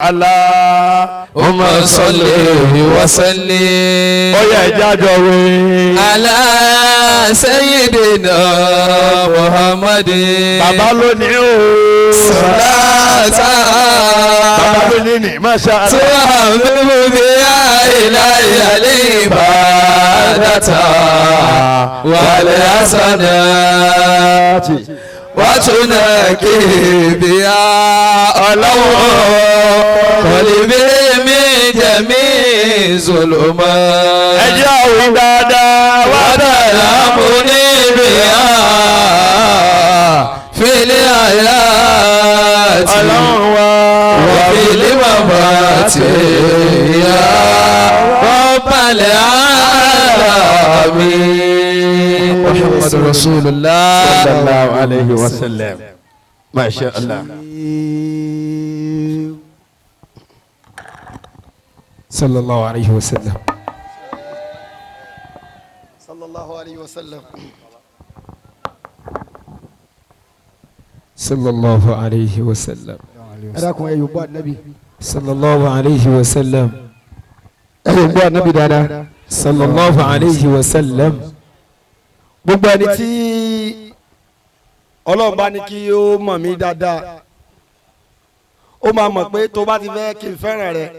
اللهم صل وسلم Ó yá, ẹ jẹ́ á jọ wí. على سيدنا محمد. Bàbá lónìí o. صلاة Bàbá lónìí ní masha Allah. تحبب بها إلي العبادة والحسنات وتنكي بها Ọlọ́wọ́. قلبي من جميع ظلمات. Ẹ jẹ́ àwọn dáadáa wá dáadáa. وترحمني بها في الحياة Ọlọ́run wa. وفي الممات يا رب العالمين. محمد رسول الله. صلى الله عليه وسلم. Masha Allah. صلى الله عليه وسلم. صلى الله عليه وسلم. صلى الله عليه وسلم. Ẹ dákun, ẹ yóò bọ́ ànábì. صلى الله عليه وسلم. Ẹ yóò bọ́ ànábì dáadáa. صلى الله عليه وسلم. Gbogbo ẹni tí Ọlọ́run bá ní kí ó mọ̀ mí dáadáa, ó máa mọ̀ pé tó bá ti fẹ́ kí n fẹ́ràn rẹ,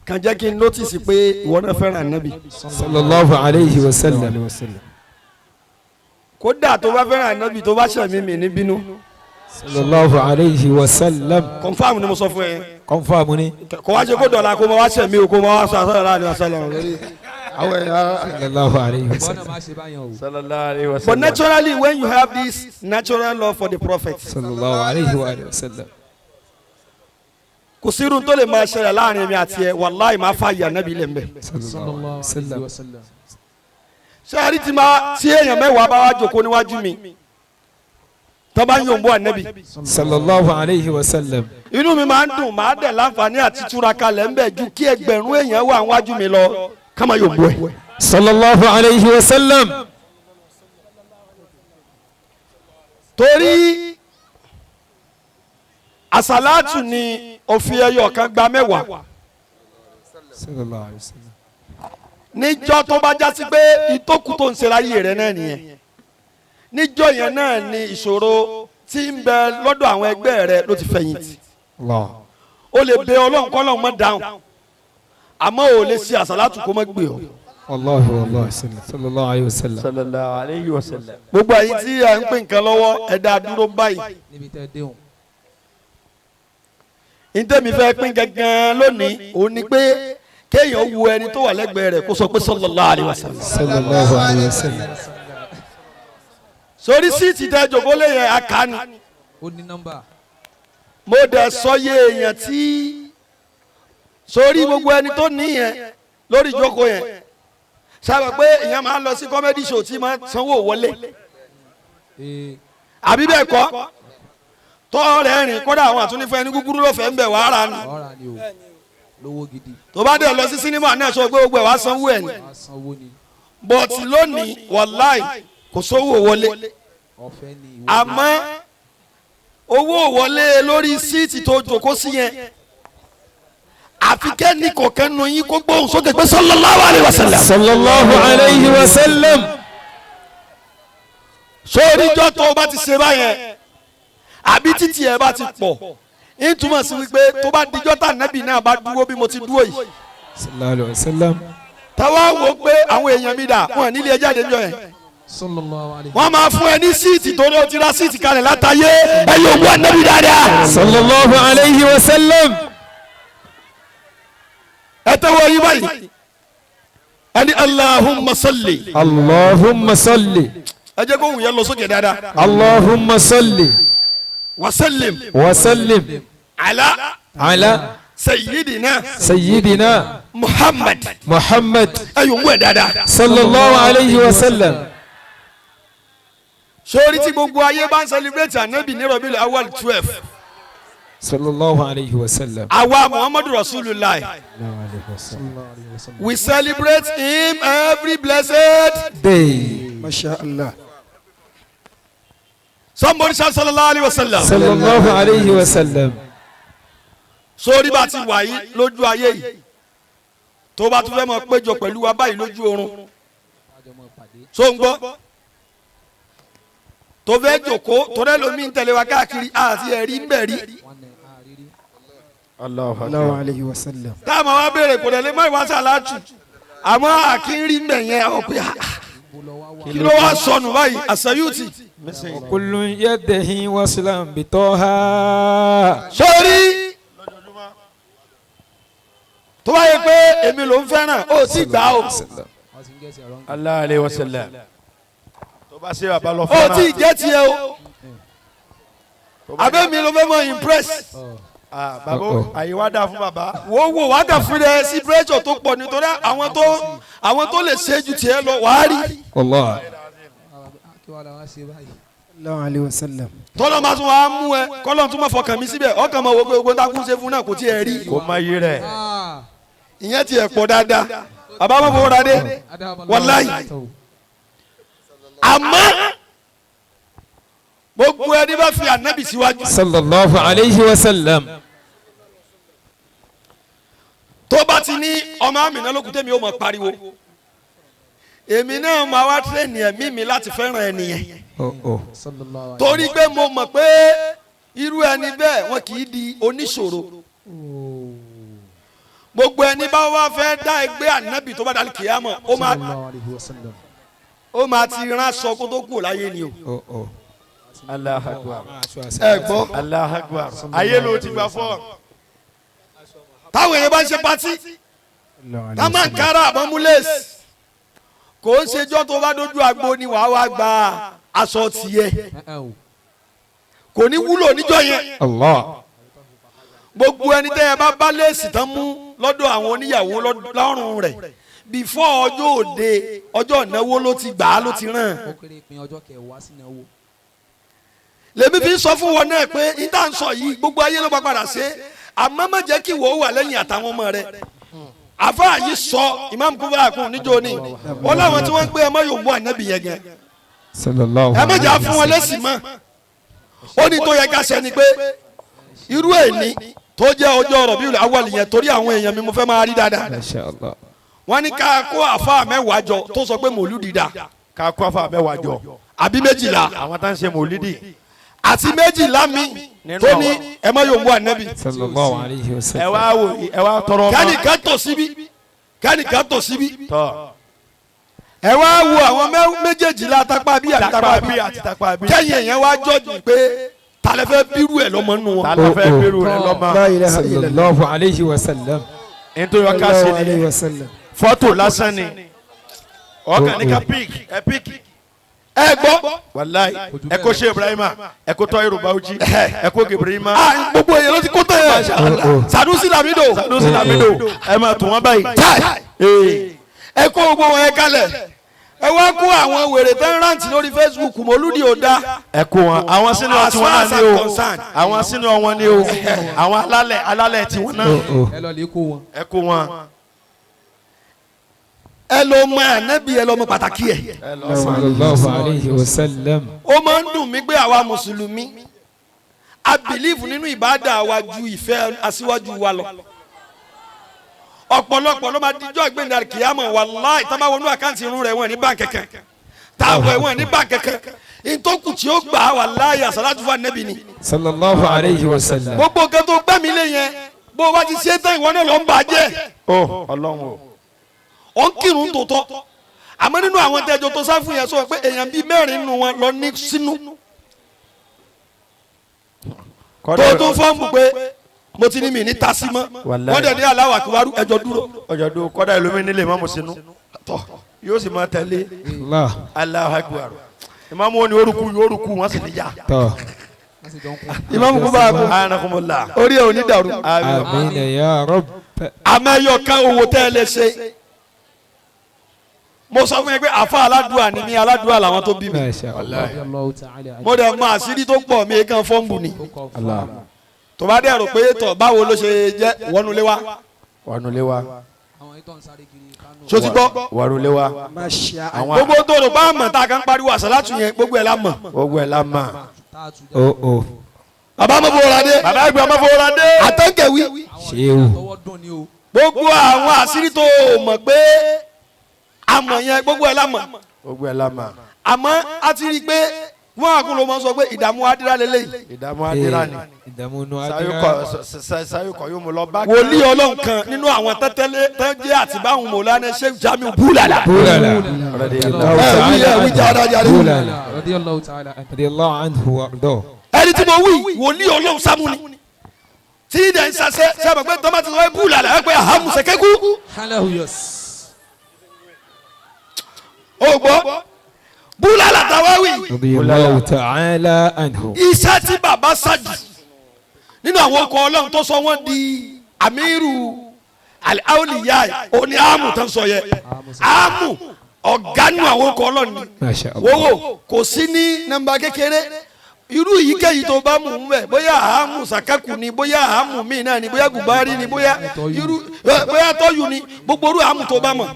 kàn jẹ́ kí n notice pé ìwọ náà fẹ́ràn ànábì. صلى الله عليه وسلم. Kódà tó bá fẹ́ràn ànábì, tó bá ṣẹ̀mí mi ní bínú. صلى الله عليه وسلم. Confirm ni mo sọ fún ẹ. Confirm ni. Kò wá ṣe kó dọ̀la kó máa wá ṣẹ̀mí o, kó máa wá sọ àṣọ àlọ́ àṣọ lórí àwọn èèyàn. صلى الله عليه وسلم. صلى الله عليه But وسلم. naturally, when you have this natural love for the prophet, صلى الله عليه وآله وسلم. Kò sí irun tó lè máa ṣẹlẹ̀ láàrin mi àti ẹ, wàláì, máa fa ìyà nábì lẹ̀ mbẹ́. صلى الله عليه وسلم. Ṣé àrí ti máa tí èèyàn 10 bá wá jókòó níwájú mi, tó bá ń yòǹbó ànábì, صلى الله عليه وسلم. inú mi máa ń dùn, máa dẹ̀ láǹfààní àti túra kalẹ̀ ńbẹ̀ ju kí 1,000 èèyàn wà níwájú mi lọ ká máa yòǹbó ẹ̀. صلى الله عليه وسلم. Torí àsàlátù ni òfin ẹyọ kan gba 10. صلى الله عليه وسلم. Níjọ́ tó bá já sí pé ìtókù tó ń ṣe láyé rẹ náà nìyẹn, níjọ́ yẹn náà ni ìṣòro tí ń bẹ lọ́dọ̀ àwọn ẹgbẹ́ rẹ ló ti fẹ̀yìntì. الله. Ó lè bẹ Ọlọ́run kọ́lọ́run mọ́ dáhùn, àmọ́ ò lè ṣe àsàlátù kó mọ́ gbé ọ. والله والله صلى الله عليه وسلم. صلى الله عليه وسلم. Gbogbo ẹ̀yin tí ẹ ń pín nǹkan lọ́wọ́, ẹ dá dúró báyìí. Níbi tẹ́ déhùn. Ntẹ́mi fẹ́ pín gangan lónìí òun ni pé kéèyàn wo ẹni tó wà lẹ́gbẹ̀ẹ́ rẹ̀, kó sọ pé صلى الله عليه وسلم. صلى الله عليه وسلم. Sórí seat tẹ jòkó lé yẹn, akáni. Ó ní nọ́mbà. Mo dẹ̀ sọ yé èèyàn tí sórí gbogbo ẹni tó ní yẹn lórí ìjókòó yẹn, sábà pé èèyàn máa ń lọ sí comedy show tí máa sanwó wọlé, Ee. àbí bẹ́ẹ̀ kọ́? Tọ́ rẹ̀ rìn, kódà àwọn àtúnífẹ́ ní gúgúrú ló fẹ́ ń bẹ̀ wàá rà nù. Ọ̀rà ni o, lówó gidi. Tó bá dẹ̀ lọ sí sinimá náà, sọ pé gbogbo ẹ̀ wá sanwó ẹ̀ ni. Wàá sanwó ni. But lónìí, wàláì, kò sówó wọlé. Ọ̀fẹ́ ni ìwọ. Àmọ́ owó wọlé lórí seat tó jókòó sí yẹn, àfi kẹ́ni kọ̀ọ̀kan nu yín kó gbóhùn sókè pé صلى الله عليه وسلم. صلى الله عليه وسلم. Sórí ijọ́ tó o bá ti ṣe báyẹn, àbí títì ẹ bá ti pọ̀, ń túmọ̀ sí wípé tó bá dijọ́ tá nẹ́bì náà bá dúró bí mo ti dúró yìí, صلى الله عليه وسلم. táwa wò pé àwọn èèyàn mi dà, wọn nílé ẹ jáde níjọ́ yẹn, صلى الله عليه. wọ́n máa fún ẹ ní seat tó ló ti ra seat kalẹ̀ látàyé. Ẹ yóò mú ànábì dáadáa. صلى الله عليه وسلم. Ẹ tẹ́wọ́ yín báyìí, ẹni اللهم صل. اللهم صل. Ẹ jẹ́ kó wù yẹn lọ sókè dáadáa. اللهم صل. وسلم. وسلم. على على سيدنا سيدنا محمد. محمد. Ẹ yóò mú ẹ dáadáa. صلى الله عليه وسلم. Sórí tí gbogbo ayé bá ń celebrate ànábì ní Rabiul Awwal 12, صلى الله عليه وسلم. àwa Muhammadu Rasulullah, we celebrate him every blessed day. Masha Allah. Somebody shout صلى الله عليه وسلم. صلى الله عليه وسلم. Sórí bá ti wà yìí lójú ayé yìí tó bá tún fẹ́ mọ péjọ pẹ̀lú wa báyìí lójú oorun so ń gbọ́ tó fẹ́ jòkó tó rẹ́ lómi ń tẹ̀lé wa káàkiri àti ẹ̀rí ń bẹ̀ rí. Allahu Allahu alayhi wa sallam. Táwọn wa béèrè kò dẹ̀ lè má ìwà sàlátù àmọ́ àkínrí ń bẹ̀ yẹn ọ̀ pé kí ló wá sọnù báyìí àṣàyùtì. Kullun yaddahi waslan bi Taha. Sórí tó bá yẹ pé èmi ló ń fẹ́ràn ó sì gbà ó. Allahu alayhi wa sallam. Tó bá ṣe bàbá lọ Ó fẹ́ràn. tí ì jẹ́ tiẹ̀ o. Abẹ́ mi ló fẹ́ mọ impress. Bàbá àyè wá dáa fún bàbá. Wo wo wàá kà fún ẹ sí pressure tó pọ̀ nítorí àwọn tó lè ṣe ju tiẹ̀ lọ wàá rí. Wallahi. Allahu alayhi wa sallam. Tọ́lọ́ máa tún wàá mú ẹ kọ́lọ́ tún máa fọkàn mi síbẹ̀ ọkàn máa wo pé ogun tá a kún ṣe fún náà kò tiẹ̀ rí. Kò má yí rẹ̀. Ìyẹn tiẹ̀ pọ̀ dáadáa bàbá máa fowó ra dé wàláyì. Àmọ́ gbogbo ẹni bá fi ànábì síwájú. Sallallahu alayhi wa sallam. Tó bá ti ní ọmọ àmìnà lókun tẹ́mi ó mọ̀ pariwo èmi náà máa wá tírẹ̀nì ẹ̀mí mi láti fẹ́ràn ẹnìyẹn torí pé mo mọ̀ pé irú ẹni bẹ́ẹ̀ wọn kì í di oníṣòro. Gbogbo ẹni bá wá fẹ́ dá ẹgbẹ́ ànábì tó bá dàlí kìyàmọ̀ ó máa ti rán aṣọ kó tó kù láyé ni o. Allahu Akbar. Ẹ gbọ́. Allahu Akbar. Ayé ló ti gba fọ́ọ̀mù. Táwọn èèyàn bá ń ṣe patí tá máa ń kára àbọ̀múlẹ̀sì kò ń ṣejọ́ tó bá dójú agbo ni wàá wá gba aṣọ tiẹ̀ kò ní wúlò níjọ́ yẹn. Allah. Gbogbo ẹni tẹ́ ẹ bá bá léèsì tán mú lọ́dọ̀ àwọn oníyàwó lọ́rùn rẹ̀ bífọ́ ọjọ́ òde ọjọ́ ìnáwó ló ti gbà á ló ti ràn. Lèmi fi sọ fún wọn náà pé n tá n sọ yìí gbogbo ayé ló bá padà ṣe àmọ́ má jẹ́ kí wọ́n wà lẹ́yìn àtàwọn ọmọ rẹ̀. Àfáà yìí sọ Imam Kúfà níjó ni wọ́n láwọn tí wọ́n ń pé ẹ má yóò mú ànábì yẹn gan. Ẹ má jà fún wọn lẹ́sìn mọ́. Ó ní tó yẹ ká ṣe ni pé irú èní tó jẹ́ ọjọ́ Rabiul Awwal yẹn torí àwọn èèyàn mi mo fẹ́ máa rí dáadáa. Wọ́n ní ká kó àfáà mẹ́wàá jọ tó sọ pé mòlúdi dà. Ká kó àfáà mẹ́wàá jọ. Àbí méjìlá. Àwọn tá ń ṣe mòlúdi. Àti méjìlá mi tó ní ẹ má yóò mú ànábì. Sallallahu alayhi wa sallam. Ẹ wá wò ẹ wá tọrọ ọmọ. Kánìkan tò síbí kánìkan tò síbí. Tọ. Ẹ wá wo àwọn méjèèjìlá tápá bí àti tápá bí àti tápá bí. Kẹ́yìn èèyàn wá jọ́jú pé ta lẹ fẹ́ bírú ẹ̀ lọ́mọ nù wọn. Ta lẹ fẹ́ bírú rẹ̀ lọ́mọ. La ilaha illallah. Sallallahu alayhi wa sallam. Nítorí ọkà sí ni fọ́tò lásán ni ọkàn ní ká pík ẹ pík. Ẹ gbọ́. Wàláyé ẹ kó ṣe Ibrahima ẹ kó Tọ́yìrù Bauchi ẹ kó Gibrima. Gbogbo èèyàn ló ti kó tẹ̀ ẹ́ Sanusi Lamido. Sanusi Lamido ẹ máa tún wọn báyìí. Ẹ kó gbogbo wọn yẹn kalẹ̀ ẹ wá kó àwọn wèrè tẹ́ ń rántí lórí Facebook mọ́lúdì ò dá. Ẹ kó wọn àwọn sínú ọtí wọn náà ní o àwọn sínú wọn ní o àwọn alálẹ̀ alálẹ̀ tí wọn náà. Ẹ lọ lè kó wọn. Ẹ kó wọn. Ẹ lọ mọ ànábì ẹ lọ mọ pàtàkì ẹ. Sallallahu alayhi wa sallam. Ó máa ń dùn mí pé àwa mùsùlùmí a bìlífù nínú ìbádà wa ju ìfẹ́ aṣíwájú wa lọ. Ọ̀pọ̀lọpọ̀ ló máa dijọ́ ìgbéǹda kìámọ̀ wàláì tá a bá wọnú àkáǹtì irun rẹ̀ wọ́n ní báǹkì kankan táwọn ẹ̀wọ̀n ní báǹkì kankan ìtòkù tí ó gbà wàláì àsàlátù fún ànábì ni. Sallallahu alayhi wa sallam. Gbogbo nǹkan tó gbẹ́mí lé yẹn bó o bá ti ṣe tán ìwọ náà ló ń bàjẹ́. Ó Ọlọ́run o. Ó ń kírun tòótọ́ àmọ́ nínú àwọn tẹ́jọ tó sáfù yẹn sọ pé èèyàn bíi mẹ́rin nínú wọn lọ ní sínú tó tún fọ́ọ̀mù pé mo ti ní mi ní tasí mọ́ wọ́n dẹ̀ ní aláwọ̀ àkíwárú ẹjọ́ dúró. Ọjọ́ dúró kọ́dà ìlú mi nílé ìmáàmù sínú yóò sì máa tẹ̀lé Allahu Akbar ìmáàmù wọn ni orúkú orúkú wọn sì níyà. Ìmáàmù kú bá a kú orí ẹ̀ ò ní dàrú. Àmín ya Rabb. Àmọ́ ẹyọ kan owó tẹ́ ẹ lè ṣe mo sọ fún yẹn pé àfa aládùá ni mí aládùá làwọn tó bí mi mo dẹ̀ mọ àṣírí tó pọ̀ mi kan fọ́ǹbù ni tó bá dẹ̀ rò pé tọ̀ báwo ló ṣe jẹ́ wọnúlé wa. Wọnúlé wa. Ṣó ti gbọ́. Wọnúlé wa. Gbogbo tó rò bá mọ̀ tá a kan pariwo àsálàtù yẹn gbogbo ẹ̀ la mọ̀. Gbogbo ẹ̀ la mọ̀. Bàbá Mọ́fowóradé. Bàbá àgbà Mọ́fowóradé. Àtọ́kẹ̀wí. Ṣéwù. Gbogbo àwọn àṣírí tó mọ̀ pé àmọ̀ yẹn gbogbo ẹ̀ lámọ̀. Gbogbo ẹ̀ lámọ̀. Àmọ́ a ti rí i pé wọ́n àkúlò mọ́ sọ pé ìdààmú adira lélẹ́yìí. Ìdààmú adira ni. Ìdààmú inú adira. Sayokọ yóò mú lọ bá. Wòlíì Ọlọ́run kan nínú àwọn tẹ́tẹ́lé tẹ́jẹ́ àti báwọn Mọ̀lánà Sheikh Jamiu Búlàlà. Búlàlà. Búlàlà. Radiyallahu anhu wa arda. Ẹni tí mo wí wòlíì Ọlọ́run sámú ni. Tí ìdẹ̀ ń sasẹ́ sábà pé tọ́mátì sọ pé Búlàlà ẹ pé ahamu sẹ́kẹ́kù. O gbọ́. Búlàlà tàwáwì. Radiyallahu ta'ala anhu. Iṣẹ́ tí bàbá ṣáájú nínú àwọn ọkọ̀ Ọlọ́run tó sọ wọ́n di amiru al-awliya òní àmù tó ń sọ yẹ àmù ọ̀gánú àwọn ọkọ̀ Ọlọ́run ni wọ́wọ́ kò sí ní nọ́mbà kékeré irú èyíkéyìí tó bá mú un bẹ̀ bóyá àmù sàkákù ni bóyá àmù míì náà ni bóyá gùbárì ni bóyá irú bóyá tọ́yù ni gbogbo irú àmù tó bá mọ̀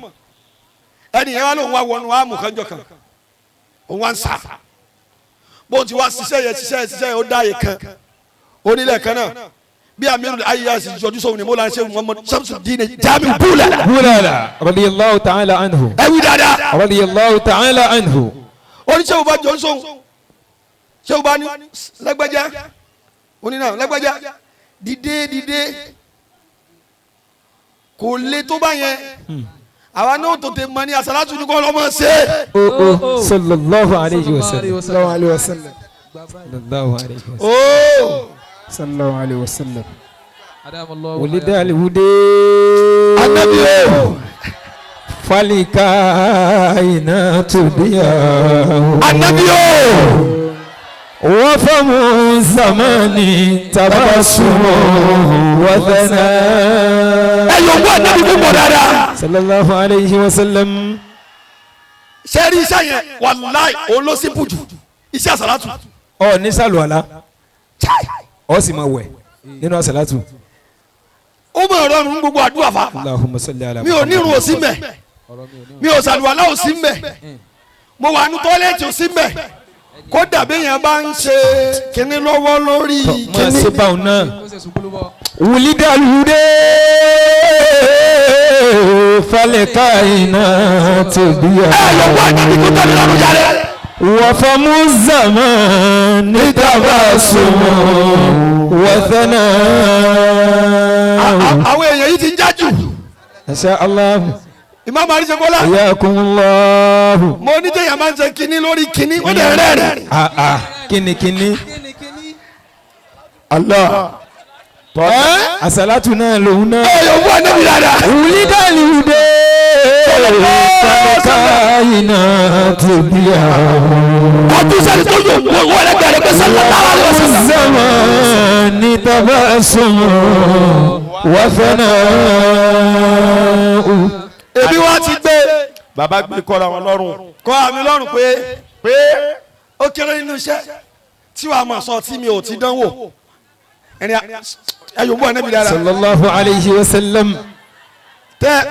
ẹnì yẹn wá lóun wá wọnú àmù kanjọ kan òun wá ń sà bóun ti wá ṣiṣẹ́ yẹn ṣiṣẹ́ yẹn ṣiṣẹ́ yẹn ó dá yẹn kan onílẹ̀ kan náà bí amiru ayiya sì jọjú sọ̀rọ̀ ni mo là ń ṣe Muhammad Shamsuddin Jamiu Búlàlà. Búlàlà radiyallahu ta'ala anhu. Ẹ wí dáadáa. Radiyallahu ta'ala anhu. Oníṣẹ́ wo bá jọ ń sọ̀hún ṣé o bá ní lágbájá onínà lágbájá dìde dìde kò le tó bá yẹn àwa náà tó tẹ mọ ní asalatu ní kọ́ lọ́mọ ṣe. Sallallahu alayhi wa sallam. Sallallahu alayhi wa sallam. Sallallahu alayhi wa sallam. Sallallahu alayhi wa sallam. Wulida aliwude. Anabi o. Falika ina tubiya. Anabi o. Wafamu zamani tabasumu wathana. Ẹ yóò wá anabi púpọ̀ dáadáa. Sallallahu alayhi wa sallam. Sẹ́rí iṣẹ́ yẹn wàláì òun ló simple jù iṣẹ́ àsàlátù. Ọ ní sàlùwàlá ọ sì máa wẹ̀ nínú àsàlátù. Ó mọ̀ ọ̀rọ̀ ọ̀run gbogbo àdúrà fa. Allahumma salli ala Mi ò nírun òsì mbẹ̀ mi ò sàlùwàlá òsì mbẹ̀ mo wà ní tọ́lẹ́tì òsì mbẹ̀ kódà bí èèyàn bá ń ṣe kinní lọ́wọ́ lórí kinní. Máa ṣe báwọn náà. Wulida lude falẹ̀ka iná tóbi. Ẹ lọ wá ìdàbí tó tẹ̀lé lọ́rùn jáde. Wàfàmù zamani tabassum wa thana. Àwọn èèyàn yìí ti ń jájú. Masha Allah. Imam Arisekola. Hayyakumullahu. Mo ní tẹ̀yà máa ń ṣe kinní lórí kinní ó dẹ̀ rẹ́rìn. Kíni kíni. Allah. Àsàlátù náà lòun náà. Ẹ yóò wá níbi dáadáa. Wulida lude falẹ̀ka iná tóbi. Ọdún sẹ́ni tó yóò wọ́n lẹ́gbẹ̀rẹ́ pé sallallahu alaihi wasallam. Zamani tabassum wa thana. Ebi wa ti gbé. Bàbá gbé kọ́ra wọn lọ́rùn. Kọ́ àmì lọ́rùn pé pé ó kéré nínú iṣẹ́ tí wàá máa sọ tí mi ò ti dánwò. Ẹni ẹ yóò bú ànábì dára. Sallallahu alayhi wa sallam. Tẹ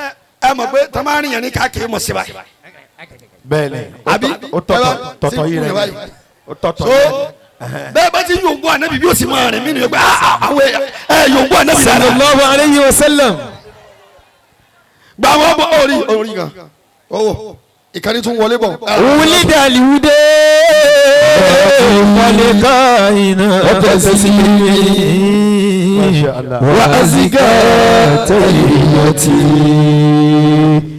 ẹ mọ̀ pé tọ́ máa ń rìn yẹn ní káàkiri mọ̀ sí báyìí. Bẹ́ẹ̀ni. Àbí ó tọ̀tọ̀ yìí rẹ̀ ó tọ̀tọ̀ so bẹ́ẹ̀ bá ti yóò bú ànábì bí ó sì máa rìn mí nìyẹn pé àwọn ẹ yóò bú ànábì dára. Sallallahu alayhi wa sallam. Gba àwọn ọmọ orí orí kan owó ìkànnì tún wọlé bọ̀. Wulida liwude falẹ̀ka iná tẹ̀sílì wa azika tahiyyati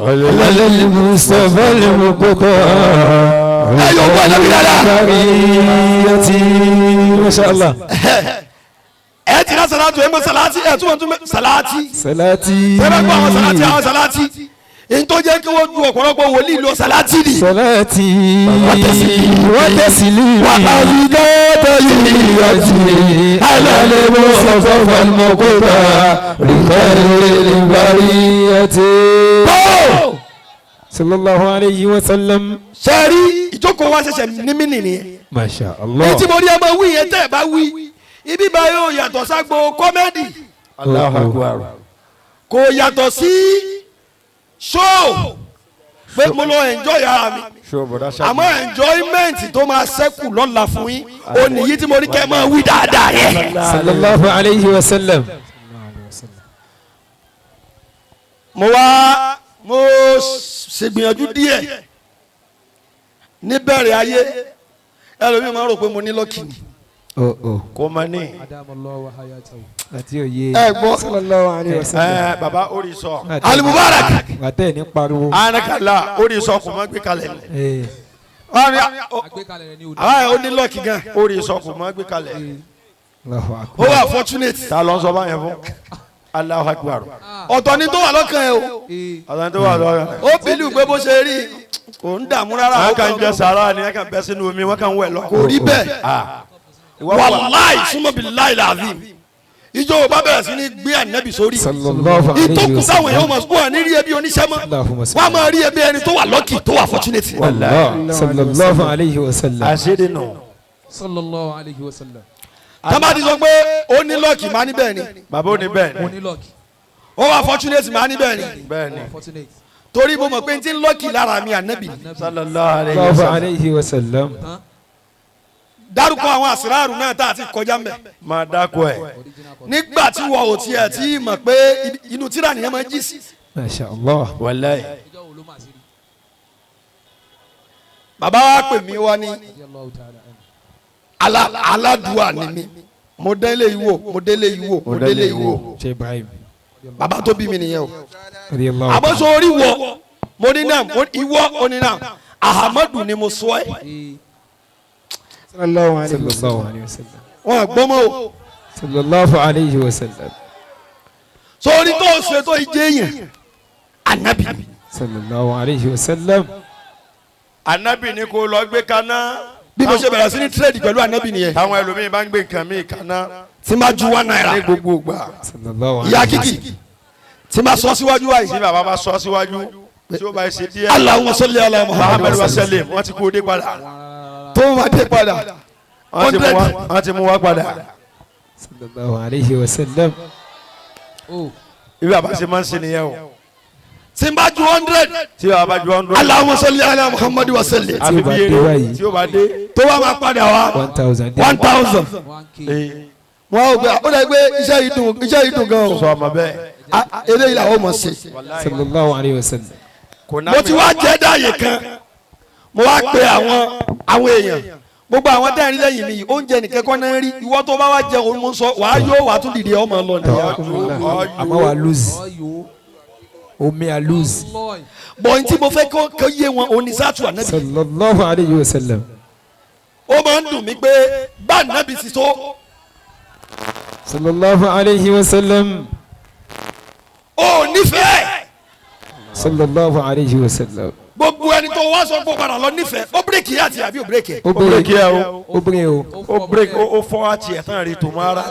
alal Mustafa al-muqtar. Ẹ yóò bú ànábì dáadáa. Bariyati masha Allah. Ẹ ti rá salatu ẹ mọ salati ẹ túmọ̀ túmọ̀ salati. Salati. Ẹ bá gbọ́ àwọn salati àwọn salati. Èyí tó jẹ́ kí wọ́n ju ọ̀pọ̀lọpọ̀ wòlíì lọ salati ni. Salati. Wa taslimi. Wa azika tahiyyati alal Mustafa al-muqtar li bariyati. Sallallahu alayhi wa sallam. Sẹ́ẹ̀rí ìjókòó wa ṣẹ̀ṣẹ̀ ní mí nìyẹn. Masha Allah. Èyí tí mo rí ẹ máa wí yẹn tẹ́ ẹ bá wí. Ibi bá yóò yàtọ̀ ságbo kọ́mẹ́dì. Allahu Akbar. Kò yàtọ̀ sí ṣóò. Pé mo lọ enjoy ara mi. Àmọ́ enjoyment tó máa ṣẹ́kù lọ́la fún yín ó nìyí tí mo ní kẹ́ máa wí dáadáa yẹn. Sallallahu alayhi wa sallam. Mo wá mo ṣègbìyànjú díẹ̀ níbẹ̀rẹ̀ ayé ẹlòmíì máa ń rò pé mo ní lọ́kì ni. Kò mọ ní. Àti òye. Ẹ gbọ́. Sallallahu alayhi wa sallam. Ẹ baba orí sọ. Al-Mubarak. Wàtẹ́ ní pariwo. Anakala orí sọ kò mọ gbé kalẹ̀. Àwa ẹ̀ ó ní lọ́kì gan. Orí sọ kò mọ gbé kalẹ̀. Ó wà fortunate. Ta ló ń sọ báyẹn fún? Allahu Akbar. Ọ̀tọ̀ ni tó wà lọ́kàn ẹ o. Ọ̀tọ̀ ni tó wà lọ́kàn. Ó bìlù pé bó ṣe rí kò ń dààmú rárá. Wọ́n kàn jẹ sàrà ni wọ́n kàn bẹ́ sínú omi wọ́n kàn wẹ̀ lọ. Kò rí bẹ́ẹ̀. Wàláì súnmọ́ bí láì làzim. Ìjọ bá bẹ̀rẹ̀ sí ní gbé ànábì sórí. Ìtókù sáwọn èèyàn máa wà ní rí ẹbí oníṣẹ́ mọ́. Wọ́n á máa rí ẹbí ẹni tó wà lucky tó wà fortunate. Sallallahu alayhi wa sallam. Àṣírí nù. Sallallahu alayhi wa sallam. Tábà ti sọ pé ó ní lucky máa ní bẹ́ẹ̀ ni. Bàbá ó ní bẹ́ẹ̀ ni. Ó ní lucky. Ó wà fortunate máa ní bẹ́ẹ̀ ni. Bẹ́ẹ̀ ni. Torí mo mọ̀ pé n ti ń lucky lára mi ànábì. Sallallahu alayhi wa sallam. Dárúkọ àwọn àsìráàrù náà tá a ti kọjá mbẹ. Máa dákọ ẹ. Nígbà tí wọ́n ò tiẹ̀ tí mọ̀ pé inú tíra nìyẹn máa jí sí. Masha Allah. Wàláyé. Bàbá wa pè mí wá ní aládùúà ni mí. Mo délé ìwò, mo délé ìwò, mo délé ìwò. Ṣé Ibrahim. Bàbá tó bí mi nìyẹn o. Àmọ́ sọ orí wọ, mo ní náà, ìwọ ò ní náà, Ahamadu ni mo sọ ẹ́. Sallallahu alayhi wa sallam. Wọ́n gbọ́mọ́ o. Sallallahu alayhi wa sallam. Sórí tó ṣe tó ìjẹ́ yẹn, anabi. Sallallahu alayhi wa sallam. Anabi ni kò lọ gbé kaná. Bí mo ṣe bẹ̀rẹ̀ sí ní tírèdì pẹ̀lú anabi nìyẹn. Táwọn ẹlòmíín bá ń gbé nǹkan míì kaná. Tí ma ju 1 naira. Ní gbogbo ìgbà. Ìyá kìkì. Tí ma sọ síwájú wáyé. Tí bàbá bá sọ síwájú. Tí ó bá ṣe díẹ̀. Allahumma salli ala Muhammad wa sallim. Wọ́n ti kú dé padà. Tó ma dé padà. Wọ́n ti mú wa padà. Sallallahu alayhi wa sallam. Ibi àbá ṣe máa ń ṣe nìyẹn o. Tí n bá ju 100. Tí bàbá bá ju 100. Allahumma salli ala Muhammad wa sallim. Tí o bá dé báyìí. Tí o bá dé. Tó bá máa padà wá. 1000. 1000. Wọ́n á gbé ó dà gbé iṣẹ́ yìí dùn iṣẹ́ yìí dùn gan o. Sọ ọmọ bẹ́ẹ̀. Eléyìí làwọn mọ̀ ṣe. Sallallahu alayhi wa sallam. Mo ti wá jẹ́ dáàyè kan. Mo wá pe àwọn èèyàn. Gbogbo àwọn tẹ́ ẹ̀ rí lẹ́yìn mi oúnjẹ nìkan kọ́ náà rí ìwọ tó bá wá jẹ òun mo sọ wàá yóò wàá tún dìde ọmọ lọ nìyẹn. Àmọ́ wàá lose. Omi à lose. Bọ̀ ntí mo fẹ́ kó yé wọn òun ni sátú ànábì. Sallallahu alayhi wa sallam. Ó máa ń dùn mí pé bá ànábì sì tó. Sallallahu alayhi wa sallam. Ó nífẹ̀ẹ́. Sallallahu alayhi wa sallam. Gbogbo ẹni tó wá sọ fún padà lọ nífẹ̀ẹ́ ó bírèkì yá àti àbí ó bírèkì ẹ̀. Ó bírèkì ẹ o. Ó bírèkì o. Ó bírèkì ó fọ́ àti ẹ̀ tán rí tòmọ́ ara.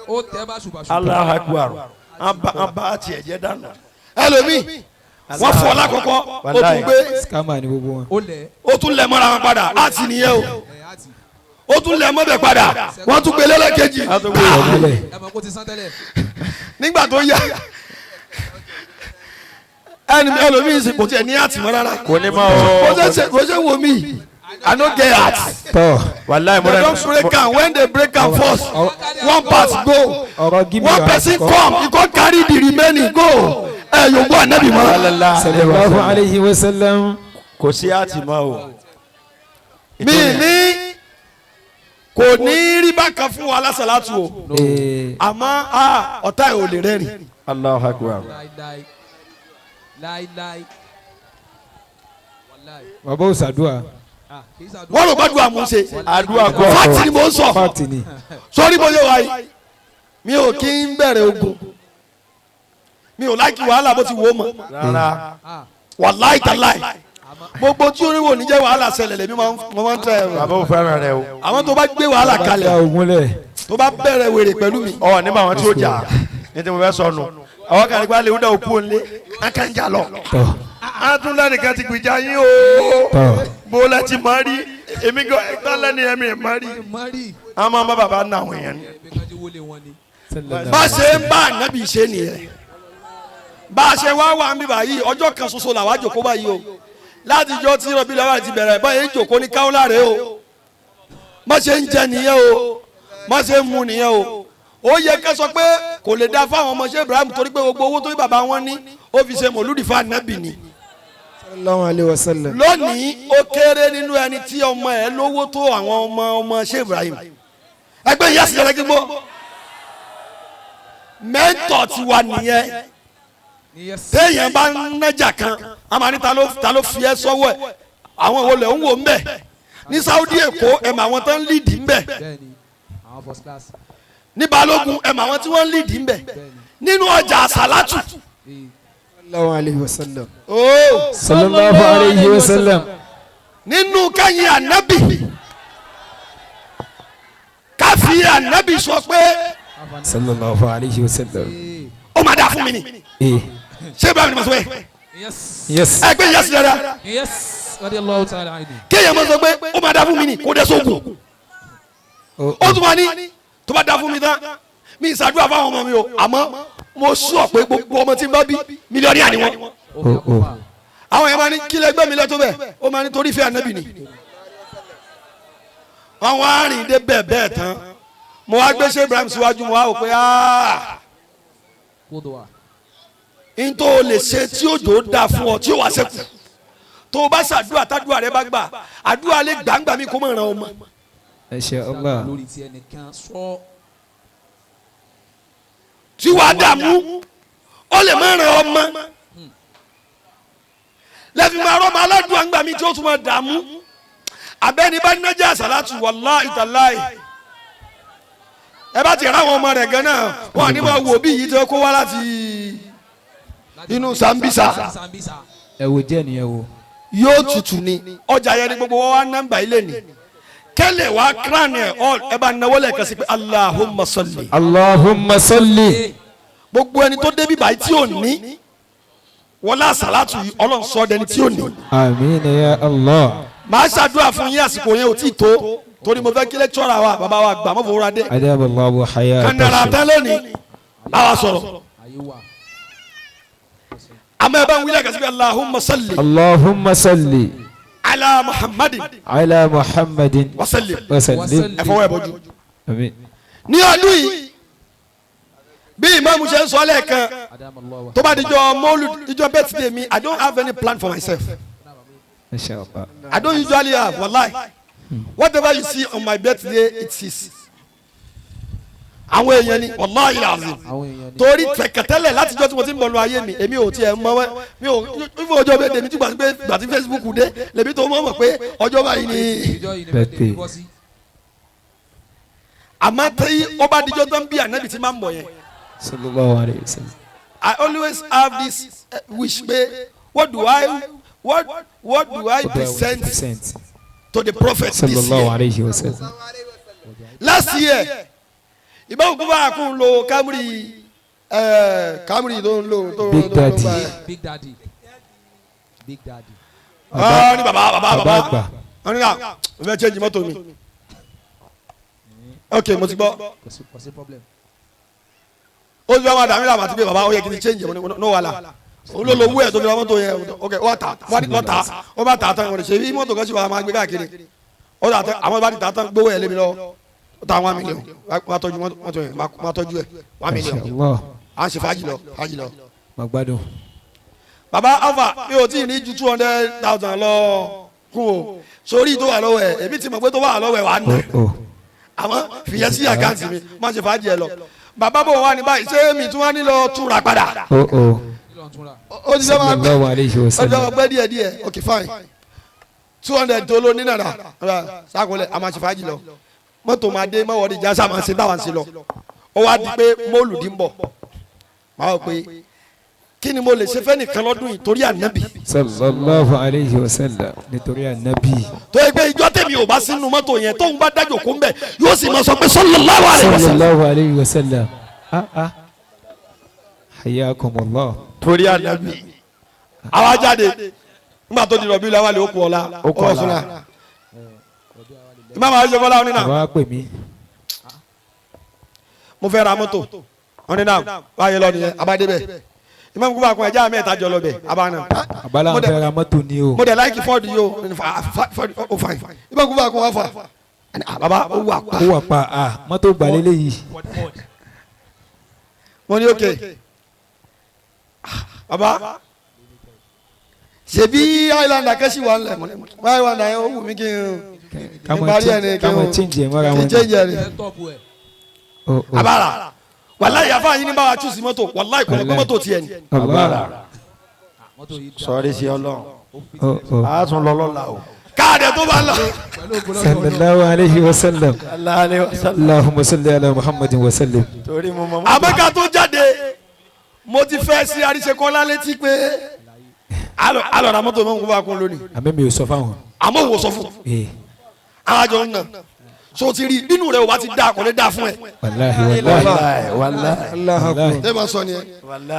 Ó tẹ́ báṣubàṣu. Allahu Akbar. An bá àti ẹ̀ jẹ́ dànù. Ẹlòmíì wọ́n fọ́ lákọ̀ọ́kọ́ ó tún gbé. Scammer ni gbogbo wọn. Ó tún lẹ̀ mọ́ra wọn padà àti nìyẹn o. Ó tún lẹ̀ mọ́bẹ̀ padà wọ́n tún gbé lẹ́lẹ́kejì. Nígbà tó yá ẹni ẹlòmíì sì kò tiẹ̀ ní àtìmọ́ rárá. Kò ní ma o. Kò ṣe wo mi I no get heart. Tọ́. Wàláì mo They rẹ. don break am when they break am first one part go one person come he come carry the remaining go. Ẹ yòókù ànábì mọ́. Sallallahu alayhi wa sallam. Kò sí àtìmọ́ o. Mi ní kò ní rí bákan fún wa lásàlátù o. Àmọ́ ọ̀tá ẹ̀ ò lè rẹ́rìn. Allahu Akbar. Láíláí. Wàláì. Bàbá ò sàdúà. Wọ́n rò gbàdúrà mò ń ṣe. Àdúrà kọ́. Fáàtì ni mò ń sọ. Fáàtì ni. Sọ́rí bó ṣe wà yìí. Mi ò kí ń bẹ̀rẹ̀ ogun. Mi ò láìkí wàhálà bó ti wò ó mọ̀. Rárá. Wàláì tàláì. Gbogbo tí oríwò ní jẹ́ wàhálà ṣẹlẹ̀ lèmi máa ń tẹ̀ ẹ̀rọ. Bàbá ò fẹ́ràn rẹ o. Àwọn tó bá gbé wàhálà kalẹ̀. Tó bá bẹ̀rẹ̀ wèrè pẹ̀lú mi. Ọ̀ nígbà wọn tí ó jà ní tí mo fẹ́ sọnù. Àwọn kan nípa lè ń dá òkú òǹlé. A kàn jà lọ. Atúndà nìkan ti gbìjà yín o. Bó la ti máa rí èmi gan ẹ̀ka lẹ́ni ẹ̀mí máa rí. A máa ń bá bàbá nà àwọn èèyàn ni. Bá ṣe ń bá ànábì ṣe nìyẹn. Bá a ṣe wá wà ń bí báyìí ọjọ́ kan ṣoṣo làwa jókòó báyìí o. Láti jọ tí Rabiul Awwal ti bẹ̀rẹ̀ báyìí jòkó ní káwọ́lá rẹ o. Má ṣe ń jẹ nìyẹn o, má ṣe ń mu nìyẹn o. Ó yẹ ká sọ pé kò lè dá fáwọn ọmọ Sheikh Ibrahim torí pé gbogbo owó tó ní bàbá wọn ní ó fi ṣe mọ̀lúdì fún ànábì ni. Sallallahu alayhi wa sallam. Lónìí ó kéré nínú ẹni tí ọmọ ẹ lówó tó àwọn ọmọ ọmọ Sheikh Ibrahim. Ẹgbẹ́ ìyá sì yẹrẹ gbígbó. Mẹ́ńtọ̀ ti wà nìyẹn. Téèyàn bá ń nájà kan, a máa ní ta ló fi ẹ́ sọ́wọ́ ẹ̀. Àwọn olè ń wò ń bẹ̀. Ní Saudi Èkó ẹ̀ mà àwọn tó ń lídìí ń bẹ̀. Ní Balógun ẹ̀ mà àwọn tí wọ́n ń lídìí ń bẹ̀. Nínú ọjà Àsálátù. Sallallahu alayhi wa sallam. Sallallahu alayhi wa sallam. Nínú kẹ́yìn ànábì káfí ànábì sọ pé Sallallahu alayhi wa sallam. ó máa dá fún mi ni. Ṣé Ibrahim ni mo sọ bẹ́ẹ̀? Yes. Ẹgbẹ́ yẹn sì dára. Yes. Radiyallahu ta'ala anhu. Kéèyàn máa sọ pé ó máa dá fún mi ni kò dé sóògùn. Ó tún máa ní tó bá dá fún mi tán mi ìsàdúrà fáwọn ọmọ mi o, àmọ́ mo sọ pé gbogbo ọmọ tí n bá bí mílíọ̀nù ni wọ́n. Àwọn yẹn máa ní kí lẹgbẹ́ mi lẹ́tọ́ bẹ́ẹ̀, ó máa ní torí ìfẹ́ ànábì ni. Àwọn arìn dé bẹ́ẹ̀ bẹ́ẹ̀ tán, mo wá gbé Sheikh Ibrahim síwájú, mo wá wò pé n tó lè ṣe tí òjò dáa fún ọ tí ó wá ṣẹ́kù tó o bá ṣàdúrà tádúrà rẹ bá gbà, àdúrà lè gbàǹgbà mi kó mọ̀ ràn ọmọ. Insha Allah. Tí wàá dààmú ó lè má ràn ọmọ. Lẹ́fì máa rọ́mọ aládùn àgbà mi tí ó tún máa dààmú. Abẹ́ni bá nájà àsàlátù wàláhì tàláhì. Ẹ bá ti ráwọn ọmọ rẹ̀ gan náà, wọn à ní máa wò bí yìí tí ó kó wá láti inú Sambisa. Ẹ wo jẹ́ nìyẹn wo. Yóò tutù ni ọjà yẹn ni gbogbo wọn wá nọ́mbà ilé ni. Kẹ́lẹ̀ wá crown ẹ̀ all ẹ bá náwó lẹ́ẹ̀kan sí pé Allahumma salli. Allahumma salli. Gbogbo ẹni tó débi báyìí tí ò ní wọlé àsàlátù yìí Ọlọ́run sọ dẹni tí ò ní. Àmín ya Allah. Màá ṣàdúrà fún yín, àsìkò yẹn ò tí ì tó torí mo fẹ́ kí lẹ́kítọ́rà wa bàbá wa gbà mọ́ fowóra dé. Adamallahu hayata. Kàndàrà tán lónìí báwa sọ̀rọ̀. Àmọ́ ẹ bá ń wílẹ̀ kàsíbi Allahumma salli. Allahumma salli. Ala Muhammadin. Ala Muhammadin. Wa sallim. Wa sallim. Ẹ fọwọ́ ẹ bọ́jú. Àmín. Ní ọdún yìí bí ìmáàmù ṣe ń sọ lẹ́ẹ̀kan tó bá dijọ́ mọ́lù dijọ́ birthday mi, I don't have any plan for myself. Inshallah. I don't usually have, wallahi. Whatever you see on my birthday, it is. Àwọn èèyàn ni wallahi lazim. Torí tẹ̀kẹ̀tẹ́lẹ̀ látijọ́ tí mo ti ń bọ̀ lu ayé mi, èmi ò tiẹ̀ mọ̀ wẹ́, mi ò fífún ọjọ́ birthday mi tí gbà tí Facebook dé, lèmi tó mọ̀ mọ̀ pé ọjọ́ báyìí ni. Birthday. Àmọ́ tí ó bá dijọ́ tó ń bí ànábì tí máa ń bọ̀ yẹn. Sallallahu alayhi wa sallam. I always have this wish pé what do I present to the prophet this year? Sallallahu alayhi wa sallam. Last year, ìbáwò kó bá a kún lo Camry Camry tó ń lo tó Big Daddy. Big Daddy. Big Daddy. Ní bàbá bàbá bàbá. Wọ́n ní náà mo fẹ́ change mọ́tò mi. Ok, mo ti gbọ́. Kò sí problem. Ó ti bá wọn dàmí làwọn àti pé bàbá ó yẹ kí n change mo ní no wàhálà. Olólùwò ẹ̀ tó fi ra mọ́tò yẹn, ok, wọ́n ta wọ́n ta wọ́n bá ta tán, wọ́n ṣe bí mọ́tò kan ṣe wà máa gbé káàkiri. Ó ta tán, àwọn bá ti ta tán gbówó ẹ̀ lémi lọ. Ó ta 1 million, wọ́n tọ́jú mọ́tò yẹn, wọ́n tọ́jú ẹ̀ 1 million. À ń ṣe fàájì lọ, fàájì lọ. Mà gbádùn. Bàbá Alfa mi ò tí ì ní ju 200,000 lọ kún o. Sórí tó wà lọ́wọ́ ẹ̀, èmi ti mọ̀ pé tó wà lọ́wọ́ ẹ̀ wà á nà. Àmọ́ fìyẹ́ sí àkáǹtì mi, má ṣe fàájì ẹ lọ. Bàbá bò wá ní báyìí, ṣé mi tún wá nílò túra padà? Ó ti sọ ma pẹ́ díẹ̀ díẹ̀, ok fine. 200 tó ló ní nàrà, sákòlẹ̀ a máa ṣe fàájì lọ. Mọ́tò máa dé mọ́wọ́ di jásá máa ṣe táwa ń ṣe lọ. Ó wá di pé mọ́ọ̀lù dín bọ̀. Máa wọ pé kí ni mo lè ṣe fẹ́ nìkan lọ́dún yìí torí ànábì. Sallallahu alayhi wa sallam nítorí ànábì. Tó yẹ pé ìjọ tèmi ò bá sínú mọ́tò yẹn tóun bá dájò kó ń bẹ̀ yóò sì máa sọ pé sallallahu alayhi wa sallam. Sallallahu alayhi wa sallam. Hayyakumullah. Torí ànábì. Àwa jáde nígbà tó di rọ̀bí ilé wa lè ó kú ọ̀la ó kú ọ̀la. Ìmáàmù àyè fọlá oníná. Àwa pè mí. Mo fẹ́ ra mọ́tò oníná báyìí lọ nìyẹn abádébẹ̀. Imam Kuba kun ẹja mẹ́ta jọ lọ bẹ̀ abana. Abala ń fẹ́ ra mọ́tò ni o. Mo dẹ̀ láìkí Ford yìí o, Ford o fine. Imam Kuba kun wá fà. Baba ó wà pa. Ó wà pa ah mọ́tò gbalẹ́lẹ́ yìí. Mo ní ok. Baba ṣebí Highlander kẹ́sì wà ńlẹ̀ mọ́ Highlander yẹn ó wù mí kí n parí ẹ̀ ní kí n change ẹ̀ mọ́ra wọn. Kí n change ẹ̀ ní. Abala wàláyé àfa yín ní báwa chúùsì mọ́tò wàláyé kò lè gbé mọ́tò tiẹ̀ ni. Abala sọrí sí Ọlọ́run a tún lọ lọ́la o. Káàdì tó bá lọ. Sallallahu alayhi wa sallam. Allahumma salli ala Muhammadin wa sallim. Torí mo mọ. Àmọ́ ká tó jáde mo ti fẹ́ sí Àríṣekọ́lá létí pé alọ ra mọ́tò mọ́ nǹkan bá kún lónìí. Àmọ́ mi ò sọ fáwọn. Àmọ́ òwò sọ fún. Àwọn àjọ ń nà so ti rí inú rẹ o bá ti da kò lè da fún ẹ. Wàláhi wàláhi wàláhi. Ne ma sọ ni ẹ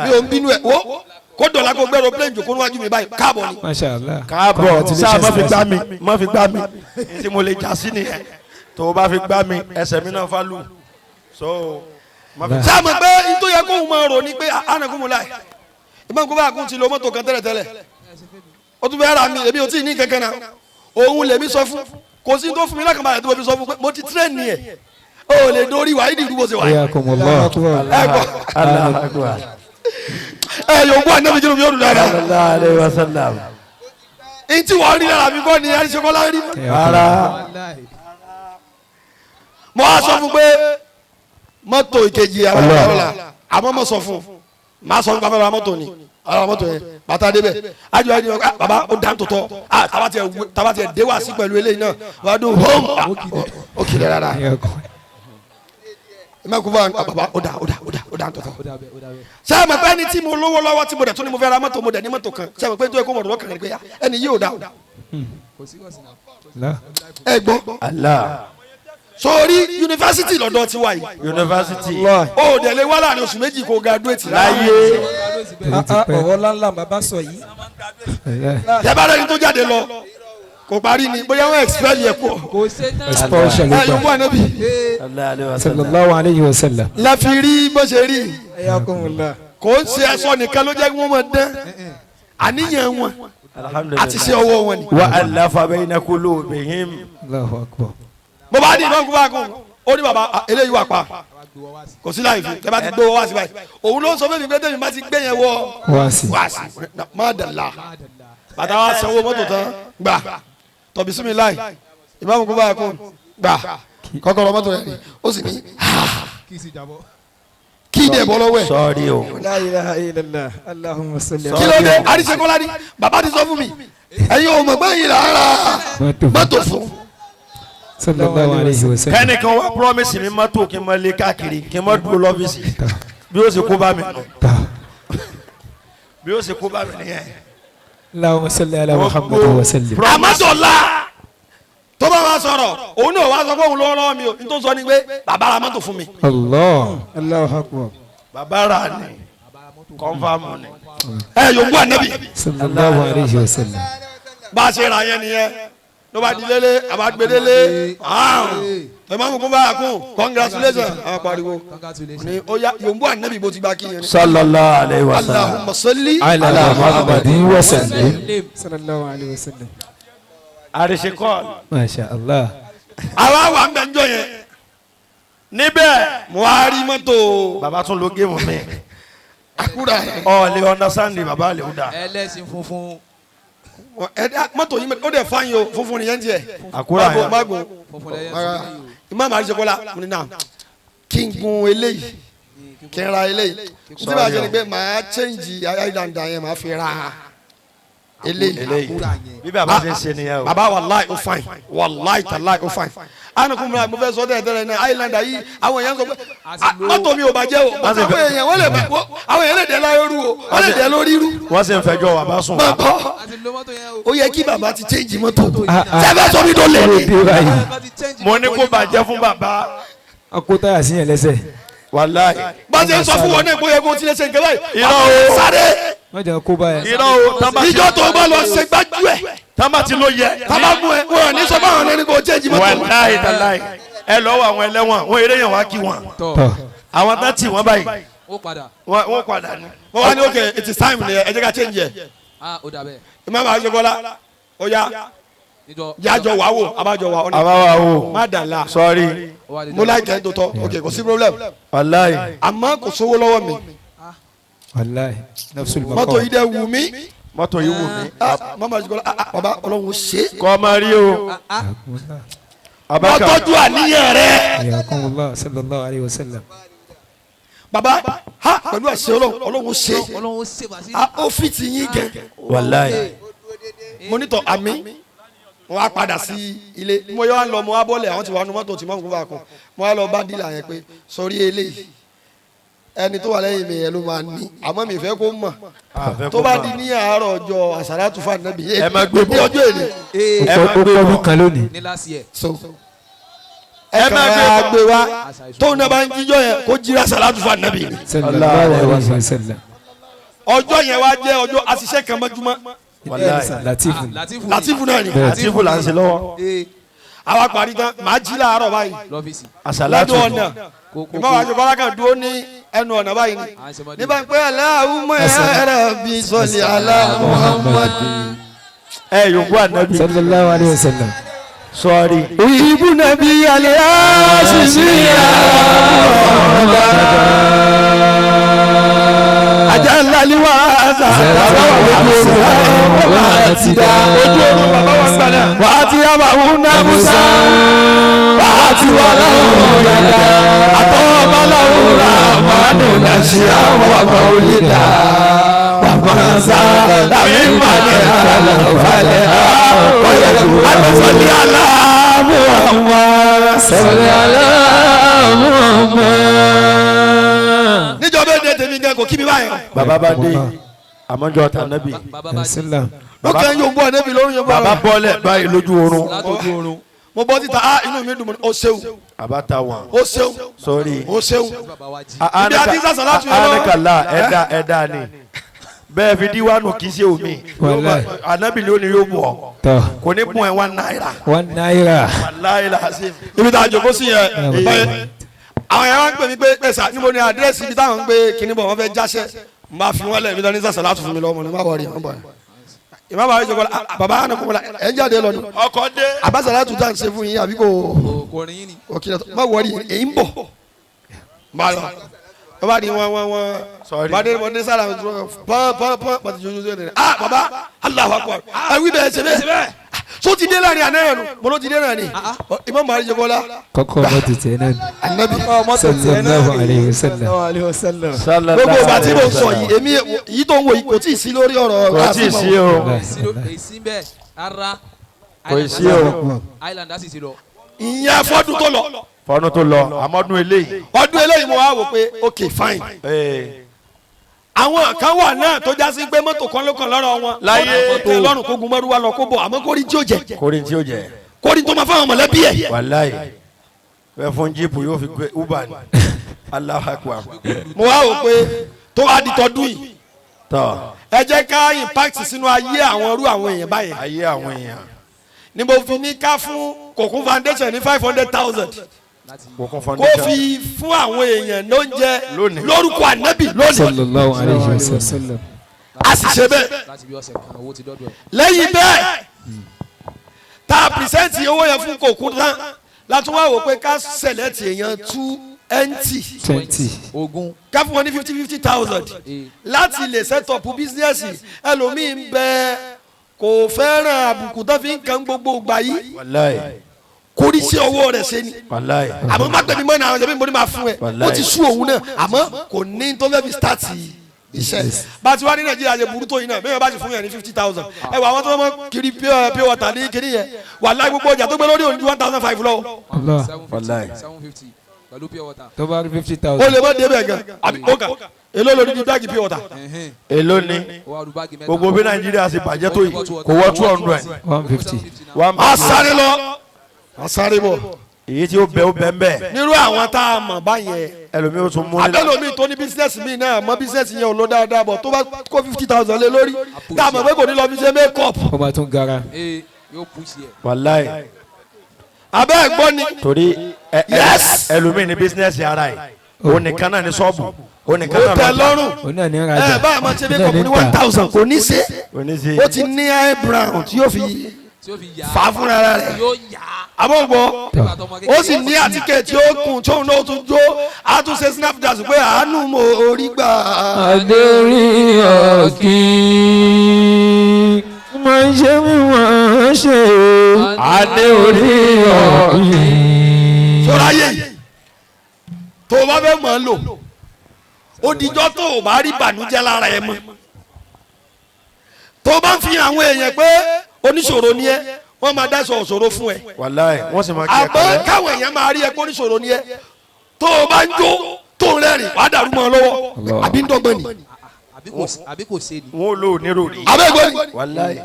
mi ò ń bínú ẹ wo kó dọ̀la kó gbẹ́rọ plane jòkó níwájú mi báyìí káàbọ̀ ni. Masha Allah. Káàbọ̀ sáà má fi gbá mi má fi gbá mi tí mo lè já sí nìyẹn tó o bá fi gbá mi ẹsẹ̀ mi náà fa lù. Sáà mọ̀ pé n tó yẹ kóun máa rò ní pé anagunmu láì ìmọ̀ nǹkan bá kún ti lo mọ́tò kan tẹ́lẹ̀tẹ́lẹ̀ ó tún fẹ́ ra mi èmi ò tí ì ní kankan náà òun lèmi sọ fún kò sí tó fún mi lákàmá àti mo fi sọ fún pé mo ti tírẹ̀nì ẹ̀ o lè dórí wàá ìdí ìdúgbò ṣe wà. Ẹ yóò gbọ́ àná mi jẹ́ mi yóò dùn dáadáa. N tí wọ́n rí lára mi kọ́ ni Àríṣekọ́lá rí. Mo á sọ fún pé mọ́tò ìkejì àwọn ọ̀la àmọ́ mo sọ fún màá sọ fún bàbá wa mọ́tò ni ara mọ́tò yẹn bàtà débẹ̀ ajo ajo baba ó dá tòótọ́ ah taba tiẹ̀ dé wá sí pẹ̀lú eléyìí náà wàá dùn hóm ó kìlẹ̀ rárá ìmọ̀kúfà baba ó dá ó dá ó dá ó dá tòótọ́. Ṣé àmọ̀ pé ẹni tí mo lówó lọ́wọ́ tí mo dẹ̀ tún ni mo fẹ́ ra mọ́tò mo dẹ̀ ní mọ́tò kan ṣé àmọ̀ pé nítorí kó mo rọ̀ kàn pé ẹni yìí ò dá. Ẹ gbọ́ sórí yunifásitì lọ́dọ̀ tiwa yìí. Yunifásitì. Ó dẹ̀ lè wá láàrin oṣù méjì kó graduate láyé. Ọ̀rọ̀ ńláńlá bàbá sọ yìí. Yẹ́bá rẹ̀ ni tó jáde lọ kò parí ni bóyá wọ́n expel yẹ kú. Expulsion ló gbà. Ẹ yóò Sallallahu alayhi wa sallam. La fi rí bó ṣe rí. Kò ń ṣe aṣọ nìkan ló jẹ́ kí wọ́n máa dán àníyàn wọn àti ṣe ọwọ́ wọn ni. Wa allafa bayna qulubihim. Allahu akbar. Mo bá ní ìbọn kúbá kún ó ní baba eléyìí wà pa kò sí láì fi ẹ bá ti gbé wá sí báyìí òun ló ń sọ fún mi pé tèmi bá ti gbé yẹn wọ wá sí má dàlá bàtà wa sanwó mọ́tò tán gbà tọ̀bí sí mi láì ìbámu kúbá kún gbà kọ́kọ́rọ́ mọ́tò rẹ̀ ó sì ní kí dẹ̀ bọ́ lọ́wọ́ ẹ̀. Sọ́ọ́rí o. La ilaha illallah Allahumma salli. Kí ló dé Àríṣekọ́lá ni bàbá ti sọ fún mi ẹ̀yin ò mọ̀ gbẹ́yìn rárá mọ́tò fún. Sallallahu alayhi wa sallam. Kẹ́nìkan wá promise mi mọ́tò kí n má lé káàkiri kí n má dúró lọ́fíìsì bí ó sì kó bá mi nù bí ó sì kó bá mi nìyẹn. Allahumma salli ala Muhammadin wa sallim. Àmọ́tòlá tó bá wa sọ̀rọ̀ òun náà wá sọ pé òun lọ́wọ́ lọ́wọ́ mi o n tó sọ ni pé bàbá ra mọ́tò fún mi. Allah. Allahu akbar. Bàbá ra ni kọ́nfàmù ni. Ẹ yóò gbọ́ ànábì. Sallallahu alayhi wa sallam. Bá a ṣe ra yẹn nìyẹn ló bá di lélẹ̀ àbágbélélé ẹ máa mú kó bá a kún congratulations àwọn pariwo ni ó yá yòǹbó ànábì bó ti gba kí yẹn ni. Sallallahu alayhi wa sallam. Allahumma salli ala Muhammadin wa sallim. Sallallahu alayhi wa sallam. Àríṣekọ́lá. Masha Allah. Àwa wà ń bẹ njọ yẹn. Níbẹ̀. Mo wá rí mọ́tò. Bàbá tún lo géèmù mi. Àkúrà. Ọ̀ lè understand bàbá lè ń dà. Ẹlẹ́sìn funfun. Mọ́tò yìí ó dẹ̀ fáyín o funfun nìyẹn tiẹ̀. Àkúrà yẹn. Mago Imam Àríṣekọ́lá mo ní náà kí n gun eléyìí kí n ra eléyìí tí bá a ṣe ni pé màá change ayélujára yẹn màá fi ra eléyìí. Bí bàbá ṣe ń ṣe nìyẹn o. Bàbá wàláì ó fine wàláì tàláì ó fine. Anukun mi mo fẹ́ sọ tẹ́lẹ̀ tẹ́lẹ̀ náà Highlander yìí àwọn èèyàn sọ pé mọ́tò mi ò bàjẹ́ o àwọn èèyàn wọ́n lè àwọn èèyàn lè dẹ́ láyé rú o wọ́n lè dẹ́ lórí rú. Wọ́n sì ń fẹjọ́ bàbá sùn. Bàbá ó yẹ kí bàbá ti change mọ́tò sẹ́fẹ̀ sọ mi tó lè ní. Mo ní kó bàjẹ́ fún bàbá. A kó táyà sí yẹn lẹ́sẹ̀. Wàláì. Bá a ṣe ń sọ fún wọn náà pé ó yẹ kó tilẹ̀ ṣe nǹkan báyìí. Irọ́ o. Sáré. Wọ́n jẹ́ kó báyìí. Irọ́ o. Ìjọ tó bá lọ ṣe gbájú ẹ̀. Tábà ti ló yẹ. Tábà mú ẹ wọn ní sọ fáwọn ẹni kò change mọ́tò. Wàláì tàláì. Ẹ lọ́wọ́ àwọn ẹlẹ́wọ̀n wọn eré yẹn wá kí wọn. Àwọn tán tì wọ́n báyìí. Ó padà. Wọ́n padà ní. Wọ́n wá ní okay, it is time ni, ẹ jẹ́ ká change ẹ̀. Ah, ó dà bẹ́ẹ̀. Imam Ajibola, ó yá, Níjọ. jájọ wà wò, abájọ wà ọ̀nà. Àbáwá o. Má dà la. Sọ́ọ́rí. Ó wá di Mo láìkẹ́ tó tọ́, okay, kò sí problem. Wàláì. Àmọ́ kò sówó lọ́wọ́ mi. Wàláì. Nafsul Mọ́tò maqam. yìí dẹ̀ wù mí. Mọ́tò yìí wù mí. Ah, Mama Ajibola, ah, ah, baba Ọlọ́run ṣe. Kọ́ máa rí o. Hayakumullah. Wọ́n tọ́jú àníyàn rẹ̀. Hayakumullah sallallahu alayhi wa sallam. Baba, ha, pẹ̀lú àṣẹ Ọlọ́run, Ọlọ́run ṣe. Ọlọ́run ó ṣe bàṣí. Ah, ó fi ti yín gẹ̀. Wàláì. Mo ní tọ́ àmì. Mo wá padà sí ilé. Mo yọ wá lọ, mo wá bọ́lẹ̀, àwọn tí wàá nu mọ́tò tí mọ́tò bá kàn. Mo wá lọ bá dílà yẹn pé sọrí eléyìí. Ẹni tó wà lẹ́yìn mi yẹn ló máa ní. Àmọ́ mi fẹ́ kó mọ̀. Tó bá di ní àárọ̀ ọjọ́ àsàlátù fún Ànábì. Ẹ má gbé bọ̀. Ní ọjọ́ èlé. Ẹ má Ó gbé kọ́ bọ̀. ọdún kan lónìí. Ní last year. So ẹ má gbé wá. Tóun náà bá ń jíjọ́ yẹn kó jíra àsàlátù fún Ànábì. Sallallahu alayhi wa sallam. Ọjọ́ yẹn wá jẹ́ ọjọ́ àṣìṣe kan mọ́júmọ́. Wàláì. Latifu. Latifu. Latifu náà ni. Latifu là ń ṣe lọ́wọ́. Àwa parí tán, màá jí láàárọ̀ báyìí. Lọ́fíìsì. Àsàlátù. Lọ́dún ọ̀nà. Ìmọ̀ wàá ṣe kọ́lá kan dúró ní ẹnu ọ̀nà báyìí ni. Nígbà pé Allahumma ya Rabbi salli ala Muhammad. Ẹ yòókù Ànábì. Sallallahu alayhi wa sallam. Sọ́ọ́rí. Ìbú nàbí alẹ́ àṣìṣe ajá ńlá ni wà á sà. Ojú oorun bàbá wa gbàdá. Wà á ti yá bàbá náà Musa. Wà á ti wà láwùrán dada. Àtọ́ ọba láwùrán àmàlù náà ṣe àwọn àgbà olè dà. Bàbá sá làmì màlẹ̀ àlàfàlẹ̀ àkọ́yẹ̀dù. Àtẹ̀sọ́lé aláàbò àwọn. Salli ala Muhammad. Níjọba èdè tèmi gan kò kí mi báyìí. Bàbá bá dé àmọ́jọ́ tànàbì. Bàbá bá jí. Sallam. Ó kẹ́ ń yóò bọ̀ níbi lórí yóò bọ̀. Bàbá bọ́lẹ̀ báyìí lójú oorun. Látọjú oorun. Mo bọ́ síta, ah, inú mi dùn mọ́, ó ṣeun, Àbá ta wọn. ó ṣeun, Sọ́ọ́rí. ó ṣeun. Bàbá wa jí. Ibi àti sàṣàlátù yẹn lọ. Anakala ẹ̀dá ẹ̀dá ni. Bẹ́ẹ̀ fi díwánu kì í ṣe omi. Wàláì. Ànábì ló ní yóò bù ọ́. Tọ́. Kò ní bùn ẹ̀ ₦1. ₦1. Wàláì làásì. Ibi tá a jókòó sí yẹn, báyìí, àwọn yẹn wá ń pè mí pé pẹ̀sà níbo ni àdírẹ́sì ibi táwọn ń gbé kinní bọ̀ wọ́n fẹ́ jáṣẹ́. N bá fi wọ́n lẹ̀ ibi tí wọ́n ní sàṣàlátù fún mi lọ́wọ́ mo ní má wọrí wọ́n bọ̀. Ìmọ̀ bàbá yìí sọ̀kọ́ bàbá àná kò mọ̀ ẹ̀ ń jáde lọ ni. Ọkọ̀ dé. Àbásàlátù tá à ń ṣe fún yín àbí kò Kò rìn yín ni. òkè má wọrí èyí ń bọ̀. Má lọ. Bàbá ni wọ́n. Sorry. Bàbá dé wọ́n dé sára pọ́n pọ́n pọ́n pàtó jojo jojo rẹ̀. Ah bàbá Allahu Akbar. Ẹ wí bẹ́ẹ̀ ṣe bẹ́ẹ̀. So ti dé láàrin àná yẹn nu mo ló ti dé náà ni. Imam Buhari jẹ bọ́lá. Kọ́kọ́ mọ́tò tiẹ̀ náà. Anabi. Sallallahu alayhi wa sallam. Sallallahu alayhi wa sallam. Gbogbo ìgbà tí mo sọ yìí èmi yìí tó ń wò yìí kò tí ì sí lórí ọ̀rọ̀ Kò tí ì sí o. Èsì bẹ́ẹ̀ rárá. Kò sí o. Island á sì ti lọ. Ìyẹn fọ́dún tó lọ. Fọ́nù tó lọ àmọ́dún eléyìí. Ọdún eléyìí mo wá wò pé ok fine. Àwọn kan wà náà tó já sí pé mọ́tò kan ló kàn lọ́rọ̀ wọn. Láyé. Ó tẹ́ lọ́rùn kó gun mọ́rúwá lọ kó bọ̀ àmọ́ kórìí tí ó jẹ. Kórè tí ó jẹ. Kórìí tó máa fáwọn mọ̀lẹ́bí ẹ̀. Wàláì. Bẹ́ẹ̀ fún jíìpù yóò fi gbé Uber ni. Allahu Akbar. Mo wá wò pé tó wá di tọdún yìí. Tọ́. Ẹ jẹ́ ká impact sínú ayé àwọn irú àwọn èèyàn báyẹn. Ayé àwọn èèyàn. Ni mo fi ní ká fún Kòkún Foundation ní 500,000. Kòkún Kó Foundation. fi fún àwọn èèyàn lóúnjẹ Lónìí. lórúkọ Ànábì lónìí. Sallallahu alayhi wa sallam. A sì ṣe bẹ́ẹ̀. Láti bí ọ̀sẹ̀ kan owó ti dọ́dọ̀ ẹ̀. Lẹ́yìn bẹ́ẹ̀ tá a pìrìsẹ́ǹtì owó yẹn fún Kòkún tán látún wá wò pé ká sẹ̀lẹ̀tì èèyàn 20 20. Ogún. ká fún wọn ní 50,000 láti lè set up bísíǹsì. Ẹlòmíì ń bẹ kò fẹ́ràn àbùkù tó fi ń kan gbogbo ìgbà yìí. Wàláì. Kórí sí ọwọ́ rẹ̀ ṣe ni. Wàláì. Àmọ́ má gbẹ̀mí mọ́ náà àwọn ìjọba ìbọn ni máa fún ẹ. Ó ti sú òun náà àmọ́ kò ní tó fẹ́ fi start iṣẹ́. Bá a ti wá ní Nàìjíríà ṣe burú tó yìí náà bẹ́ẹ̀ bá ti fún yẹn ní 50,000. Ẹ wà àwọn tó mọ kiri pure water ní kiri yẹn. Wàláì gbogbo ọjà tó gbé lórí òní 1,500 lọ. Allah. Wàláì. 750 pẹ̀lú pure water. Tó bá rí 50,000. Ó lè má débẹ̀ gan. Àbí ó kà èló lórí di báàgì pure water. Èló ni gbogbo bí Nàìjíríà ṣe bàjẹ́ tó yìí kò wọ́ 200. 150. A sáré lọ a sáré bọ̀. Èyí tí ó bẹ ó bẹ ń bẹ. Nírú àwọn tá a mọ̀ báyẹn. Ẹlòmíì ó tún mú nílá. Abẹ́lòmíì tó ní bísíǹsì míì náà mọ bísíǹsì yẹn ò lọ dáadáa bọ̀ tó bá kó 50,000 lé lórí tá a mọ̀ pé kò ní lọ fi ṣe make up. Ó máa tún gara. Yóò push yẹ. Wàláì. Abẹ́ ẹ̀ gbọ́ ni. Torí ẹlòmíì ní bísíǹsì ara ẹ̀. Òun nìkan náà ní ṣọ́ọ̀bù. Ó nìkan Ó náà tẹ́ lọ́jà. lọ́rùn. Òun náà ní rajà. Ẹ bá a máa ṣe Òun náà makeup ní ní ta. 1000 kò ní ṣe. Kò ní ṣe. Ó ti ní eyebrow tí yóò fi Tí ó fi yá. fà á fúnra rẹ̀. Yóò yá. Àbọ̀bọ̀ Nígbà tó ọmọ kékeré. ó sì ní àtíkè tí ó kùn tóun náà tún jó àtúnṣe snap dance pé àánú mo orí gbà. Adérí ọ̀kìn máa ń ṣe mí wọ́n ṣe adé orí ọ̀kìn. Sọ́ra yé yìí tó o bá fẹ́ mọ̀ ọ́ lò ó dijọ́ tó o bá rí ìbànújẹ́ lára ẹ mọ́ tó o bá ń fi àwọn èèyàn pé oníṣòro ni ẹ wọ́n máa dáṣọ òṣòro fún ẹ Wàláì wọ́n sì máa kí ẹ àmọ́ kọ́lẹ́. káwọn èèyàn máa rí ẹ pé oníṣòro ni ẹ tó o bá ń jó tó ń rẹ́rìn wàá dàrú mọ́ ọ lọ́wọ́ Allah. àbí ń dọ́gbọ́n ni Àbí kò ṣe ni. Wọ́n ò lò ní ròrí. àbẹ́gbọ́n ni Wàláì.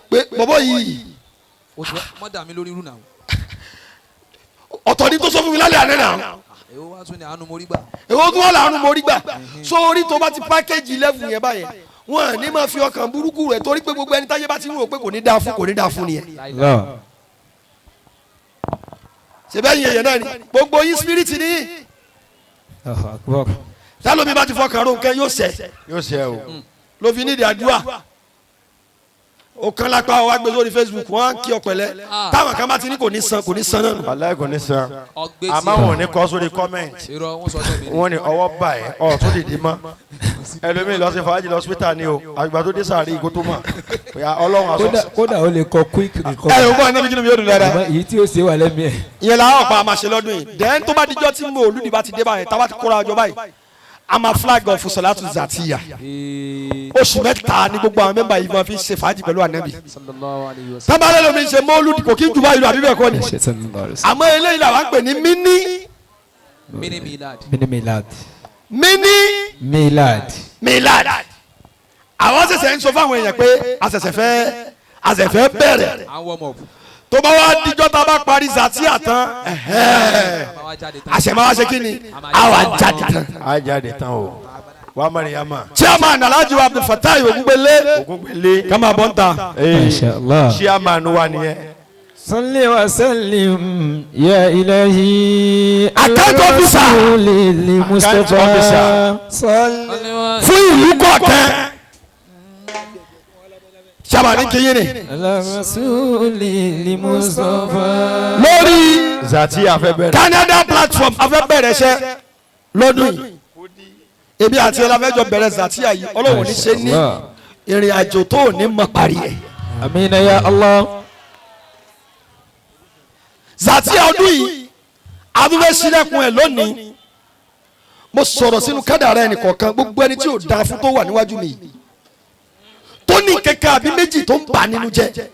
pé bọ́bọ́ yìí O ti mọ́ dà mí lórí irú náà. ọ̀tọ̀ ni tó sọ fún mi lálẹ́ àná náà Èwo wá tún ní àánú mo rí gbà. èwo tó wà láàánú mo rí gbà sórí tó bá ti pákéjì lẹ́fù yẹn báyẹn wọn ní máa fi ọkàn burúkú rẹ torí pé gbogbo ẹni táyé bá ti ń rò pé kò ní dáa fún kò ní dáa fún nìyẹn. Allah. ṣèbẹ́ yìí èèyàn náà ni gbogbo yín spirit ni yín Allahu akbar. tálómi bá ti fọkàn ro nǹkan yóò ṣẹ Yóò ṣe o. ló fi nídìí àdúrà ó kán lápá wa gbé sórí Facebook wọn á kí ọ pẹ̀lẹ́ táwọn kan bá ti ní kò ní san kò ní san náà nù. Wàláì kò ní san. Ọgbẹ́ Àmọ́ tiẹ̀. wọn ò ní kọ́ sórí comment. Irọ́ wọn sọ tẹ̀mí. Wọ́n ní ọwọ́ bà ẹ́ ọ̀ tún dìde mọ́. Ẹlòmíì lọ sí fàájì lọ sípítà ni o. Àgbà tó dé sàárè ìgò tó mọ̀. Bóyá Ọlọ́run Kódà aṣọ. kódà ó lè kọ quick ẹ ò recovery. gbọ́ ẹ̀nà mi kí ni mi yóò dùn dáadáa. Àmọ́ èyí tí ó ṣe wà lẹ́mìí ẹ̀. ìyẹn làwọn ọ̀pá àmàṣe lọ́dún yìí dẹ́n tó bá dijọ́ tí mo olùdí bá ti dé báyìí táwa ti kóra ọjọ́ báyìí a máa flag off sọ̀látù zàtìyà oṣù mẹ́ta ni gbogbo àwọn mẹ́mbà yìí máa fi ṣe fàájì pẹ̀lú ànábì Sallallahu alayhi wa sallam. tábàlẹ́ lómi ṣe mọ́lúdì kò kí n jù báyìí lọ àbí bẹ́ẹ̀ kọ́ ni Ṣé sallallahu alaihi wasallam. àmọ́ eléyìí làwọn ń pè ní mini Mini milad. Mini milad. mini Milad. milad àwọn ṣẹ̀ṣẹ̀ ń sọ fáwọn èèyàn pé a ṣẹ̀ṣẹ̀ fẹ́ bẹ̀rẹ̀ À ń warm up. tó bá wá dijọ́ tá a bá parí zàtìyà tán ẹ̀hẹ́n, A máa wá jáde tán. àṣẹ máa wá ṣe kí ni àwa jáde tán. Á jáde tán o. Wàá Mariama. Chairman Alhaji Abdul Fatai Ogungbele Ògúngbélé. kama bọ́ ń ta. Masha Allah. Chairman wa nìyẹn. Salli wa sallim ya ilahi. Account officer. Rasulil Mustafa. Account officer. Salli. Fún ìlú kọ̀ọ̀kan. Chairman ní kíyìn ni. Ala rasulil Mustafa. Lórí Zati afẹ́ bẹ̀rẹ̀. Canada platform a fẹ́ bẹ̀rẹ̀ iṣẹ́ lọ́dún yìí. Èmi àti ọlọ́fẹ́jọ bẹ̀rẹ̀ Zatia yìí Ọlọ́run ní ṣe ní ìrìn àjò tó ò ní mọ̀ parí ẹ̀. Amina ya Allah. Zatia ọdún yìí a tún fẹ́ ṣílẹ̀kùn ẹ̀ lónìí. Mo sọ̀rọ̀ sínú kádàrá ẹnì kọ̀ọ̀kan gbogbo ẹni tí ò dáa fún tó wà níwájú mi yìí tó ní kẹ̀kẹ́ àbí méjì tó ń bà nínú jẹ́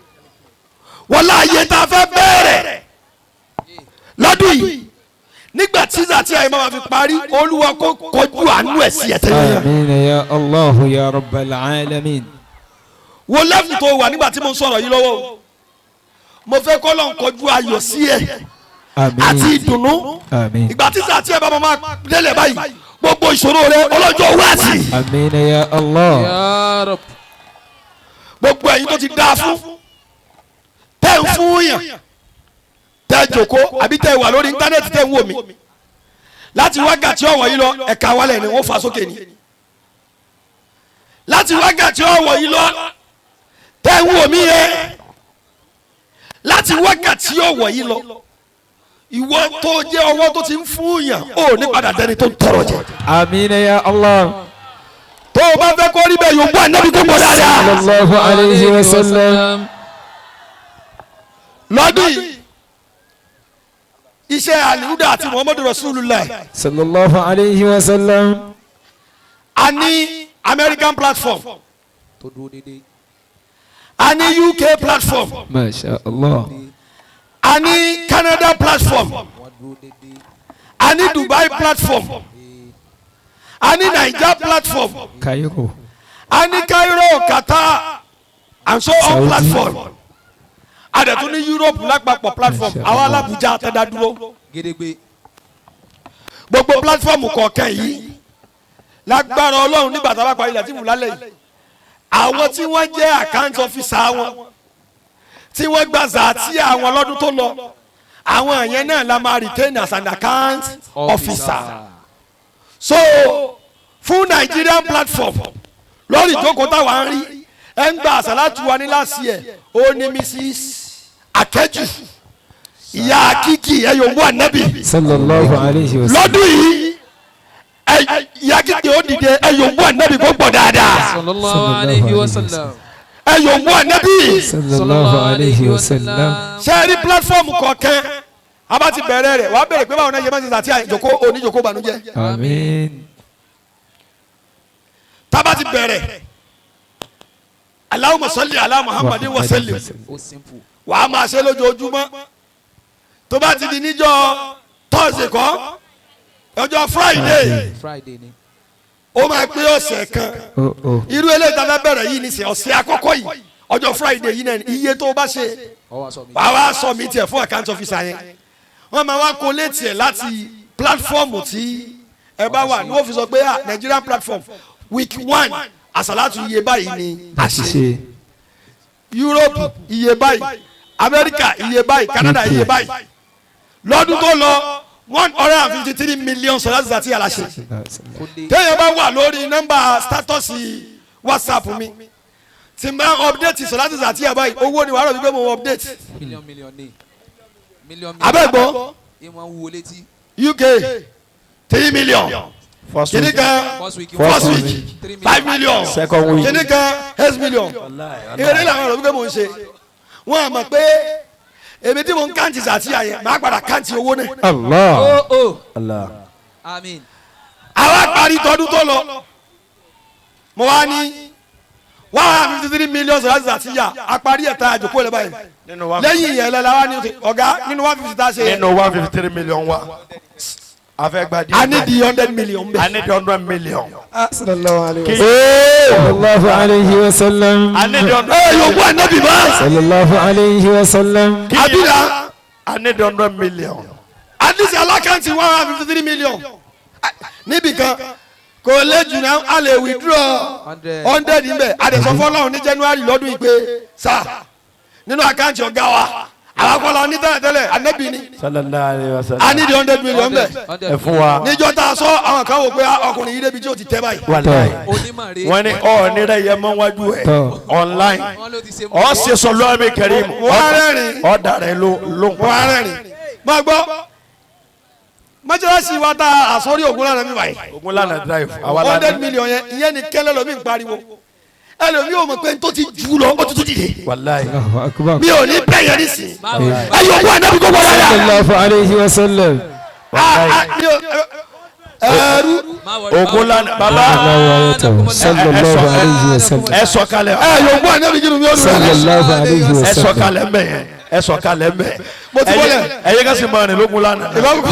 wọ́n láàyè tá a fẹ́ bẹ̀rẹ̀ lọ́dún yìí nígbà tí Zatia yìí máa fi parí Olúwa kó kọjú àánú ẹ̀ sí ẹ̀tẹ́ yẹn. Amina ya Allah ya rabbal alamin. Wo lẹ́fù tó wà nígbà tí mo ń sọ̀rọ̀ yìí lọ́wọ́ o mo fẹ́ kọ́ lọ́n kọjú ayọ̀ sí ẹ Amin. àti ìdùnnú Amin. ìgbà tí Zatia bá máa délẹ̀ báyìí gbogbo ìṣòro rẹ ọlọ́jọ́ wáàsì Amina ya Allah. Ya Rabb. gbogbo ẹ̀yin tó ti dáa fún tẹ́ ń fún yàn tẹ́ jòkó àbí tẹ́ wà lórí íńtánẹ́ẹ̀tì tẹ́ ń wò mí láti wákàtí ọ̀wọ̀ yìí lọ ẹ̀ka wálẹ̀ ni wọ́n fà sókè ni láti wákàtí ọ̀wọ̀ yìí lọ tẹ́ ń wò mí yẹn láti wákàtí ọ̀wọ̀ yìí lọ ìwọ tó jẹ́ ọwọ́ tó ti ń fún yàn ó ní padà dẹni tó ń tọrọ jẹ Amina ya Allah. tó o bá fẹ́ kó rí bẹ́ẹ̀ yóò gbọ́ ànábì kó pọ̀ dáadáa. Sallallahu alayhi wa sallam. Lọ́dún yìí iṣẹ́ alihuda àti Muhammadu Rasulullah Sallallahu alayhi wa sallam. a ní American platform Tó dúró dédé. a ní UK platform Masha Allah. a ní Canada platform Wọ́n dúró dédé. a ní Dubai platform a ní Naija platform Cairo. a ní Cairo, Qatar and so on Saudi. platform a dẹ̀ tún ní Europe lápapọ̀ platform Masha àwọn Allah. alábùjá àtẹ̀dádúró Gédégbé. gbogbo platform kọ̀ọ̀kan yìí lágbára Ọlọ́run nígbà tá a bá parí Latifu lálẹ́ yìí àwọn tí wọ́n jẹ́ account officer wọn tí wọ́n gba zàtí àwọn lọ́dún tó lọ àwọn yẹn náà la máa retain as an account officer. So fún Nigerian platform lórí ìjókòó táwa ń rí ẹ ń gba àsálàtù wa ní láti ẹ̀ ó ní Mrs. Akẹ́jù ìyá Akíkì ẹ yóò mú ànábì Sallallahu alayhi wa sallam. lọ́dún yìí ìyá Akíkì ó dìde ẹ yóò mú ànábì kó pọ̀ dáadáa Sallallahu alayhi wa sallam. ẹ yóò mú ànábì. Sallallahu alayhi wa sallam. Ṣé ẹ rí platform kọ̀ọ̀kan a bá ti bẹ̀rẹ̀ rẹ̀ wàá bẹ̀rẹ̀ pé báwo náà yẹ máa ń ṣe àti àjòkó oníjòkó bànújẹ́ Àmín. tá a bá ti bẹ̀rẹ̀ Allahumma salli ala Muhammadin wa sallim Ó simple. wàá máa ṣe lójoojúmọ́ tó bá ti di níjọ́ tọ́sí kọ́ ọjọ́ Friday Friday ni. ó máa pé ọ̀sẹ̀ kan Oh, oh. irú eléyìí tá a fẹ́ bẹ̀rẹ̀ yìí nísìnyí ọ̀sẹ̀ àkọ́kọ́ yìí ọjọ́ Friday yìí náà ni iye tó o bá ṣe Ọwọ́ aṣọ mi. wàá wá sọ mi tiẹ̀ fún account officer yẹn wọ́n máa wá kó létí ẹ̀ láti platform tí ẹ bá wà ní wọ́n fi sọ pé ah Nigerian platform week 1 àsàlátù iye báyìí ni Àṣìṣe. Europe iye báyìí America iye báyìí Canada iye báyìí lọ́dún tó lọ 153 million sọ̀rọ̀ àti àlàṣe Kó lé. téèyàn bá wà lórí nọ́mbà status WhatsApp mi tí n bá update sọ̀rọ̀ àti àbáyìí owó ni wàá rọ̀ wípé mo update Million million ni. Million million. abẹ́gbọ́ Ìwọ̀n wúwo létí. UK 3 million First kìíní week. kan First week. first week 3 5 million Second week. kìíní kan 8 million eré làwọn ọ̀rọ̀ wípé mò ń ṣe wọ́n á mọ̀ pé èmi tí mò ń káǹtì sàtì àyẹ̀ máa padà káǹtì owó náà Allah. Oh oh. Allah. Àmín. àwa parí tọdún tó lọ mo wá ní 153 million sọ̀rọ̀ àti yà àparí ẹ̀ta àjòkó lẹ́ báyìí Nínú one lẹ́yìn ìyẹn lẹ́la wá ní ọ̀gá nínú 150 tá a ṣe nínú 153 million wa. A fẹ́ gba díẹ̀. a ní di 100 million A bẹ́ẹ̀. ní di 100 million. Sallallahu alayhi wa sallam. Sallallahu alayhi wa sallam. A ní di 100. Ẹ yóò wá nábì bá Sallallahu alayhi wa sallam. àbílà A ní di 100 million. àdìsí alákàntì 153 million níbì kan kò lè jù náà a lè withdraw 100. 100 níbẹ̀ àdẹ̀sọ́fọ́lọ́hún ní January lọ́dún yìí pé sá nínú àkáǹtì ọ̀gá wa àwọn akọ́lá ní tẹ́lẹ̀tẹ́lẹ̀ ànábì ni Sallallahu alayhi wa sallam. a ní di 100 million bẹ́ẹ̀ Ẹ fún wa. níjọ́ tá a sọ àwọn kan wò pé ọkùnrin yìí débi tí o ti tẹ́ báyìí. Wàláyé. Onímọ̀ rè. Wọ́n ní ọ̀ nírẹ̀ yẹ mọ́ wájú ẹ̀. Tọ́. Online. Wọ́n ló ti ṣe Ọ̀ ṣe sọ lọ́wọ́ mi kẹrin. Wọ́n á rẹ́rìn. Ọ̀ dàrẹ́ ló ló ń wọ́n á rẹ́rìn máa gbọ́ mọ́ṣáláṣí wa ta àsọrí ògùn lára mi báyìí Ogun lana drive. Àwa la 100 ní. million yẹn ìyẹn ni kẹ́lẹ́ lómi ń pariwo ẹlòmí ò mọ̀ pé n tó ti jù lọ ó ti tún dìde Wàláyé. Allahu akbar. mi ò ní bẹ́ẹ̀ yẹn nísìnyí Má wọrí. ẹ yóò wá ẹ̀nàbí gbogbo rẹ̀ Sallallahu alayhi wa sallam. ẹrú Má wọrí. Ogun lana baba. Sallallahu alayhi wa sallam. Ẹ sọ kalẹ̀. ẹ yóò wá ẹ̀nàbí jìnnú mi ó lù rẹ̀ Sallallahu alayhi wa Ẹ sọ sallam. kalẹ̀ mbẹ yẹn. Ẹ sọ kalẹ̀ mbẹ. Mo ti bọ́lẹ̀. Ẹ yẹ ká sì máa rìn lógun lana. ìbámu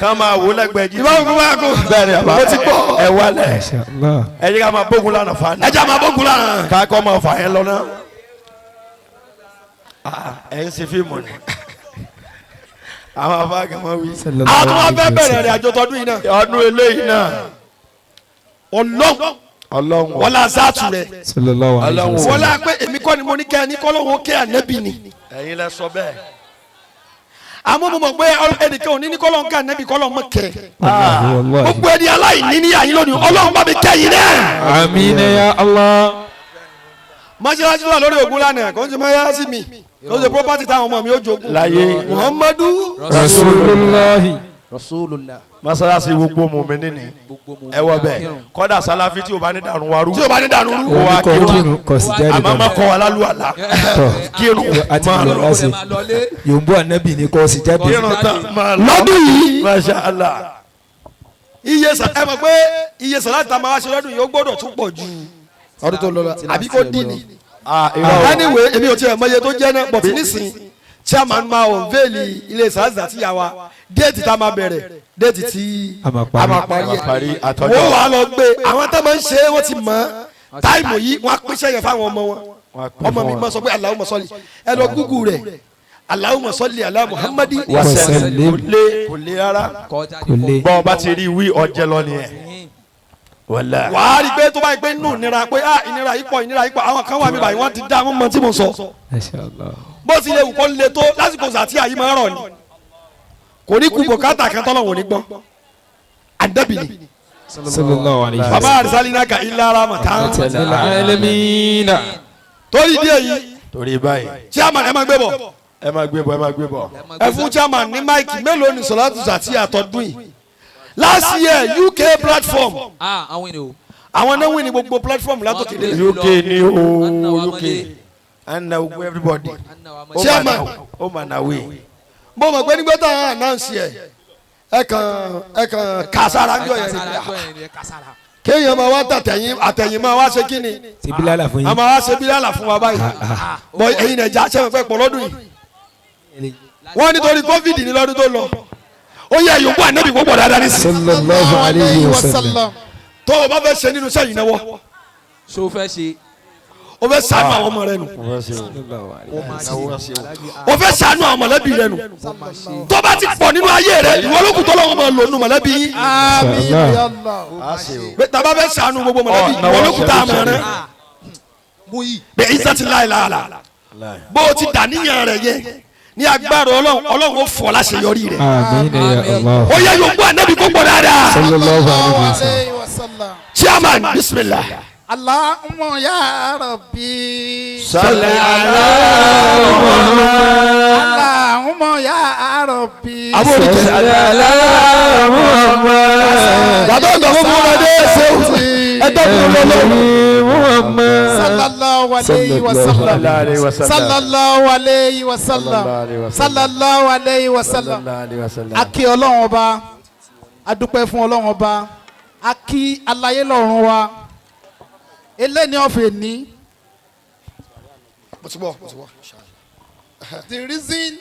Ká máa wò lẹ́gbẹ̀ẹ́ jí. ìbámu kó báyà kó Bẹ́ẹ̀ni àbá. mo ti gbọ́ Ẹ wálẹ̀. Masha Allah. Ẹ yẹ ká máa bógun lana fa ni. ẹ jẹ́ àmà bọ́kùn lára Ká kọ́ máa fà yẹn lọ náà. Ẹ ń ṣe fíìmù ni. Àwọn afáàgà máa wí. àwọn tó wá fẹ́ bẹ̀rẹ̀ rẹ̀ àjọ tọdún yìí náà Ọdún eléyìí náà. ọlọ́run Ọlọ́run. wọlá záàtù rẹ̀ Sallallahu alayhi wa sallam. wọlá pé èmi kọ́ ni mo ní kẹ́ ẹ ní kọ́ lóun kẹ́ ànẹ́bì ni Ẹ̀yin lẹ sọ bẹ́ẹ̀. àmọ́ mo mọ̀ pé ẹnìkan ò ní ní kọ́ lóun kẹ́ ànẹ́bì kọ́ lóun mọ̀ kẹ́ Wallahi wallahi. gbogbo ẹni aláìní ní àyín lónìí ọlọ́run bá mi kẹ́ yìí náà. Àmín ya Allah. mọ́ṣáláṣí wà lórí ògùn lánàá kò ń ṣe mọ́ṣáláṣí mi kò ń ṣe property táwọn ọmọ mi ó jogún. Láyé. Muhammadu Rasulullahi. Rasulullah. Masalasi gbogbo mùmíní ni. Gbogbo mu. Ẹ wọ bẹ́ẹ̀. Kọ́dà Sálàfí tí o bá ní dàrún waru. tí o bá ní dànù rú. Kó wa Kọ kírun. kírun kọ sí jáde Àmọ́ má dáadáa. kọ́ wa lálùwàlá. Tọ́. Kírun Àti máa lọ lọ. láti. Yòǹbó ànábì ni kọ sí jáde. Kírun tán máa lọ. Lọ́dún yìí Masha Allah. iye sà ẹ mọ̀ pé iye sà láti ta máa wá ṣe lọ́dún yìí ó gbọ́dọ̀ tún pọ̀ ju Ọdún tó lọ la. àbí kó dín ní. Ah, irọ́ o. Anyway èmi ò tiẹ̀ mọ iye tó jẹ́ náà but nísìn chairman máa unveil ilé sàásì àti ìyá wa déètì tá a máa bẹ̀rẹ̀ déètì tí A máa parí. a máa parí A máa parí ẹ̀ àtọ́jọ́. wọ́n wàá lọ gbé àwọn tó máa ń ṣe é wọ́n ti mọ̀ ọ́ táìmù yìí wọ́n á pínṣẹ́ yẹn fáwọn ọmọ wọn Wọ́n á pín ọmọ fún mi wọn. máa sọ pé Allahumma salli ẹ lọ gúgù rẹ̀ Allahumma salli ala Muhammadi Wa sallim. Kò lé kò lé rárá. Kọjá Kò le. Bọ́ ọ bá ti rí wí ọjẹ́ lọ nìyẹn. Wàlá. wàá rí i pé tó bá yẹ pé nù nira pé ah ìnira yìí pọ̀ ìnira yìí pọ̀ àwọn kan wà mí báyìí wọ́n ti dá wọn mọ tí mo sọ Masha Allah. bó ti lè wù kó le tó lásìkò sàtí àyè máa ń rọ̀ ni kò ní kú bùkátà kan tọ́lọ̀ wò ní gbọ́n àdẹ́bì ni Sallallahu alayhi wa Bàbá sallam. arsalinaka illa rahmatan Lil alamina. Torí díẹ̀ yìí. Torí báyìí. Chairman, ẹ máa gbé bọ̀. Ẹ máa gbé bọ̀, ẹ máa gbé bọ̀. Ẹ fún chairman ní mic. Mélòó ni sọ̀látù sàtì àtọ́dún yìí? Last year, UK platform. Ah, àwọn ènìyàn o. Àwọn náà win ní gbogbo platform látòkè dé. UK ni o, UK and na everybody. Chairman. Ó mà náà wé. Mo mọ̀ pé nígbà táwọn announce yẹ, ẹ kàn kàsára ń jọ yẹn ni kéèyàn máa wá tàtẹ̀yìn àtẹ̀yìn máa wá ṣe kí ni? Ṣe bílálà fún A yín. máa wá ṣe bílálà fún wa báyìí bọ́. Ẹ̀yin nàìjà ṣe fẹ́ pọ̀ lọ́dún yìí. Wọ́n nítorí COVID ní lọ́dún tó lọ. Ó yẹ yòókù ànábì púpọ̀ dáadáa ní sí. Sallallahu alayhi wa sallam. Tó o bá fẹ́ ṣe nínú sẹ́yìn náwó. So fẹ́ ṣe. O fẹ́ ṣàánú àwọn ọmọ rẹ nù. Ó máa ṣe. O fẹ́ ṣàánú àwọn mọ̀lẹ́bí rẹ nù. Tó bá ti pọ̀ nínú ayé rẹ, ìwọ ló kù tó lọ́wọ́ máa lò nínú mọ̀lẹ́bí yín. Àmín ya Allah. Pé tá a bá fẹ́ ṣàánú gbogbo mọ̀lẹ́bí, ìwọ ló kù tá a mọ̀ rẹ. Mú yìí. Bẹ́ẹ̀ ìsàtì láìláàlà bó o ti dà níyàn rẹ yẹ ní agbára Ọlọ́run, Ọlọ́run ó fọ́ láṣeyọrí rẹ. Àmín ya Allah. Ó yẹ yòókù ànábì kó pọ̀ dáadáa. Sallallahu alayhi wa sallam. Alayhi wa sallam. Chairman, bismillah. Allahumma ya Rabbi. Salli ala Allahumma ya Rabbi. Abu olùkẹ́. Salli ala Muhammad. Bàbá ọ̀gá fún ọmọdé ṣeun ẹgbẹ́ fún ọlọ́lọ́. Muhammad. Sallallahu alayhi wa sallam. alayhi wa sallam. Sallallahu alayhi wa sallam. Sallallahu alayhi wa sallam. A kí Ọlọ́run ọba, a dúpẹ́ fún Ọlọ́run ọba, a kí alayé lọ́run wa eléni ọ̀fẹ́ ní. Mo ti gbọ́, mo ti gbọ́. The reason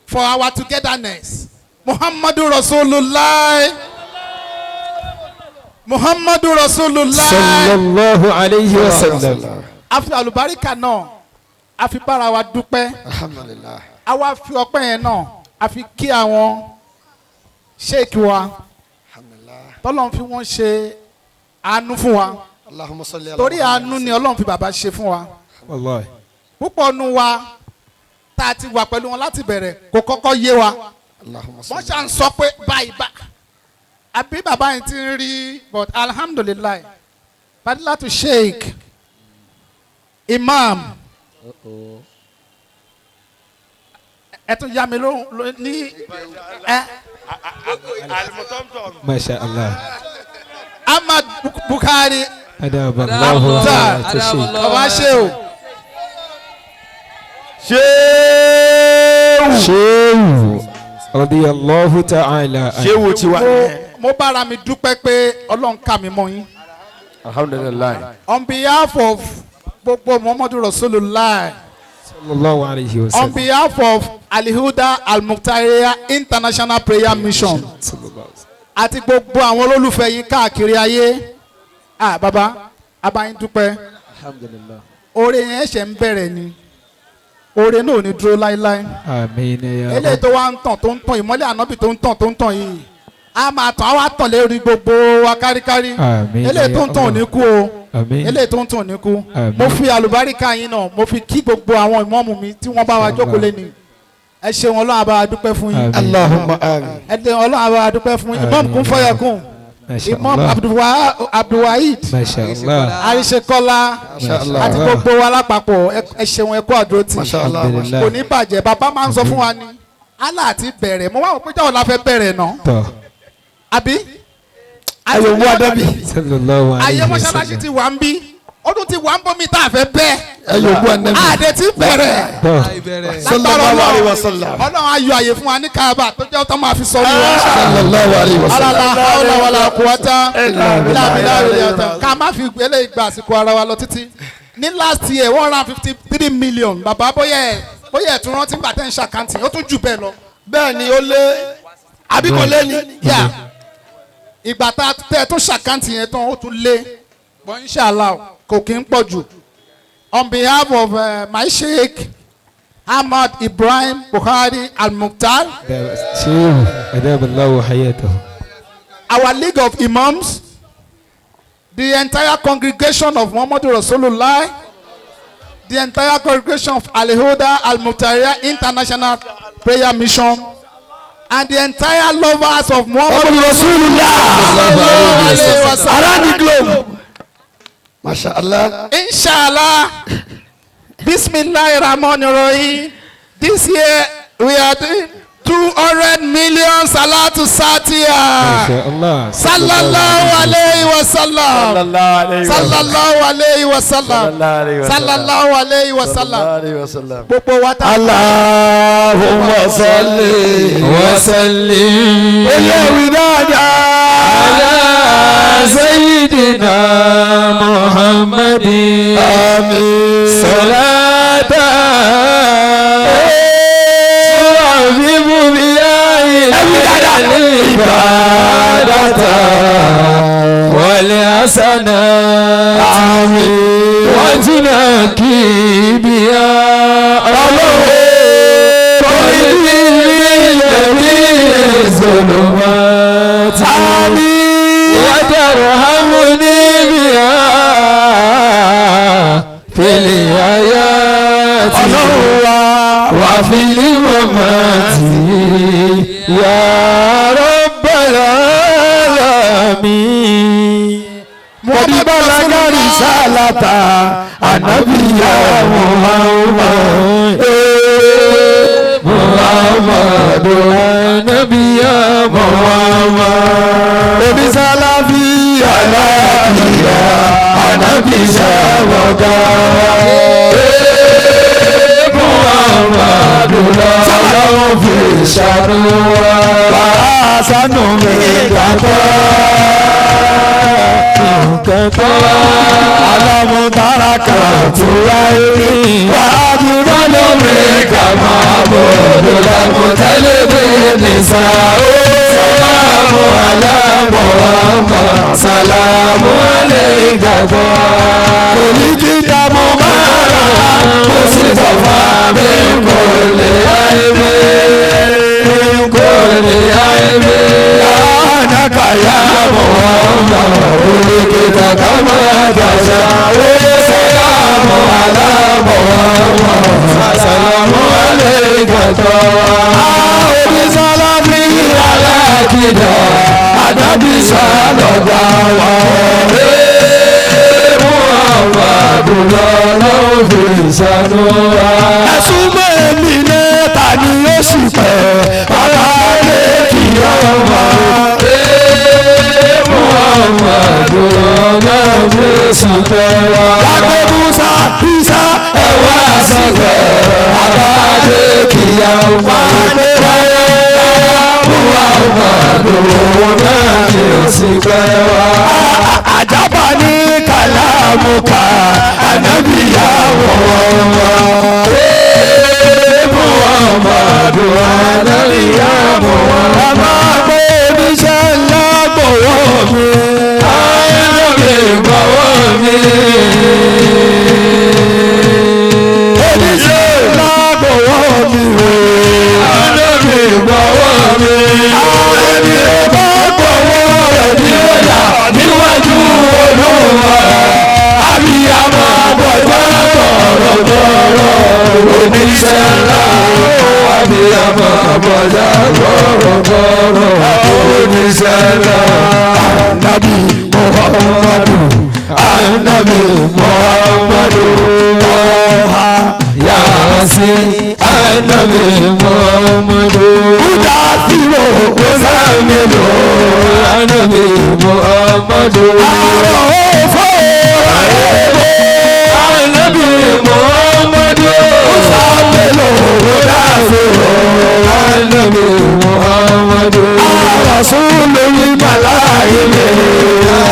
for our togetherness, Muhammadu Rasulullah, Muhammadu Rasulullah. Sallallahu alayhi wa sallam. A fi àlùbáríkà náà, a fi bára wa dúpẹ́. Alhamdulilah. A wá fi ọpẹ́ yẹn náà, a fi kí àwọn sheik wa. Alhamdulilah. Tọ́lọ́n fi wọ́n ṣe àánú fún wa. Allahumma salli ala Torí Muhammad. àánú ni Ọlọ́run fi bàbá ṣe fún wa. Wallahi. Púpọ̀ nu wa tá a ti wà pẹ̀lú wọn láti bẹ̀rẹ̀, kò kọ́kọ́ yé wa. Allahumma Wọ́n salli. ṣà ń sọ pé báyìí bá àbí bàbá yẹn ti ń rí, but alhamdulillahi, fadilatu sheik imam, ẹ tún yá mi lóhùn ní ẹ. Masha Allah. Ahmad Bukhari. Adaba Allahu hayata sheikh. Bàbá ṣe o. Ṣéwù. Shehu radiyallahu ta'ala anhu. Ṣéwù ti wà nìyẹn. Mo bára mi dúpẹ́ pé Ọlọ́run kà mí mọ́ yín. Alhamdulilayi. On behalf of gbogbo Muhammadu Rasulullah, Sallallahu alayhi wa on sallam. behalf of Alihuda Almuktariya International Prayer Mission Sallallahu alayhi wa sallam. àti gbogbo àwọn olólùfẹ́ yín káàkiri ayé, ah baba, abayin dúpẹ́. Alhamdulillah. Oore yẹn ṣẹ̀ ń bẹ̀rẹ̀ ni, oore náà ò ní dúró láéláé. Àmín ya Eléyìí Rabb. tó wá ń tàn, tó ń tàn, ìmọ́lẹ̀ ànábì tó ń tàn, tó ń tàn yìí, a máa tàn, á wá tàn lérí gbogbo wa káríkárí. Àmín Eléyìí tó ń tàn ò ní kú o. Àmín. Eléyìí tó ń tàn ò ní kú. Àmín. Mo fi àlùbáríkà yín náà, mo fi kí gbogbo àwọn ìmọ̀ọ́mù mi tí wọ́n bá wa jókòó lé ní. Ẹ ṣeun, Ọlọ́run á bá wa dúpẹ́ fún yín. Àmín. Allahumma amin. Ẹ ṣeun, Ọlọ́run á bá wa dúpẹ́ fún yín. Imam Àmín. kún fọyàkùn. Masha Imam Allah. Abdulwaheed Masha Allah. Àríṣekọ́lá Masha Allah. àti gbogbo wa lápapọ̀, ẹ ṣeun, ẹ kú àdúrótì. Masha Allah. Alhamdulillah. Kò ní bàjẹ́. Bàbá máa ń sọ fún wa ní Allah àti bẹ̀rẹ̀. Mo wá wò pé jáwọ́ la fẹ́ bẹ̀rẹ̀ náà. Tọ́. Àbí. Ayọ̀ wú adábì. Sallallahu Ayé alayhi wa mọ́ṣáláṣí sallam. ti wà ń bí, ọdún ti wà ń bọ́ mi tá a fẹ́ bẹ́ẹ̀. Ayọ̀ wú anábì. Àdè ti bẹ̀rẹ̀. Tọ́. Àìbẹ̀rẹ̀. Sallallahu alayhi wa sallam. Ọlọ́run á yọ àyè fún wa ní Kaaba tó jẹ́ tó máa fi sọ ní wọn. Sallallahu alayhi wa sallam. Alala hawla wala quwwata illa billahi yàtọ̀ ká má fi eléyìí gba àsìkò ara wa lọ títí. Ní last year, 153 million. Bàbá, bóyá ẹ̀ tún rántí gbà tẹ́ ń ṣàkántì, ó tún jù bẹ́ẹ̀ lọ. Bẹ́ẹ̀ ni, ó lé àbí kò lé ni. Yà ìgbà tá tẹ́ ẹ tún ṣàkántì yẹn tán, ó tún lé bọ́. Inshallah, kò kí ń pọ̀ jù. On behalf of my sheikh Ahmad Ibrahim Buhari Al-Mukhtar, Shehu adaba Allahu hayatahu. our League of Imams, the entire congregation of Muhammadu Rasulullah, the entire congregation of Al-Huda Al-Muqtariya International Prayer Mission, and the entire lovers of Muhammad Rasulullah sallallahu alayhi wa sallam. around the globe. Masha Allah. Inshallah, Bismillahir Rahmanir Rahim. This year we are doing 200 million Salatu Satya. Allah. Sallallahu alayhi wa sallam. Sallallahu alayhi wa sallam. Sallallahu alayhi wa sallam. Gbogbo wa ta. Allahumma salli wa sallim. Oyè wí dáadáa. Ala Sayyidina Muhammadin. Àmín. Salata. Tu'azzimu biha al-ibadata wal hasanat. Àmín. Wa tunaki biha الظلمات وترحمني بها في الحياة وفي الممات يا رب العالمين. Kọ̀dí balaga risalata anabi ya Muhammad. Muhammadu Nabiya Muhammad. Obi salafi alakiya anabi sawoga. Muhammadu lọ́lọ́run fi ṣàánú wa. Bàrà sanu mi kàtọ́. Kẹ̀kọ́ Alamu taraka tura eri. Wàá lómi kàmá bòdò lámú tẹ́lẹ̀ bí nìsa ó. Sàlámù aláàbọ̀ ọmọ sàlámù aláìgbàgbọ́. Oníjì dààmú máa Mo sì tọ̀fà mi kò lè àìmí. Kò lè àìmí. Ànàkà yá Muhammad oríkìtà kàmá dàṣà. Sàlámù aláàbọ̀ ọmọ sàlámù aláìgbàgbọ́. Obi salafi Alákìdá àdábì sálọ̀gbà wà. Muhammadu lọ́lọ́run fi ṣàánú wa. Ẹ̀sùn mẹ́mi náà ta ni ó sì pẹ́. Bàbá lè kí ọmọ. Muhammadu lọ́lọ́run fi ṣàánú wa. Lágbó Musa Isa Ẹ̀wá sọ̀kẹ̀ àbájé kìyà ọmọ. Muhammadu náà ni ó sì pẹ́ wá. Àjábá ní kàlámùkà ànábì yà wọ̀. Muhammadu ànábì yà Muhammad. Bàbá pé oníṣẹ́ ńlá gbọ̀wọ́ mi. Ànábì gbọ́wọ́ mi. Oníṣẹ́ ńlá gbọ̀wọ́ mi o. Ànábì gbọ́wọ́ mi. Ẹni ó bá gbọ̀wọ́ rẹ̀ ní ọ̀yà Níwájú Olúwa, àbíyamọ bọ̀jọ́ tọ̀rọ̀tọ̀rọ̀. Oníṣẹ́ ńlá, àbíyamọ bọ̀jọ́ tọ̀rọ̀tọ̀rọ̀. Oníṣẹ́ ńlá. Ànábì Muhammadu. Ànábì Muhammadu. Ọ̀hà Yasin Ànábì Muhammadu. Kúdà sílò Sàmìlò Ànábì Muhammadu. Àrò òfò àyèbó. Ànábì Muhammadu. Sàmìlò kúdà sílò. Ànábì Muhammadu. Àròsúlù ìmàláyé.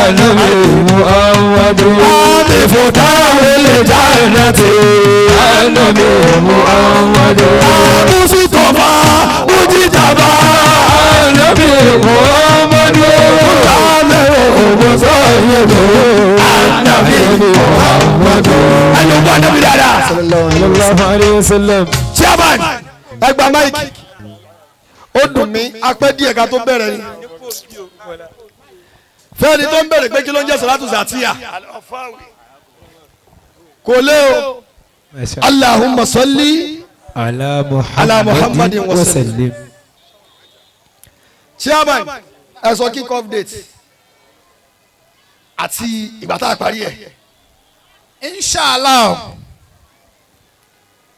Ànábì Muhammadu. Àmì fòtáwé lè jáde. Ànábì Muhammadu. Àmúsùtọ̀fà Bùjìjàbá. Ànábì Muhammadu. Àmì Sàmìlò Ànábì Muhammadu. Ẹni ogun ànábì dáadáa. Sallallahu alayhi wa sallam. Chairman ẹgbà máìkì. Ó dùn mí apẹ́ díẹ̀ ká tó bẹ̀rẹ̀ ni. Fẹ́ẹ̀ni tó ń bẹ̀rẹ̀ pé kí ló ń jẹ́ Sàlátù Zàtíyà. Kò lé o. Allahumma salli Ala Ala Muhammadin Muhammadin wa wa sallim. Chairman ẹ sọ kick off date àti ìgbà tá a parí ẹ̀. Inshallah,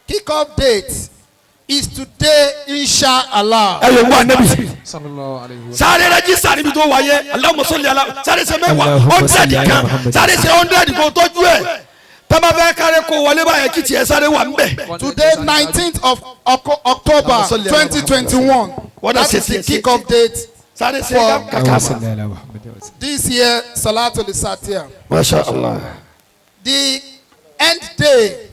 kick off date is today, inshallah. Ẹ yẹ wá nẹ́bí. Sáré rẹ́jísà níbi tó wáyé Allahumma salli ala sáré ṣe mẹ́wàá 100 kan sáré ṣe 100 kò tọ́jú ẹ̀ tọ́ba fẹ́ kárẹ́ kó wọlé báyẹn kí tiẹ̀ sáré wà ńbẹ̀. Today, 19th of October 2021. That is the kick off date sáré ṣe for kàkà. this year Salatul Satia. Masha Allah. The end day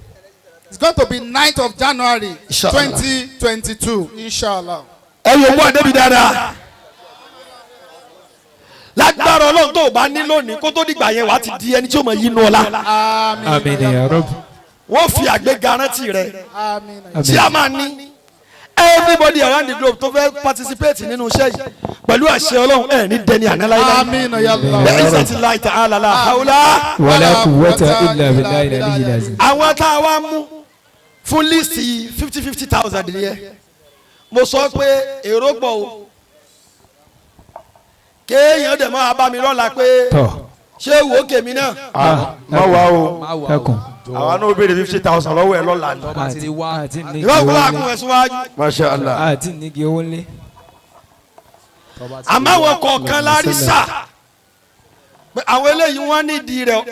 is going to be 9th of January 2022, inshallah. Ẹ yóò wá débi dáadáa. Lágbára Ọlọ́run tó o bá ní lónìí kó tó dìgbà yẹn wàá ti di ẹni tí ó mọ yínú ọlá. Àmín ya Rabb. Wọ́n fi àgbéga rántí rẹ̀. Àmín. Tí a máa ní everybody around the globe tó fẹ́ participate nínú iṣẹ́ yìí pẹ̀lú àṣẹ Ọlọ́run ẹ̀ ní dẹni àná láíláí. Àmín ya Allah. Bẹ́ẹ̀ sẹ́tì láì tà á lálá haúlá. Wala quwwata illa billahi al-aliyyil azim. Àwọn tá a wá mú fún líìsì 50,000 yẹn mo sọ pé èrò pọ̀ o kéèyàn dẹ̀ máa bá mi lọ́la pé ṣé wò ó kèmí náà. Má wá o, Dákun. àwa náà ó béèrè 50,000 lọ́wọ́ ẹ lọ́la ni. Ìwé òkú àkùn ẹ̀sùn wájú. Masha Allah. Àti nígi owó ńlẹ̀. Àmọ́ àwọn kọ̀ọ̀kan la rí sà pé àwọn eléyìí wọ́n nídìí rẹ̀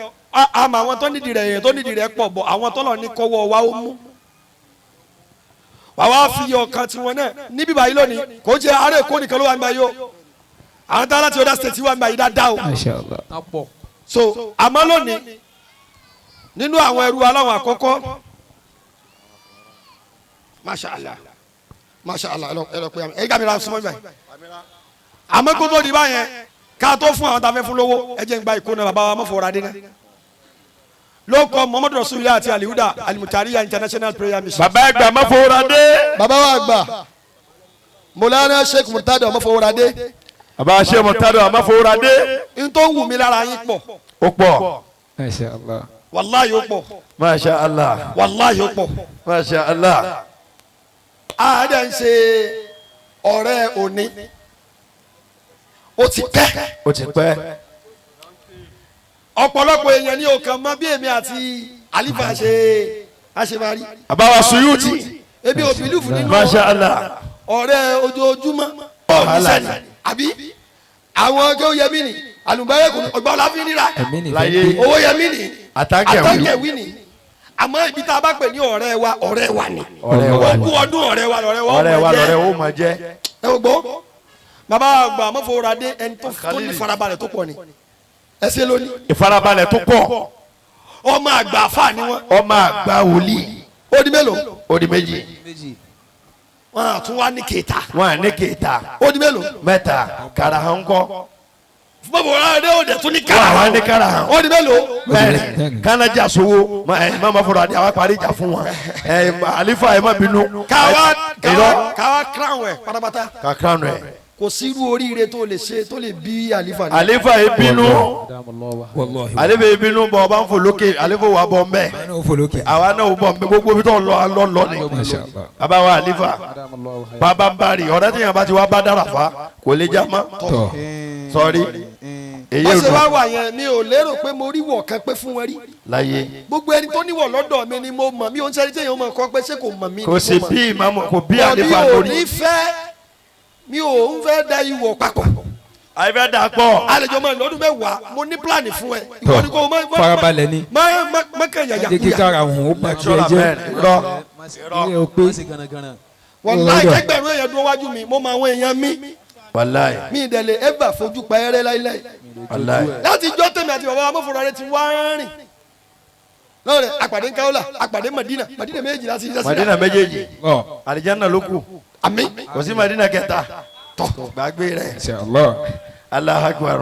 àmọ́ àwọn tó nídìí rẹ̀ yẹn tó nídìí rẹ̀ pọ̀ bọ̀ àwọn tọ́lọ̀ ní kọ́wọ́ wa ó mú. Wà wá fi ọkàn tiwọn náà níbí báyìí lónìí kò jẹ́ ará Èkó nìkan ló wà níbàyìí o àwọn tó láti other state wà níbàyìí dáadáa o. Masha Allah. So àmọ́ lónìí nínú àwọn ẹrú aláwọ̀ àkọ́kọ́ Masha Allah Masha Allah ẹ lọ pé ẹ gàmí ra súnmọ́ báyìí àmọ́ kó tó di báyẹn ká tó fún àwọn tá a fẹ́ fún lówó ẹ jẹ́ ń gba ìkóná bàbá wa mọ́fọ́ra dé náà lóko Muhammadu Rasulillah àti Alihuda Alimutariya International Prayer Mission. Bàbá ẹgbà mọ́fọ́ra dé. Bàbá wa àgbà Mọ̀lánà Sheikh Murtado mọ́fọ́ra dé. Bàbá Sheikh Murtado mọ́fọ́ra dé. N tó ń wù mí lára yín pọ̀. Ó pọ̀. Masha Allah. Wàláyé ó pọ̀. Masha Allah. Wàláyé ó pọ̀. Masha Allah. A dẹ̀ ń ṣe ọ̀rẹ́ òní. Ó ti pẹ́. Ó ti pẹ́. Ọ̀pọ̀lọpọ̀ èèyàn ní ọkàn mọ bí èmi àti Àlífà ṣe àṣemárí. Bàbá wa Suyuti. Ebi ò bìlífù nínú Masha Allah. ọ̀rẹ́ ojoojúmọ́. Ọ̀ọ́nìṣẹ́ni àbí àwọn ọjọ́ yẹmí ni àlùbáyé kò ọgbà ọ̀la fi nira Láyé. owó yẹmí ni Àtàkẹ́wì. àtàkẹ́wì ni àmọ́ ibi tá a bá pè ní ọ̀rẹ́ wa ọ̀rẹ́ wa ni Ọ̀rẹ́ wa ni. ogún ọdún ọ̀rẹ́ wa lọ̀rẹ́ wa Ọ̀rẹ́ wa ọmọ jẹ́. lọ̀rẹ́ ó máa jẹ́. Ẹ wò gbọ́ bàbá àgbà mọ́fọ́radé ẹni tó ní farabalẹ̀ tó pọ̀ ni ẹ ṣe lónìí. Ìfarabalẹ̀ tó pọ̀. Ọmọ àgbà àfà ni wọn. Ọmọ àgbà wòlíì. Ó di mélòó? Ó di méjì. Wọn àtún wá ní kèéta. Wọn à ní kèéta. Ó di mélòó? Mẹ́ta. Karahan kọ́. Mọ́fọ́radé ò dẹ̀ tún ní Wọn karahan. àwa ní karahan. Ó di mélòó? Mẹ́rin. Kánájà sowó. Ẹ má fọ̀rọ̀ adé àwa parí ìjà fún wọn. Ẹ Àlífà ẹ má bínú. Káwa Irọ́. káwa crown ẹ pátápátá. Ká crown ẹ. Kò sí irú oríire tó lè ṣe tó lè bí Àlífà ní. Àlífà yìí bínú. Wallahi. Àlífà yìí bínú bọ̀ ọba ń fò lókè Àlífà wà bọ̀ mbẹ́. Àná ó fò lókè. Àwa náà ò bọ̀ mbẹ́ gbogbo ibi tó lọ alọ́ lọ ni. Masha Allah. Bàbá wa Àlífà. Bàbá ń bari ọ̀rẹ́ tí yẹn bá ti wá bá dára fa kò lè já mọ́. Tọ́. Sọrí. Èyí ò Bá ṣe wá dùn wà yẹn mi ò lérò pé mo rí wọ̀ kan pé fún wọn rí. láyé. Gbogbo ẹni tó níwọ̀ lọ́dọ̀ mi ni mo mọ̀ mi ò ń sẹ́ni tí èèyàn mọ̀ kọ́ pé ṣé kò mọ̀ mí ni Kò mo sí mọ̀. bí ìmáàmù kò bí Bọ̀ Àlífà mi ò lórí. ní fẹ́ mi ò ń fẹ́ da ìwọ̀ papọ̀. Àyẹ̀fẹ́ dà pọ̀. Àlejò máa lọ́dún mẹ́wàá mo ní pílánì fún ẹ. Ìwọ ni kò mọ Farabalẹ̀ ni. Má má má kàn yàyà Jẹ́ kí kúyà. kára òun ó bá tiẹ̀ jẹ́. Rọ. Ilé o pé. Wàláhì kẹgbẹ̀rún èèyàn dúró wájú mi mo mọ àwọn èèyàn mi. Wàláhì. Mi ìdẹ̀lẹ̀ ẹ̀bà fojú pa ẹrẹ́ láíláí. Wàláhì. Láti jọ́ tèmi àti bàbá amófòrò rẹ ti wá rìn. Lọ́rẹ̀ àpàdé Kaola àpàdé Madina Madina méjì láti ṣiṣẹ́ sílẹ̀. Madina méjèèjì. Ọ. Àlìjáná ló kù. Àmín. Kò sí Madina kẹta. Tọ́ gbàgbé rẹ̀. Masha Allah. Allahu Akbar.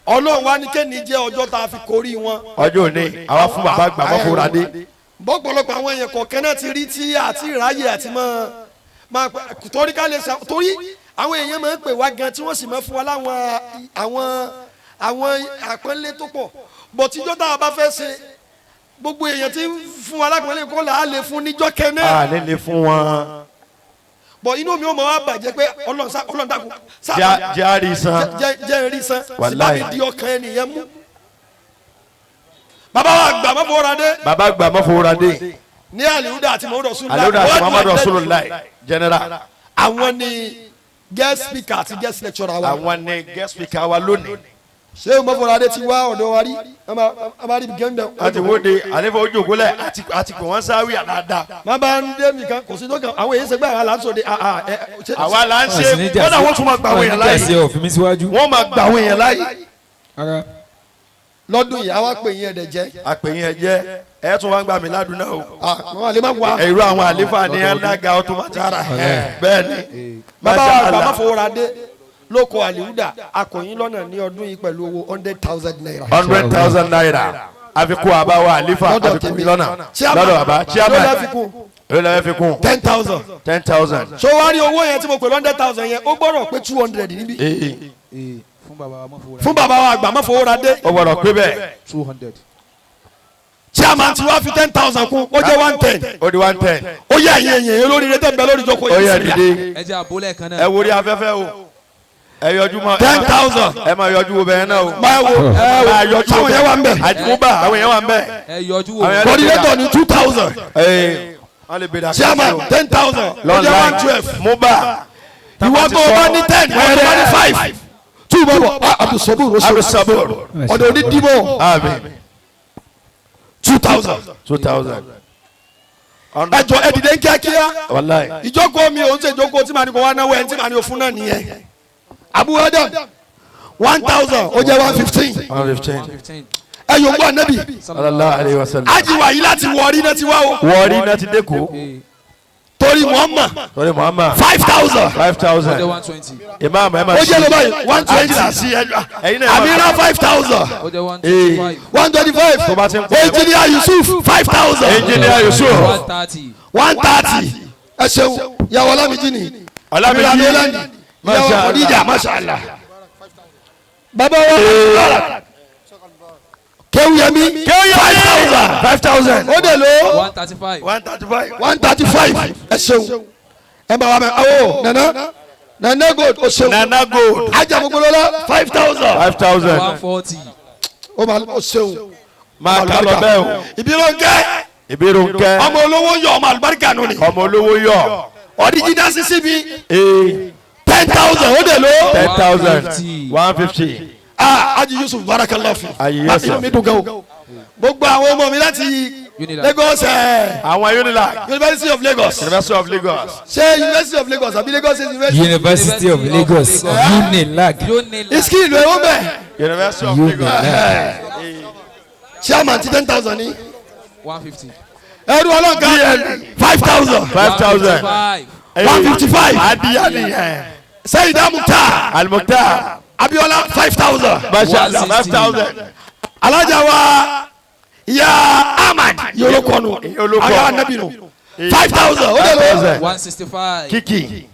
Ọlọ́run wa ní kéènì jẹ́ ọjọ́ tá a fi korí wọn. Ọjọ́ òní àwa fún bàbá àgbà mọ́fòrò adé. Bọ́pọ̀lọpọ̀ àwọn èèyàn kọ̀ọ̀kan náà ti rí tí àti ìráyè àti máa máa torí ká lè ṣe torí àwọn èèyàn máa ń pè wá gan tí wọ́n sì máa fún wa láwọn àwọn àwọn àpọ́nlé tó pọ̀ bọ̀ tíjọ́ tá a bá fẹ́ ṣe gbogbo èèyàn tí ń fún wa lápọ́nlé kó là á lè fún níjọ́ kẹ́nẹ́. A ní lè fún wọn. Bọ̀ inú mi ò mọ̀ wá bàjẹ́ pé Ọlọ́run dákun Jẹ́ àrí san. Jẹ́ rí san. Wàláhì. Síbá mi di ọkàn ẹnìyẹn mú. Bàbá wa gbà má fowóra dé. Bàbá gbà má fowóra dé. Ní Alihuda àti Muhammadu Rasulullah. Alihuda àti Muhammadu Rasulullah general. Àwọn ni guest speaker àti guest lecturer wa. Àwọn ni guest speaker wa lónìí. Ṣé Mọ́fọ́ládé ti wá ọ̀dọ̀ wa rí? A máa rí gẹ́gẹ́. A ti wóde àlefa ojú ògúnlẹ̀ àti kò wọ́n sáré àdáadáa. Má bá ń dé mi kan kò sí tó kàn àwọn èyí ṣẹgbẹ́ àwa là ń sòde. Àwa là ń ṣe kódà wọ́n tún máa gbà àwọn èèyàn láàyè. Wọ́n máa gbà àwọn èèyàn láàyè. Lọ́dún yìí àwa pè yín ẹ̀dẹ̀ jẹ́. A pè yín ẹ jẹ́ ẹ tún wá ń gbà mí ládùn náà o. Àwọn àlè má wá. Irú àwọn àlefa ni alága automatic. Bẹ́ẹ̀ ni. Bàbá wa gbà Mọ́fọ́ládé lóko Alihuda akọ̀yìn lọ́nà ní ọdún yìí pẹ̀lú owó 100,000 naira. 100,000 naira àfikún àbáwá àlífà àfikún lọ́nà lọ́dọ̀ bàbá chairman ló lọ́ọ́ fi kún 10,000. 10,000. So wá rí owó yẹn tí mo pè 100,000 yẹn ó gbọ́dọ̀ pé 200 níbí. Fún bàbá wa àgbà Mọ́fọ́ládé. Ó gbọ́dọ̀ pé bẹ́ẹ̀. 200. Chairman ti wá fi 10,000 kún ó jẹ́ 110. Ó di 110. Ó yẹ ẹ̀yìn ẹ̀yìn olórí rẹ̀ tẹ̀ ń bẹ lórí ìjókòó yìí. Ó yẹ dìde. Ẹ jẹ́ àbólẹ̀ kan náà. Ẹ wo rí afẹ́fẹ́ o. Ẹ yọjú mọ 10,000. Ẹ máa yọjú wo bẹ́ẹ̀ náà o. Máa wo ẹ wo sáwọn yẹn wà ń bẹ̀. Àjùmọ̀bà àwọn yẹn wà ń bẹ̀. Ẹ yọjú wo. Coordinator ní 2,000. Chairman 10,000. Ó jẹ́ 112. Muba. Ìwọ tó o bá ní 10, ìwọ tó o bá ní 5. Two bọ̀ Abdulsabur. Abdulsabur. Ọ̀dọ̀ onídìbò. Àmín. 2,000. 2,000. Ẹ jọ ẹ dìde kíákíá. Wàláhì. Ìjókòó mi ò ń ṣe ìjókòó tí màá ní kó wá náwó ẹni tí màá ní o fún náà nìyẹn. Abu Adam 1,000 ó jẹ́ 115. 115. Ẹ yòókù ànábì. Sallallahu alayhi wa sallam. Ajiwa yìí láti Wọ̀rí náà ti wá o. Wọ̀rí náà ti dé kó. Torí Muhammad. Torí Muhammad. 5,000. 5,000. Imam ẹ ma ṣe. Ó jẹ́ lọ báyìí 120. Amira 5,000. 125. Engineer Yusuf 5,000. Engineer Yusuf. 130. Ẹ ṣeun yàwó Ọlámíjì ni. Ọlámíjì. Yàwó Khadija mashallah. Bàbá wa Kéwúyẹmí 5,000. 5,000. Ó dẹ̀ ló. 135. 135. 135. Ẹ ṣeun. Ẹ bá wa mẹ awo nana nana gold o ṣeun. Nana gold. Ajamugbolola 5,000. 5,000. 140. O ma o ṣeun. Máa kà lọ bẹ́ẹ̀ o. Ìbíròǹkẹ́. Ìbíròǹkẹ́. Ọmọ olówó yọ ọmọ àlùbáríkà nù ni. Ọmọ olówó yọ. Original sisi mi. 10,000 ó dẹ̀ ló. 10,000. 150. Ah, Haji Yusuf barakallahu fi. Haji Yusuf. Inú mi dùn gan o. Gbogbo àwọn ọmọ mi láti Lagos. Àwọn Unilag. University of Lagos. University of Lagos. Ṣé University of Lagos àbí Lagos University? University of Lagos. Unilag. Iski ìlú ẹ̀wọ̀n bẹ̀. University of Lagos. Chairman ti 10,000 ní. 150. Ẹrú ọlọ́kan 5,000. 5,000. 155. Adiya nìyẹn. Seyida Mukhtar. Al-Mukhtar. Abiola 5,000. Mashallah 5,000. Alájà wa ya Ahmad yorokọnu aga anabi nu 5,000 o de lo. 165. Kiki.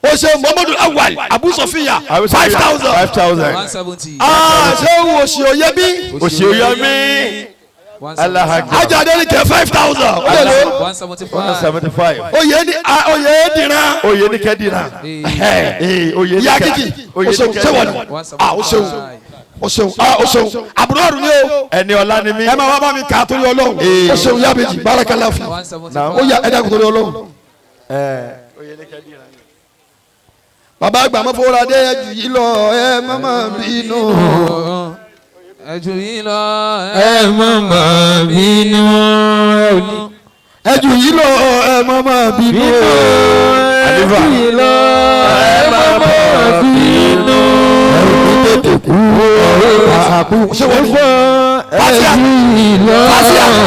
O ṣe Muhammadu Awal Abu Sofiya 5,000. 5,000. 170. Aa ṣe òsì òyẹmí. Òsì òyẹmí. Allah akbar. Ajá Adelike 5,000 o de lo. 175. 175. Oyè ni oyè diran. Oyè ni kẹ́dìran. Oyè ni Ya Kiki o ṣeun ṣé wọ́n ni ah o ṣeun o ṣeun ah o ṣeun àbúrò ọ̀run ni o. Ẹni ọlá ni mí. Ẹ máa wá bá mi kà á torí Ọlọ́run. O ṣeun yá méjì barakallahu fi. Ó yà ẹ dákun torí Ọlọ́run. Bàbá àgbà Mọ́fọ́ládé ẹ jù yìí lọ ẹ má má bínú. Ẹ jù yìí lọ ẹ má má bínú. Ẹ jù yìí lọ ẹ má má bínú. Ẹ jù yìí lọ ẹ má má bínú. Tètè kú àbú ṣé wọ́n ní. Ẹ jù yìí lọ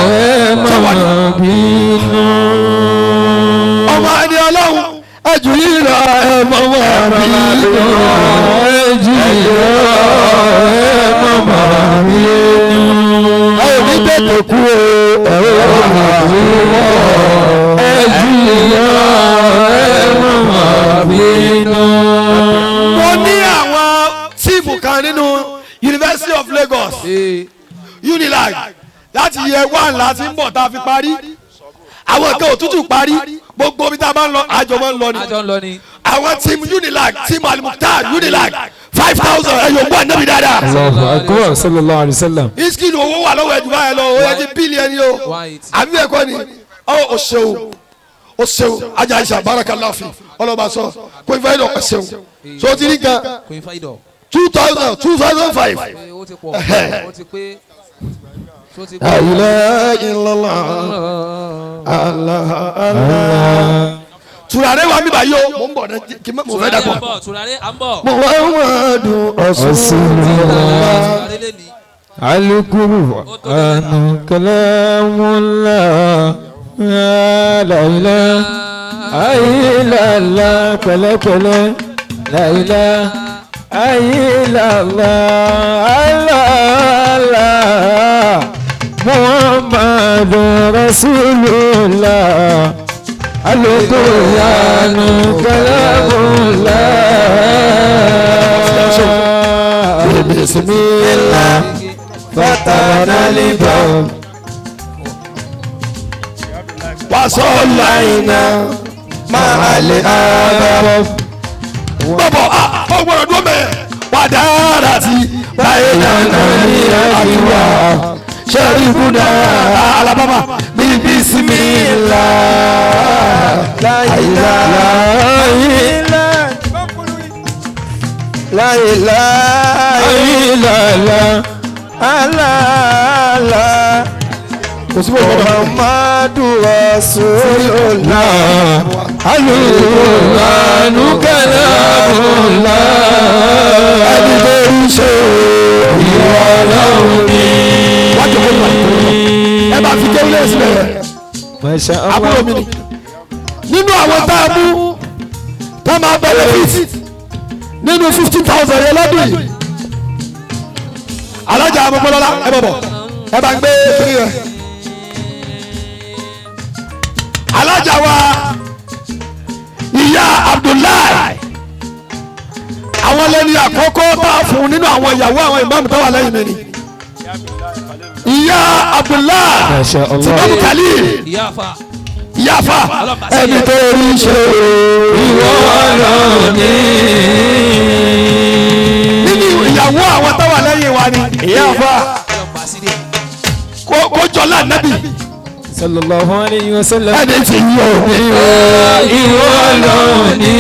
ẹ má má bínú. Ọmọ ẹni Ọlọ́run ẹ jù yìí lọ ẹ má má bínú. Ẹ jù yìí lọ ẹ má má bínú. Ẹ ò ní tètè kú o ẹ ò má bínú. Ẹ jù yìí lọ ẹ má má bínú. Mo ní àwọn tíìmù kan nínú University of Lagos Unilag láti yẹ 1 láti ń bọ̀ tá a fi parí. Àwọn kan òtútù parí Gbogbo bí tá a bá ń lọ àjọ máa ń lọ ni. Àjọ ń lọ ni. Àwọn team Unilag, team Al-Mukhtar Unilag 5,000 ẹ̀yọ̀ gbọ́ ànábì dáadáa. Allahu akbar sallallahu alayhi wa sallam. Iskilu owó wà lọ́wọ́ ẹ̀jú báyẹn lọ, ó yẹ kí bíìlì ẹni o. Àbí bẹ́ẹ̀ kọ́ ni, ọ ṣeun, o ṣeun, ajá Aisha barakallahu fi, ọlọ́ba sọ, kò ìfẹ́ lọ ọ ṣeun. So ti ní gan 2,000 2,005. Ó ti pọ̀, ó ti pé. La ilaha illallah, Allah Allah. Tùràrí wa mi bá yó, mo ń bọ̀ ní kí mo fẹ́ dàpọ̀. Tùràrí à ń bọ̀. Muhammadu Rasulullah. Al-Qur'anu kalamullah. La ilaha illallah pẹ̀lẹ́pẹ̀lẹ́. La ilaha illallah. Allah Allah. Muhammadu Rasulullah. Al-Qur'anu kalamullah. Bismillah fatana libab wasolaina ma'al abab. Bọ̀bọ̀ ó gbọ́dọ̀ dúró mẹ́ wàdára ti báyìí Bayna ní àdúrà sẹ́ríkúdà Alabama bí bismillah. La ilaha la ilaha Illallah. Allah Allah. Muhammadu Rasulullah. Al-Qur'anu kalamullah. Ẹni tó ń ṣe Ìwọ Ọlọ́run ni. Wájú kò ní ẹ bá fi kéwìlẹ̀ sílẹ̀. Masha Allah. Àbúrò mi ni nínú àwọn tá a mú tá a máa benefit nínú 15,000 yẹn lọ́dún yìí. Alájà Amọ̀mọ́lọ́lá ẹ bọ̀ bọ̀ ẹ bá ń gbé kiri yẹn. Alájà wa ìyá Abdullahi àwọn lẹ́ni àkọ́kọ́ tá a fún nínú àwọn ìyàwó àwọn ìmáàmù tó wà lẹ́yìn mi ni. Ìyá Abdullahi Masha Allah. tìmọ́mù Khalil Yafa ẹni tó ń ṣe Ìwọ Ọlọ́run ni. nínú ìyàwó àwọn tó wà lẹ́yìn wa ni Yafa kó jọlá nábì Sallallahu alayhi wa sallam. ẹni tí yóò ní Ìwọ Ọlọ́run ni.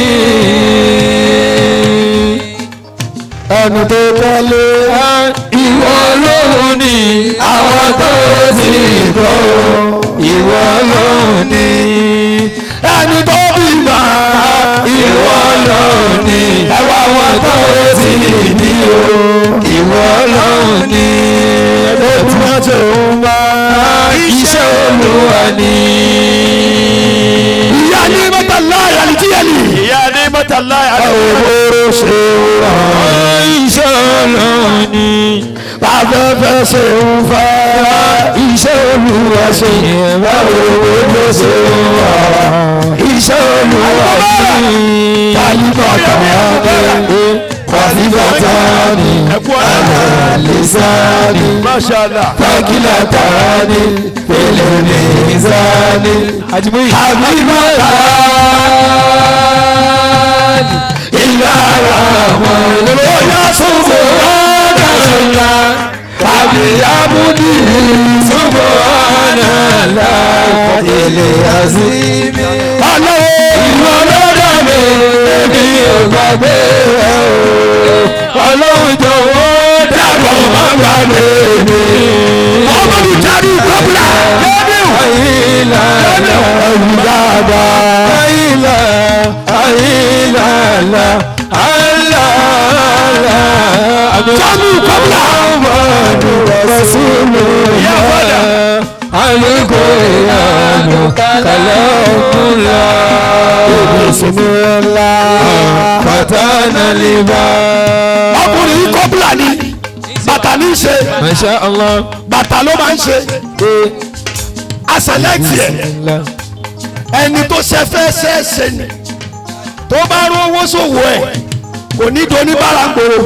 ẹni tó tẹ́lẹ̀ Ìwọ Ọlọ́run ni. àwọn tó ti gbọ́ Ìwọ Ọlọ́run ni. ẹni tó bímọ Ìwọ Ọlọ́run ni. ẹwà wọn tó ti ní o Ìwọ Ọlọ́run ni. ẹni tí wọ́n ti ń wá Iṣẹ́ Olúwa ni. ìyá ní mọ́tàlá àlìjíyàlì Ìyá ní mọ́tàlá òwúrò ṣe wà Iṣẹ́ Ọlọ́run ni. afẹ́fẹ́ ṣe ń fẹ́ Iṣẹ́ Olúwa ṣe báwo ló ṣe ń wà Iṣẹ́ Olúwa ni. kálíbàtà ni kálíbàtà ni Ẹ̀kú ọ̀la. àlìsáni Masha Allah. fákìlàtà ni fèlè nìsáni Àjùmọ̀yì. àbíbàtà ìlànà àwọn olóyè sọ̀rọ̀ ọ̀dàlá tàbí abúdí Subhanallah ilé azimi. ọlọ́wọ́ Ìwọ ló dá mi, èmi ò gbàgbé ẹ o. Ọlọ́run jọ̀wọ́ dàbọ̀ má gbàgbé mi. Muhammadu Jamiu Kọ́bùlà Àyìnlá ẹ̀wù dáadáa. àyìnlá àyìnlá àlá àlá. Jamiu Kọ́bùlà Muhammadu Rasulullah. Al-Qur'anu kalamullah. Bismillah. Fatana liba. ọkùnrin yìí kọ́bùlà ni bàtà ní í ṣe Masha Allah. bàtà ló máa ń ṣe asẹlẹtì ẹ ẹni tó ṣe fẹ́ ṣe é ṣe ni tó bá rówó ṣòwò ẹ kò ní doni bára ń gbòòrò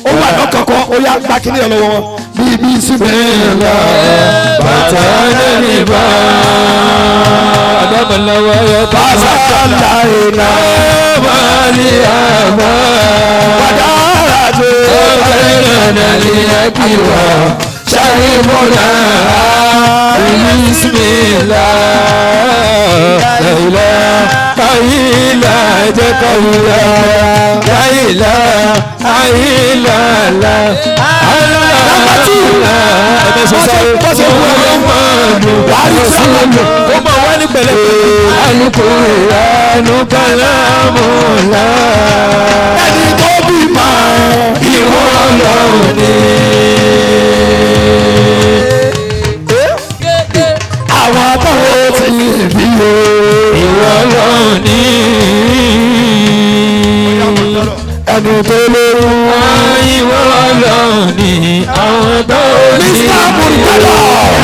ó wà lọ́kọ̀ọ̀kan ó yá gba kíní ẹ̀ lọ́wọ́ wọn bíi bíi síbẹ̀. Fatana liba. Adamalawa Pásálà iná. Mariama. Wàdàrà tó. Ọ̀rẹ́nà lìyàkíwà. Ṣàìmọ̀nà. Bísímìlá. Láìlá. Àyílá jẹ́ kọ́wúrà. Láìlá. Àyílá là. Number two. Bọ́sẹ̀ kú ẹ̀ wàá rí sábà. Ó máa wá ní pẹ̀lẹ́pẹ̀lẹ́. Al-Qur'anu kalamullah. Ẹni tó bímọ. Ìwọ Ọlọ́run ni. Àwọn tó ti bí o. Ìwọ Ọlọ́run ni. Ẹni tó lóyún. Ìwọ Ọlọ́run ni. Àwọn tó ní. Mr. Murtala.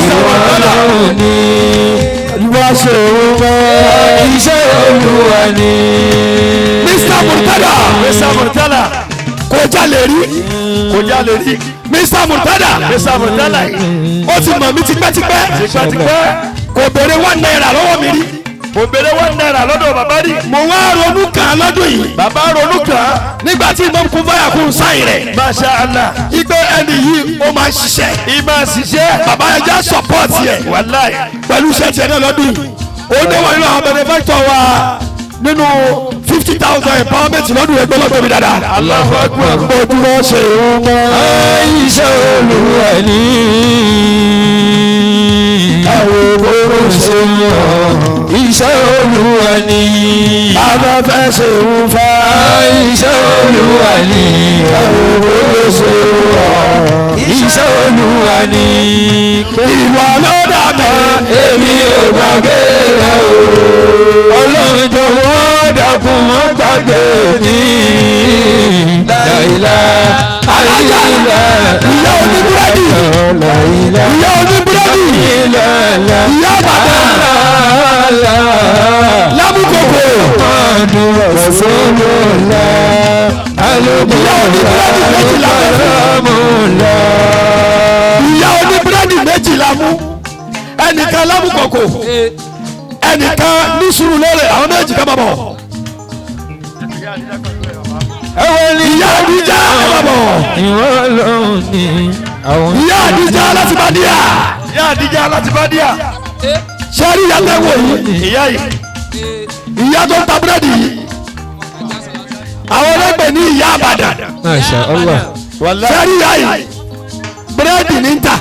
Ìwọ Ọlọ́run ni. Ìwọ ṣe òun mọ́. Iṣẹ́ Olúwa ni. Mr. Murtala. Mr. Murtala. Kò jalè rí. Kò jalè rí. Mr. Murtala. Mr. Murtala yìí. Ó ti mọ̀ mí tipẹ́tipẹ́. Tipẹ́tipẹ́. Kò béèrè ₦1 lọ́wọ́ mi rí. Kò béèrè ₦1 lọ́dọ̀ bàbá rí. Mo wá ronú kàn án lọ́dún yìí. Bàbá ronú kàn án. Nígbà tí Imam Kufaya kún sáyìn rẹ̀. Masha Allah. Igbe ẹni yìí ó máa ń ṣiṣẹ́. Ìmọ̀ ṣiṣẹ́. Bàbá ẹja sọ̀pọ̀tì ẹ̀. Wàláì. Pẹ̀lú iṣẹ́ tiẹ̀ náà lọ́dún yìí. Ó ní wà nínú àwọn benefactor wa nínú 50,000 empowerment lọ́dún ẹgbẹ́ lọ́dún mi dáadáa. Allahu Akbar. Mo dúró ṣe é mọ́. Iṣẹ́ Olúwa ni. Ẹ̀wọ̀n gbogbo ṣe mọ́. Iṣẹ́ Olúwa ni. Bàbá fẹ́ ṣe ń fa. Iṣẹ́ Olúwa ni. Ẹ̀wọ̀n gbogbo ṣe mọ́. Iṣẹ́ Olúwa ni. Ìwọ ló dà mí. Èmi ò gbàgbé rẹ o. Ọlọ́run jọ̀wọ́ dákun má gbàgbé mi. Láìlá àìlá. Ìyá oníbúrẹ́dì. Láìlá. Ìyá oníbúrẹ́dì. Ìlàlá. Ìyá Ìbàdàn. Lábùkòkò. Ìyá oníbúrẹ́dì méjìlá mú. Ìyá oníbúrẹ́dì méjìlá mú. Ẹnìkan lábùkòkò. Ẹnìkan ní Sùúrùlérè àwọn méjì ká bàbọ̀. Ìyá Àdìjá ẹ bàbọ̀. Ìyá Àdìjá láti Bàdíà. Ìyá Àdìjá láti Bàdíà. Ṣé rí ìyá tẹ́wọ̀ yìí? Ìyá yìí. Ìyá tó ń ta búrẹ́dì yìí. Àwọn ọlọ́gbẹ̀ ní ìyá Àbàdàn. Masha Allah. Ṣé rí ìyá yìí? Búrẹ́dì ní ń tà.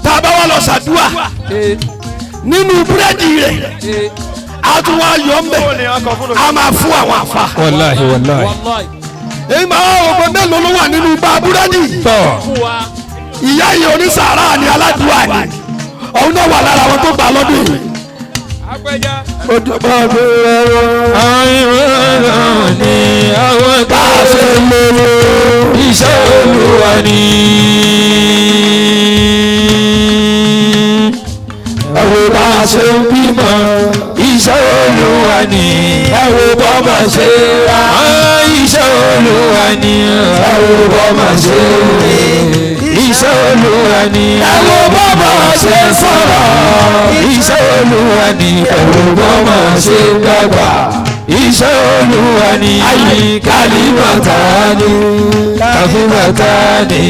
Tá a bá wà lọ ṣàdúrà nínú búrẹ́dì rẹ̀, a tún wá yọ ń bẹ̀, a máa fún àwọn àfa. Wàláhi wàláhi. Èyí máa wọ pé mélòó ló wà nínú bá búrẹ́dì. Tọ́. Ìyá yìí onísàárà ni aládùúrà ni. Òun náà wà lára àwọn tó gbà lọ́dún yìí. Àwọn ni àwọn tá a ṣe lówó. Iṣẹ́ Olúwa ni. Ẹ wo bá a ṣe ń bímọ. Iṣẹ́ Olúwa ni. Ẹ wo bọ́ máa ṣe rà. Iṣẹ́ Olúwa ni. Ẹ wo bọ́ máa ṣe rí. Iṣẹ́ Olúwa ni. Ẹ wo bọ́ máa ṣe sọ̀rọ̀. Iṣẹ́ Olúwa ni. Ẹ wo bọ́ máa ṣe dàgbà. Iṣẹ́ Olúwa ni. Kalimatani, kafimatani,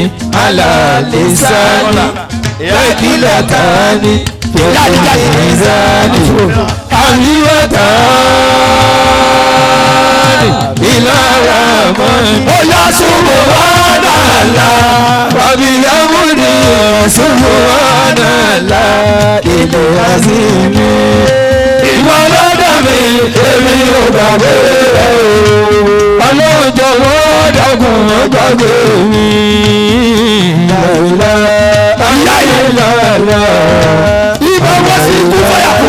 alalisani, kakilatani, fìlìmìzani, àríwátani, ìlàràmọ́ni. Ó yá Subhanallah, wàbíyámúni, subhanallah, ilé azimi. Ìwọ ló dá mi, èmi ò gbàgbé rẹ o. Ọlọ́run jọ̀wọ́ dákun má gbàgbé mi. Ìyá yìí Ibà wọ́n sí ikú fàyà kù.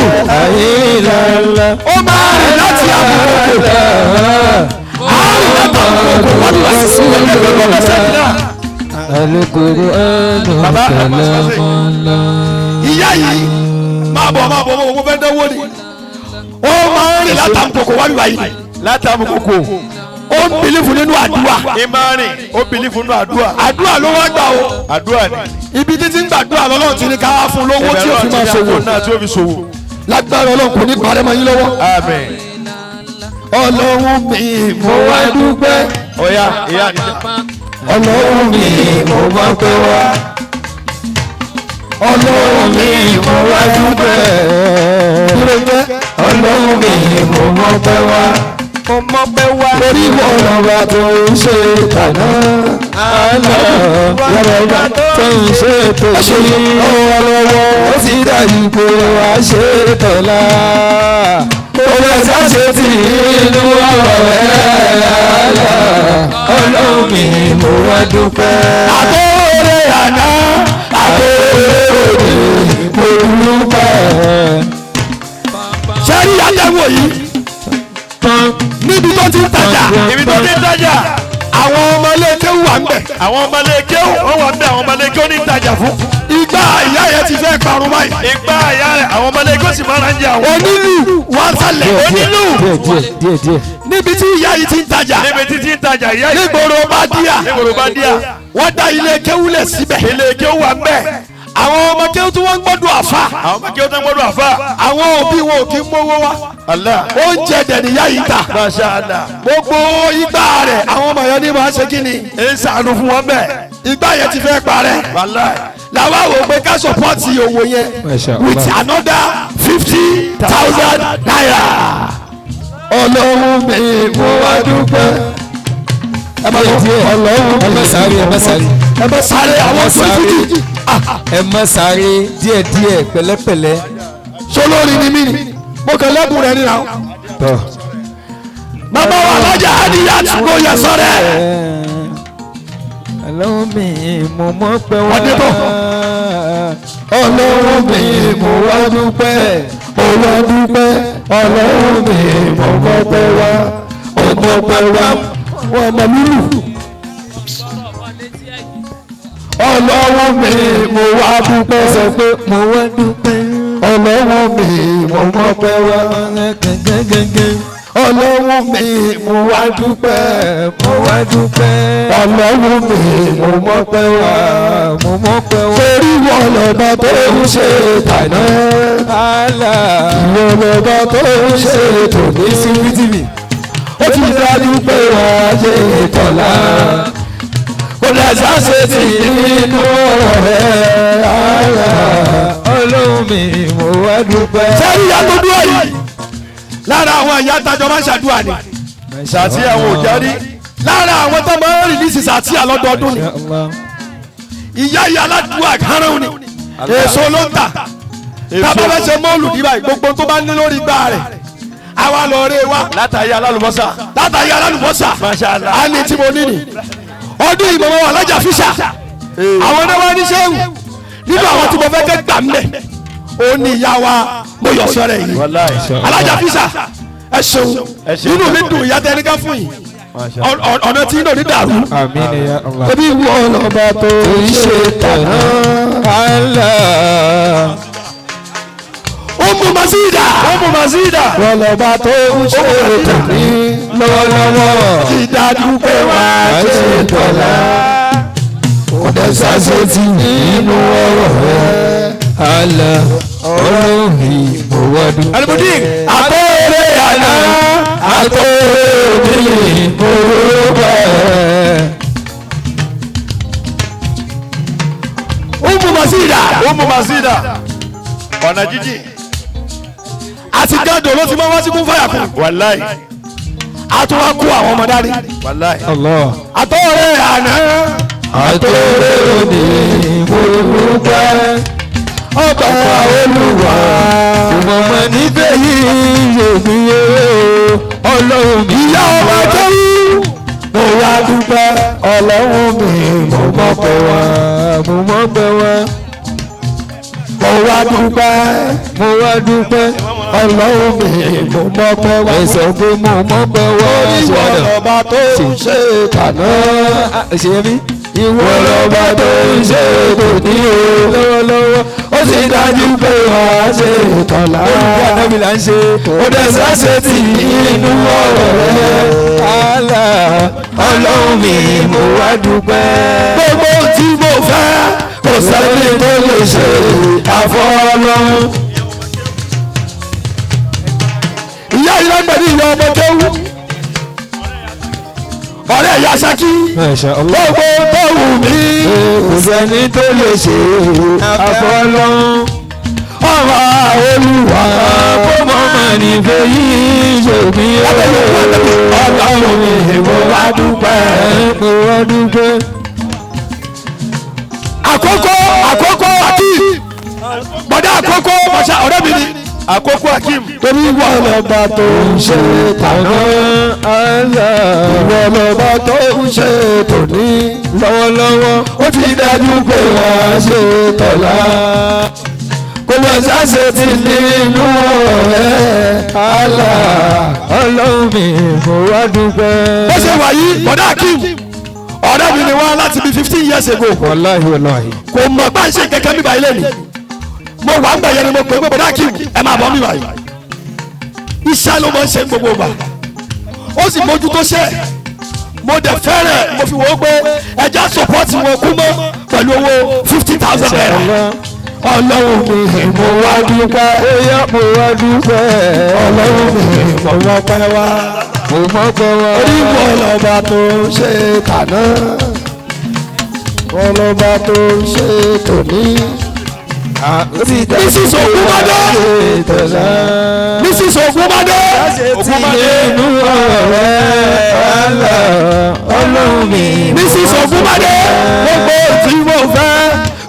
Ó máa rìn láti àbùkù. Àrùn láti àbùkù wọ́n ti wá sí ẹgbẹ́ gbọ́dọ̀ sẹ́yìn náà. Al-Qur'anu kalamullah. Ìyá yìí máa bọ̀ máa bọ̀ mo fẹ́ dánwó ni. Ó máa ń rìn láti àbùkù wá bí wáyé. Láti àbùkù. Ó ń bìlífù nínú àdúrà. Ìmọ̀rin ó bìlífù nínú àdúrà. Àdúrà ló wá gbà o. Àdúrà ni. Ibi títí ń gbàdúrà lọ́lọ́run ti ní ká wá fún lówó tí ó fi máa ṣòwò. Náà tí ó fi ṣòwò. Lágbára Ọlọ́run kò ní parẹ́ mọ́ yín lọ́wọ́. Àmín. Ọlọ́run mi mo wá dúpẹ́. Ọ̀ya ìyá mi. Ọlọ́run mi mo mọ̀ pé wá. Ọlọ́run mi mo wá dúpẹ́. Ọlọ́run mi mo mọ̀ pé wá. Mo mọ̀ pé wá. Torí wọn lọ́ba tó ń ṣe tàná. Àlọ́ lọ́ba tó ń ṣe tòṣe. Lọ́wọ́lọ́wọ́ ó sì dájú pé wá ṣe tọ̀la. Kò lè ṣàṣe tì inú ọ̀rọ̀ ẹ̀ àlọ́. Ọlọ́run mi mo wá dúpẹ́. Àtòrè àná Àtòrè òní mo dúpẹ́. Sẹ́rí àtẹ̀wò yìí níbi tó ti ń tajà. Ibi tó ti ń tajà. Àwọn ọmọ ilé kéwù wà ń bẹ̀. Àwọn ọmọ ilé kéwù wọ́n wà ń bẹ̀, àwọn ọmọ ilé kéwù ní tajà fún. Ìgbà ìyá yẹn ti fẹ́ parun báyìí. Ìgbà ìyá rẹ̀ àwọn ọmọ ilé kéwù sì máa ń jẹ àwọn. Onílù wà sálẹ̀. Onílù. Díẹ̀ díẹ̀ díẹ̀. Níbi tí ìyá yìí ti ń tajà. Níbi tí ti ń tajà ìyá yìí. Nígboro bá díà. Nígboro bá díà. Wọ́n dá ilé kéwù lẹ̀ síbẹ̀. Ilé kéwù wà ń bẹ̀. Àwọn ọmọ kéwù tí wọ́n ń gbọ́dọ̀ àfa. Àwọn ọmọ kéwù tó ń gbọ́dọ̀ àfa. Àwọn òbí wọn ò kí ń mówó wá. Allah. Oúnjẹ dẹ̀ níyà yìí ta. Masha Allah. Gbogbo ìgbà rẹ̀ àwọn ọmọ yẹn ní máa ṣe kí ni. Ń ṣàánú fún wọn bẹ́ẹ̀. Ìgbà yẹn ti fẹ́ parẹ́. Wallahi. Làwa wò pé ká sọpọ́ọ̀tì owó yẹn with another 50,000 naira. Ọlọ́run mi mo wá dúpẹ́. Ẹ má Ọlọ́run mi Ẹ má sáré, ẹ má sáré. ẹ má sáré àwọn tó fìdí. Ẹ má sáré díẹ̀ díẹ̀ pẹ̀lẹ́pẹ̀lẹ́. Solórí ni mí ni mo kàn lẹ́bùn rẹ̀ nínú àwọn. Tọ́. Bàbá wa alájà Adìyá tí kò yẹ sọ́rẹ́. Ọlọ́run mi mo mọ̀ pé wá. Ọdẹ bọ̀. Ọlọ́run mi mo wá dúpẹ́. Mo wá dúpẹ́. Ọlọ́run mi mo mọpẹ́ wá. Mo mọpẹ́ wá. Wọ́n mọ lúlù. Ọlọ́run mi mo wá dúpẹ́. Sọ pé mo wá dúpẹ́. Ọlọ́run mi mo mọpẹ́ wá. Gẹ́gẹ́gẹ́gẹ́. Ọlọ́run mi mo wá dúpẹ́. Mo wá dúpẹ́. Ọlọ́run mi mo mọpẹ́ wá. Mo mọ̀ pé wá. Torí wọn lọ́ba tó ń ṣe tàná. Àlà. Ìwọ lọ́ba tó ń ṣe tòní. CCTV. Ó ti dájú pé wàá ṣe tọ̀la. Kò dẹ̀ sáṣe tì nínú ọ̀rọ̀ rẹ̀ rárá. Ọlọ́run mi mo wá dúpẹ́. Sẹ́rí ìyá tó dúró yìí lára àwọn ìyá tajọ máa ń ṣàdúrà ni. Sàtí àwọn òjárí. Lára àwọn tó máa ń rìlíìsì sàtí àlọ́dọọdún ni. Ìyá ìyá aládùúgbò àkàrùn ni. Èso ló ń tà. Tábà bá ṣe mọ́ọ̀lù dí báyìí gbogbo tó bá ní lórí igbá rẹ̀. Àwa lọ rẹ wa. Látàyé alálùbọ́sà. Látàyé alálùbọ́sà. Masha Allah. A ní tí mo ní ni. Ọdún yìí mọ̀mọ́ wa alájà fíṣà. Àwọn náà wá ní sẹ́wù. Nínú àwọn tí mo fẹ́ kẹ́ gbà mẹ́. Ó ní ìyá wa mo yọ̀ sọ́rẹ̀ yìí. Wallahi. Alájà fíṣà ẹ ṣeun. Inú mi dùn ìyá tẹ ní ká fún yìí. Ọ̀nà tí inú ò ní dàrú. Àmín ya Allah. Ebi wọn lọ́ba tó ń ṣe tàná. Àlà. Umu Mazida. Umu Mazida. Wọn lọ́ba tó ń ṣe tòní. Lọ́wọ́lọ́wọ́. Ti dájú pé wàá ṣe tọ̀la. Kò dẹ̀ sáṣe tì nínú ọ̀rọ̀ rẹ̀. Àlà. Ọlọ́run mi mo wá dúpẹ́. Alimudir. Àtòrè àná àtòrè òní mo dúpẹ́. Umu Mazida. Umu Mazida. Ọ̀nà jíjìn. Àti gádùn ló ti máa wá sí kún fàyà kù. Wallahi. A tún wá kó àwọn ọmọ dání. Wallahi. Allah. Àtòrè àná. Àtòrè òní mo dúpẹ́. Ọba Olúwa Ìmọ̀mọ̀ nífẹ̀ẹ́ yìí yèmí o. Ọlọ́run mi. ìyá ọba jẹ́wú. Mo wá dúpẹ́ Ọlọ́run mi mo mọpẹ́ wá. Mo mọ̀ pé wá. Mo wá dúpẹ́ Mo wá dúpẹ́. Ọlọ́run mi mo mọpẹ́ wá. Ẹ sọ pé mo mọ̀ pé wá. Ìwọ lọ́ba tó ń ṣe tàná. Ṣé mi? Ìwọ Ìwọ lọ́ba tó ń ṣe tòní o. lọ́wọ́lọ́wọ́. Ó sì dájú pé wàá ṣe tọ̀la. Olùkọ́ ànábì là ń ṣe. Ó dẹ̀ sáṣe tì inú ọ̀rọ̀ rẹ̀. Àlà. Ọlọ́run mi mo wá dúpẹ́. Gbogbo tí mo fẹ́ kò sẹ́ni tó lè ṣe àfọlọ́run. lẹ́gbẹ̀ẹ́ ní ìyá ọmọ kéwú ọ̀rẹ́ ìyá Ṣakí gbogbo tó wù mí kò sẹ́ni tó lè ṣe àfọlọ́hún ọ̀rọ̀ Olúwa kó mọ̀mọ́ nífẹ̀ẹ́ yìí ṣòbí Ọlọ́run mi mo wá dúpẹ́. Mo wá dúpẹ́. Àkókò Akeem bọ̀dá àkókò bọ̀ṣà ọ̀rẹ́ mi ni Àkókò Akeem. Torí ìwọ lọ́ba tó ń ṣe tàná, ìwọ lọ́ba tó ń ṣe tòní lọ́wọ́lọ́wọ́ ó ti dájú pé wàá ṣe tọ̀la. Kò lọ sáṣẹ ti nínú ọ̀rẹ́ Allah. Ọlọ́run mi mo wá dúpẹ́. Bó ṣe wà yìí bọ̀dá Akeem ọ̀rẹ́ mi ni wọ́n láti bí 15 years ago. Wàláhì wàláhì. Kò mọ̀ bá ń ṣe kẹ̀kẹ́ mi báyìí lẹ́nu. Mo wà ń gbẹ̀yẹ ni mo pè é pé bọ̀dá Akeem ẹ máa bọ̀ mi báyìí. Iṣẹ́ ló máa ń ṣe gbogbo ìgbà. Ó sì mójútó ṣẹ́. Mo dẹ̀ fẹ́rẹ̀ mo fi wò ó pé ẹja sọ̀pọ̀tì wọn kú mọ́ pẹ̀lú owó 50,000 naira. Ọlọ́run mi mo wá dúpẹ́. Óyá mo wá dúpẹ́. Ọlọ́run mi mo wá pẹ́ wá. Mo mọ̀ pẹ́ wá. Orí wọn lọ́ba tó ń ṣe tàná. Wọn lọ́ba tó ń ṣe tòní. Mrs. Ogunbade. Mrs. Ogunbade. Nínú ọ̀rẹ́ Ọlọ́run mi. Mrs. Ogunbade. Gbogbo tí mo fẹ́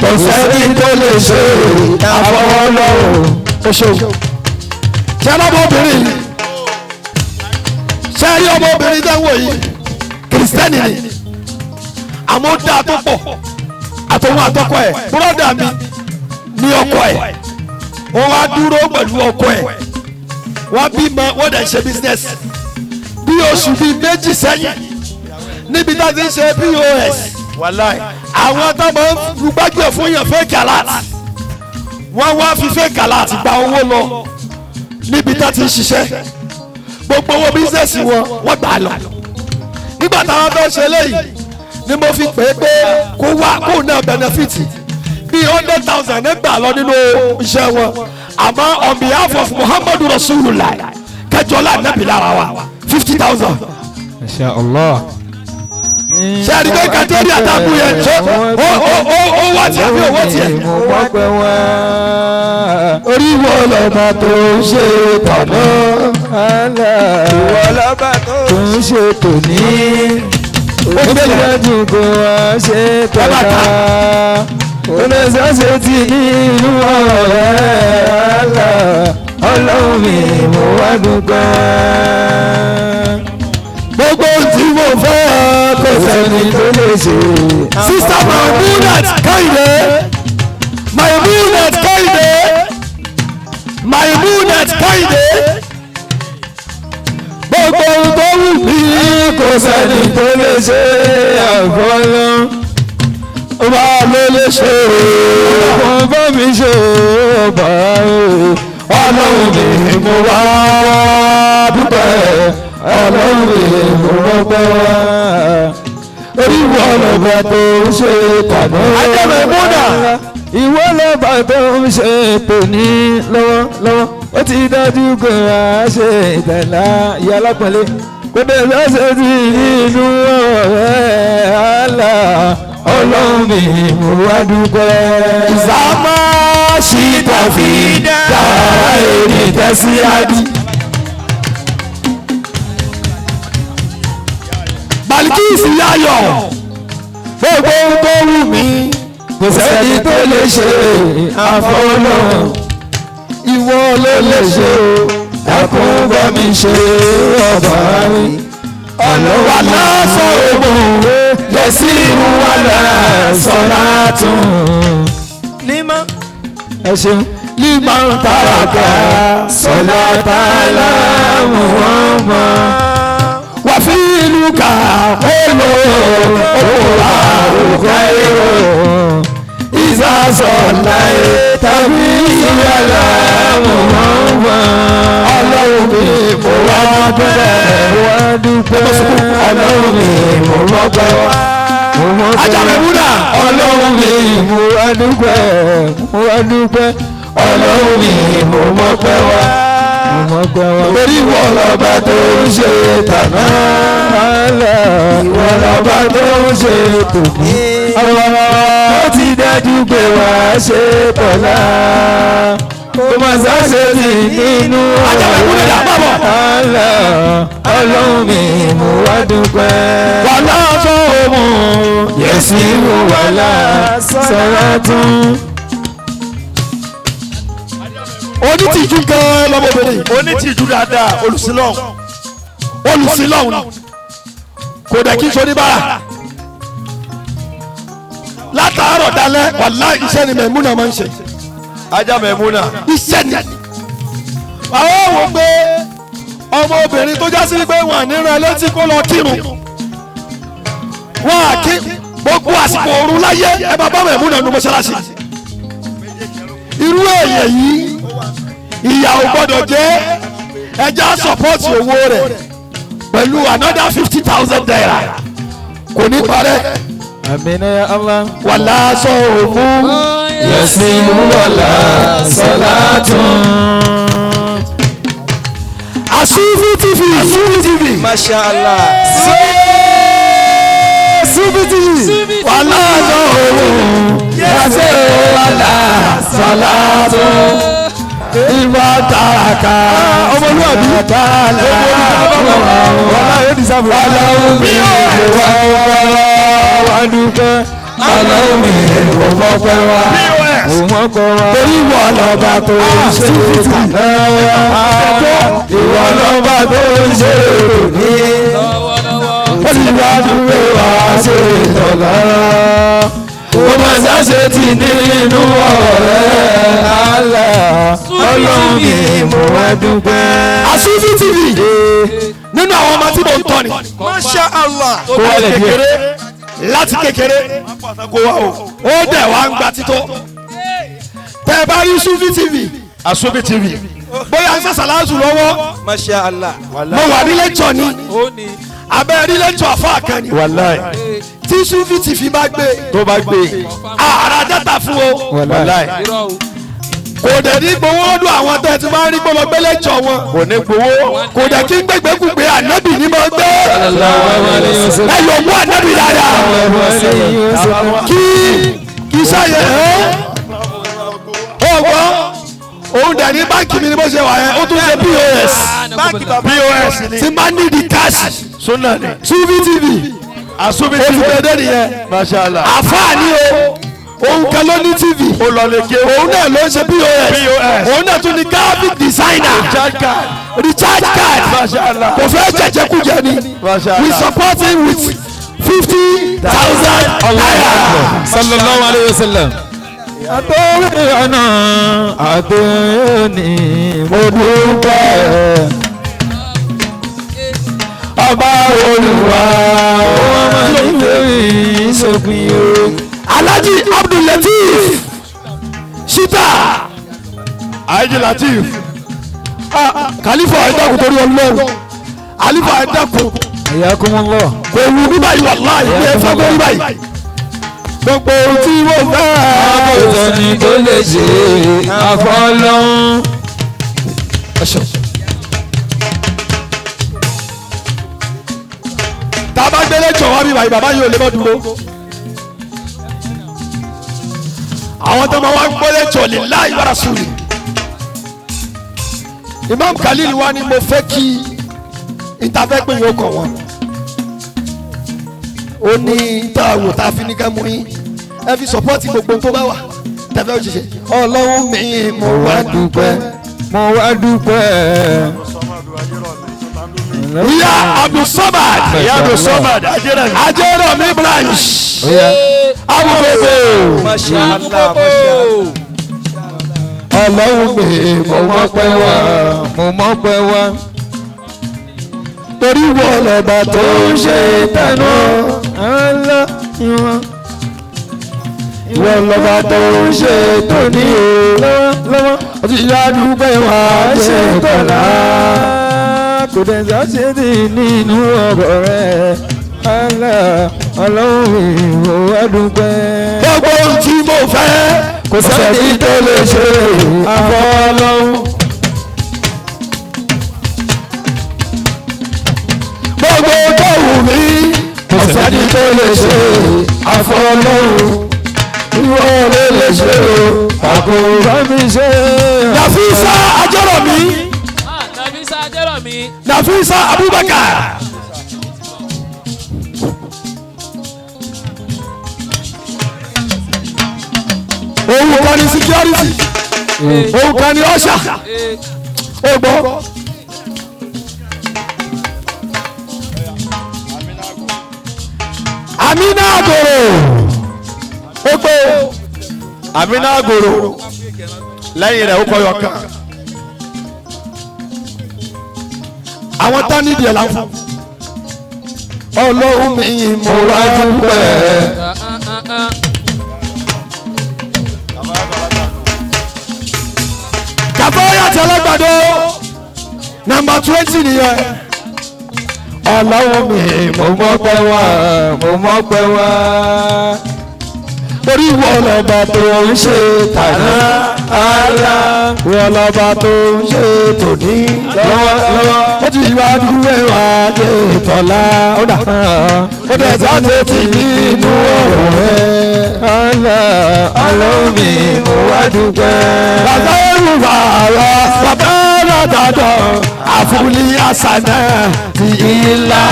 kò sẹ́ni tó lè ṣe àfọwọ́lọ́run. O ṣeun. Ṣé ọmọbìnrin yìí? Ṣé rí ọmọbìnrin tẹ́ ń wò yìí? Kìrìsìtẹ́nì ni. Àmọ́ ó dáa tó pọ̀. Àtòun àtọkọ ẹ̀. Búrọ́dà mi ní ọkọ ẹ̀. Wọ́n wá dúró pẹ̀lú ọkọ ẹ̀. Wọ́n bímọ, wọ́n dẹ̀ ṣe business. Bí oṣù bíi méjì sẹ́yìn níbi tá a ti ń ṣe POS. Wàláì. Àwọn tó máa ń gbájú ẹ̀ fún yàn fake alert. Wọ́n wá fi fake alert gba owó lọ níbi tá a ti ń ṣiṣẹ́. Gbogbo owó bísíǹsì wọn wọ́n gbà lọ. Nígbà táwọn fẹ́ ṣe léyìí ni mo fi pè é pé kó wá kó náà benefit bí 100,000 nígbà lọ nínú iṣẹ́ wọn. Àmọ́ on behalf of Muhammadu Rasulullah kẹjọlá nẹ́bí lára wa 50,000. Masha Allah. Ṣé ẹni pé kàtẹ́rì àtàkùn yẹn ṣé ó wá tiẹ̀ bí owó tiẹ̀. Mo mọ̀ pẹ́ wá. Orí wo lọ́ba tó ń ṣe tọ̀nà? Ìwọ lọ́ba tó ń ṣe tòní. Ó ti dájú kó wá ṣe tọ̀la. Oníṣẹ́ṣe ti ní inú ọ̀rẹ́ Ọlọ́run mi mo wá dúpẹ́. Gbogbo tí mo fẹ́ kò sẹ́ni tó lè ṣe. Sista Maimunat Kehinde, Maimunat Kehinde, Maimunat Kehinde. Gbogbo ohun tó wù mí kò sẹ́ni tó lè ṣe àfọlọ́. Ọba ló lè ṣe. Ọba bá mi ṣe ọba o. Ọlọ́run mi mo wá dúpẹ́. Ọlọ́run mi mo rọ́pẹ́ wá. Orí ìwọ lọ́ba tó ń ṣe tàná. Ajẹ́bẹ̀ múdà. Ìwọ lọ́ba tó ń ṣe tòní lọ́wọ́lọ́wọ́. Ó ti dájú pé wá ṣe ìtẹ̀lá ìyá alápọ̀nlé. Kò dé lọ́sẹ̀ tí nínú ọ̀rẹ́ àlà. Ọlọ́run mi mo wá dúpẹ́. Ìsámá ṣìtà fi dára èdè tẹ̀síwájú. Balikisi yayọ̀ gbogbo ohun tó wù mí kò sẹ́ni tó lè ṣe àfọlọ́. Ìwọ ló lè ṣe o, dákun bá mi ṣe ọba mi. Ọlọ́wà lásán ògùn lẹ́sí wà lásán látún. Nímọ̀. Ẹ ṣeun. Límọ̀ Tàràkà sọlá tààlà Muhammad. Wà fi ìlú kà ó lò ó wà òkè èrò. Ìsàsọ̀lá tàbí ìyàlá Muhammad. Ọlọ́run mi mo wá dúpẹ́. Wá dúpẹ́. Ọlọ́run mi mo rọ́pẹ́ wá. Ajábẹ̀ múdà. Ọlọ́run mi mo wá dúpẹ́. Mo wá dúpẹ́. Ọlọ́run mi mo mọpẹ́ wá. Mo mọ́ pẹ́ wá. Torí ìwọ lọ́ba tó ń ṣe tàná. Ìwọ lọ́ba tó ń ṣe tòní. Ó ti dájú pé wà á ṣe tọ̀la. Kò má sáṣe tì nínú ọ̀rẹ́. Ọlọ́run mi mo wá dúpẹ́. Wàlá sọ òun yẹ̀sí wò wàlá sọ̀rọ̀ tún. Onítìjú gan lọmọbìnrin. Onítìjú dáadáa, olùsílọ́hún. Olùsílọ́hún ni. Kò dẹ̀ kí n sọ ní bára. Látàárọ̀ dalẹ́, wàláhì iṣẹ́ ni Mẹ̀múnà máa ń ṣe. Ajá Mẹ̀múnà. Iṣẹ́ ni. Àwọn wò pé ọmọbìnrin tó já sí pé wọn àníran létí kó lọ kírun. Wọ́n á kí gbogbo àsìkò òru láyé ẹ bá bá Mẹ̀múnà nu mọ́ṣáláṣí. Irú èèyàn yìí ìyà ò gbọ́dọ̀ jẹ́ ẹja sọpọ́ọ̀tì owó rẹ̀ pẹ̀lú another 50,000 naira kò ní parẹ́. Àmín ya Allah. Wàlá sọ òun Yẹ̀sí wàlá sọ̀látún. Asufi TV. Asufi TV. Masha Allah. Asufi TV. Wàlá sọ òun Yẹ̀sí wàlá sọ̀látún. Ìwà tààkà ọmọlúwàbí tààlà Wàlá yóò dìsáàbù. wàlá omi ìwà wà dúpẹ́. Wàlá omi ìwà fọ́pẹ́ wá. Òun ọkọ̀ wa. Torí ìwọ lọ́ba tó ń ṣe tàná. Ìwọ lọ́ba tó ń ṣe tòní. Ó sì wá dúpẹ́ wá ṣe tọ̀lá. Ó máa ṣàṣe tì nínú ọ̀rẹ́ àlá. Ọlọ́run mi mo wá dúpẹ́. Asufi TV nínú àwọn ọmọ tí mo ń tọ́ ni. Masha Allah. Kó wálẹ̀ díẹ̀. Láti kékeré Kó wá o. ó dẹ̀ wá ń gba títọ́. Tẹ́ ẹ bá rí Sufi TV. Asufi TV. Bóyá ń sàṣàlásù lọ́wọ́. Masha Allah. Mo wà ní lẹ́tọ̀ ni. Abẹ́ rí lẹ́tọ̀ àfáà kan ni. Wàláì. Tí Sufi TV bá gbé. Tó bá gbé. Àrà dátà fún o. Wàláì. Kò dẹ̀ ní gbowó lọ́dún àwọn tẹ́ ẹ ti máa ń rí gbọ́dọ̀ gbé lẹ́tọ̀ wọn. Kò ní gbowó. Kò dẹ̀ kí ń gbégbékúgbé ànábì ní mo gbé. Ẹ yọ̀ mú ànábì dáadáa. Kí iṣẹ́ yẹn ẹ́ ọgbọ́n òun dẹ̀ ní báńkì mi ni bó ṣe wà yẹn ó tún ṣe POS. POS ni. Tí máa ní di cash. Sunna ni. Sufi TV. Asufi Ó ti TV. bẹ̀rẹ̀ nìyẹn. Masha Allah. Àfáà ni o. Òun kan ló ní TV. Ó lọ lè ké. Òun náà ló ń ṣe POS. POS. Òun náà tún ní graphic designer. Recharge card. Recharge card. Masha Allah. Kò fẹ́ jẹjẹkújẹ ni. Masha Allah. We support him with 50,000 naira. Sallallahu alayhi wa sallam. Àtòrí ọ̀nà àtòní mo dúpẹ́. Ọba Olúwa. Wọ́n máa ń lórí ìṣòpin o. Alhaji Abdul Lateef Shita. Aiji Lateef. Khalifa ẹ̀dàkùn torí Ọlọ́run. Khalifa ẹ̀dàkùn Hayyakumullah. kò wù mí báyìí wàláhì ní ẹ̀fọ́ kò rí báyìí. Gbogbo ohun tí mo fẹ́. Àbòsọ ni tó lè ṣe àfọlọ́hún. Tá a bá gbélé jọ̀ wá bí báyìí bàbá yìí ò lè mọ́ dúró. Àwọn tó máa wá gbélé jọ̀ lillahi wa rasuli. Imam Khalil wa ni mo fẹ́ kí ìtafẹ́ pé yóò kọ̀ wọ́n. Ó ní tá a wò tá a fi ní ká mú yín. Ẹ fi sọpọ́ọ̀tì gbogbo tó bá wà tẹ̀fẹ́ òṣìṣẹ́. Ọlọ́run mi mo wá dúpẹ́. Mo wá dúpẹ́. Ìyá Abdulsamad. Ìyá Abdulsamad Ajẹ́rẹ̀mí. Ajẹ́rẹ̀mí branch. Oya. Amúgbèbè. Masha Allah. Masha Allah. Ọlọ́run mi mo Mo mọ̀ pẹ́ wá. Mo mọ̀ pẹ́ wá. torí wọ́n lọ́ba tó ń ṣe tẹnu. Allah ìwọ̀n. Ìwọ lọ́ba tó ń ṣe tóní o. Lọ́wọ́. Ó ti yá dúpẹ́ wá ṣe tọ̀la. Kò dẹ̀ sáṣe dì nínú ọ̀rọ̀ rẹ̀. Allah ọlọ́run ìwò wá dúpẹ́. Gbogbo ohun tí mo fẹ́ kò sẹ́ni tó lè ṣe Àfọlọ́hún. lè ṣe àfọlọ́hún. Ìwọ ló lè ṣe o, àkóbá mi ṣe. Nafisa Ajẹ́rọ̀mí. Nafisa Ajẹ́rọ̀mí. Nafisa Abubakar. Òun kan ní security. Òun kan ní ọ̀ṣà. Ó gbọ́. Amina Agoro. Ó gbé. Amina Agoro. Lẹ́yìn rẹ̀ ó kọ́ yọ kan. Àwọn tán nídìí ẹ̀ là ń fún. Ọlọ́run mi mo wá dúpẹ́. Kàfáyà tẹlẹgbàdo nọ́mbà 20 nìyẹn. Ọlọ́run mi mo mọ́pẹ́ wá, mo mọ́pẹ́ wá. Torí ìwọ lọ́ba tó ń ṣe tàná, àlá. Ìwọ lọ́ba tó ń ṣe tòní lọ́wọ́lọ́wọ́. Ó ti wá dúró wá dé tọ́lá. Ó dà ó dẹ̀ sáté tì nínú ọ̀rọ̀ rẹ̀. Àlá Ọlọ́run mi mo wá dúpẹ́. Bàbá Yorùbá rọ bàbá lọ́dọọdọ àfúlí àṣànà ti ìlà.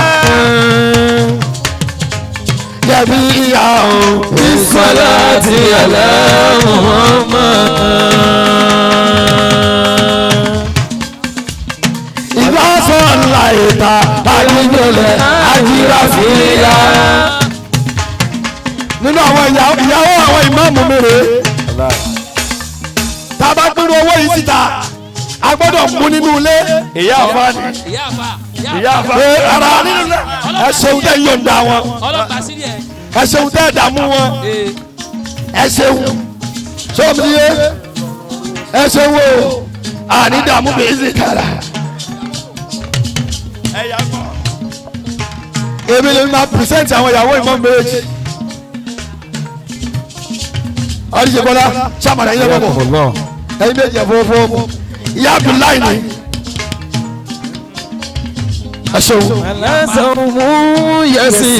Jẹ̀bi ìyá o. Ìsọ̀láti ala Muhammad. Ìbá sọ ńlá ìta àyíjọlẹ̀ àjírà fìlà. Nínú àwọn ìyàwó àwọn ìmáàmù mi rèé. Tá a bá pín owó yìí síta, a gbọ́dọ̀ mú nínú ilé. Ìyá àfa ni. Ìyá àfa. Ìyá àfa. Pé ara ẹ ṣeun tẹ́ yọ̀ǹda wọn. Ọlọ́pàá sílẹ̀ ẹ̀. Ẹ ṣeun tẹ́ dààmú wọn. Ẹ ṣeun. Sọ́ọ̀mù yé. Ẹ ṣeun o. Àní dààmú bèé sì tààrà. Èmi lè máa pìrìsẹ́ǹtì àwọn ìyàwó ìmọ̀ méjì. Àdìsẹ́ Bọ́lá sàmàlà yín lọ́bọ̀ bọ̀. Ẹyin méjì ẹ̀fọ́ fọ́. Ìyá Abdullahi ni. Ẹ ṣeun. Aláṣọmú yẹsì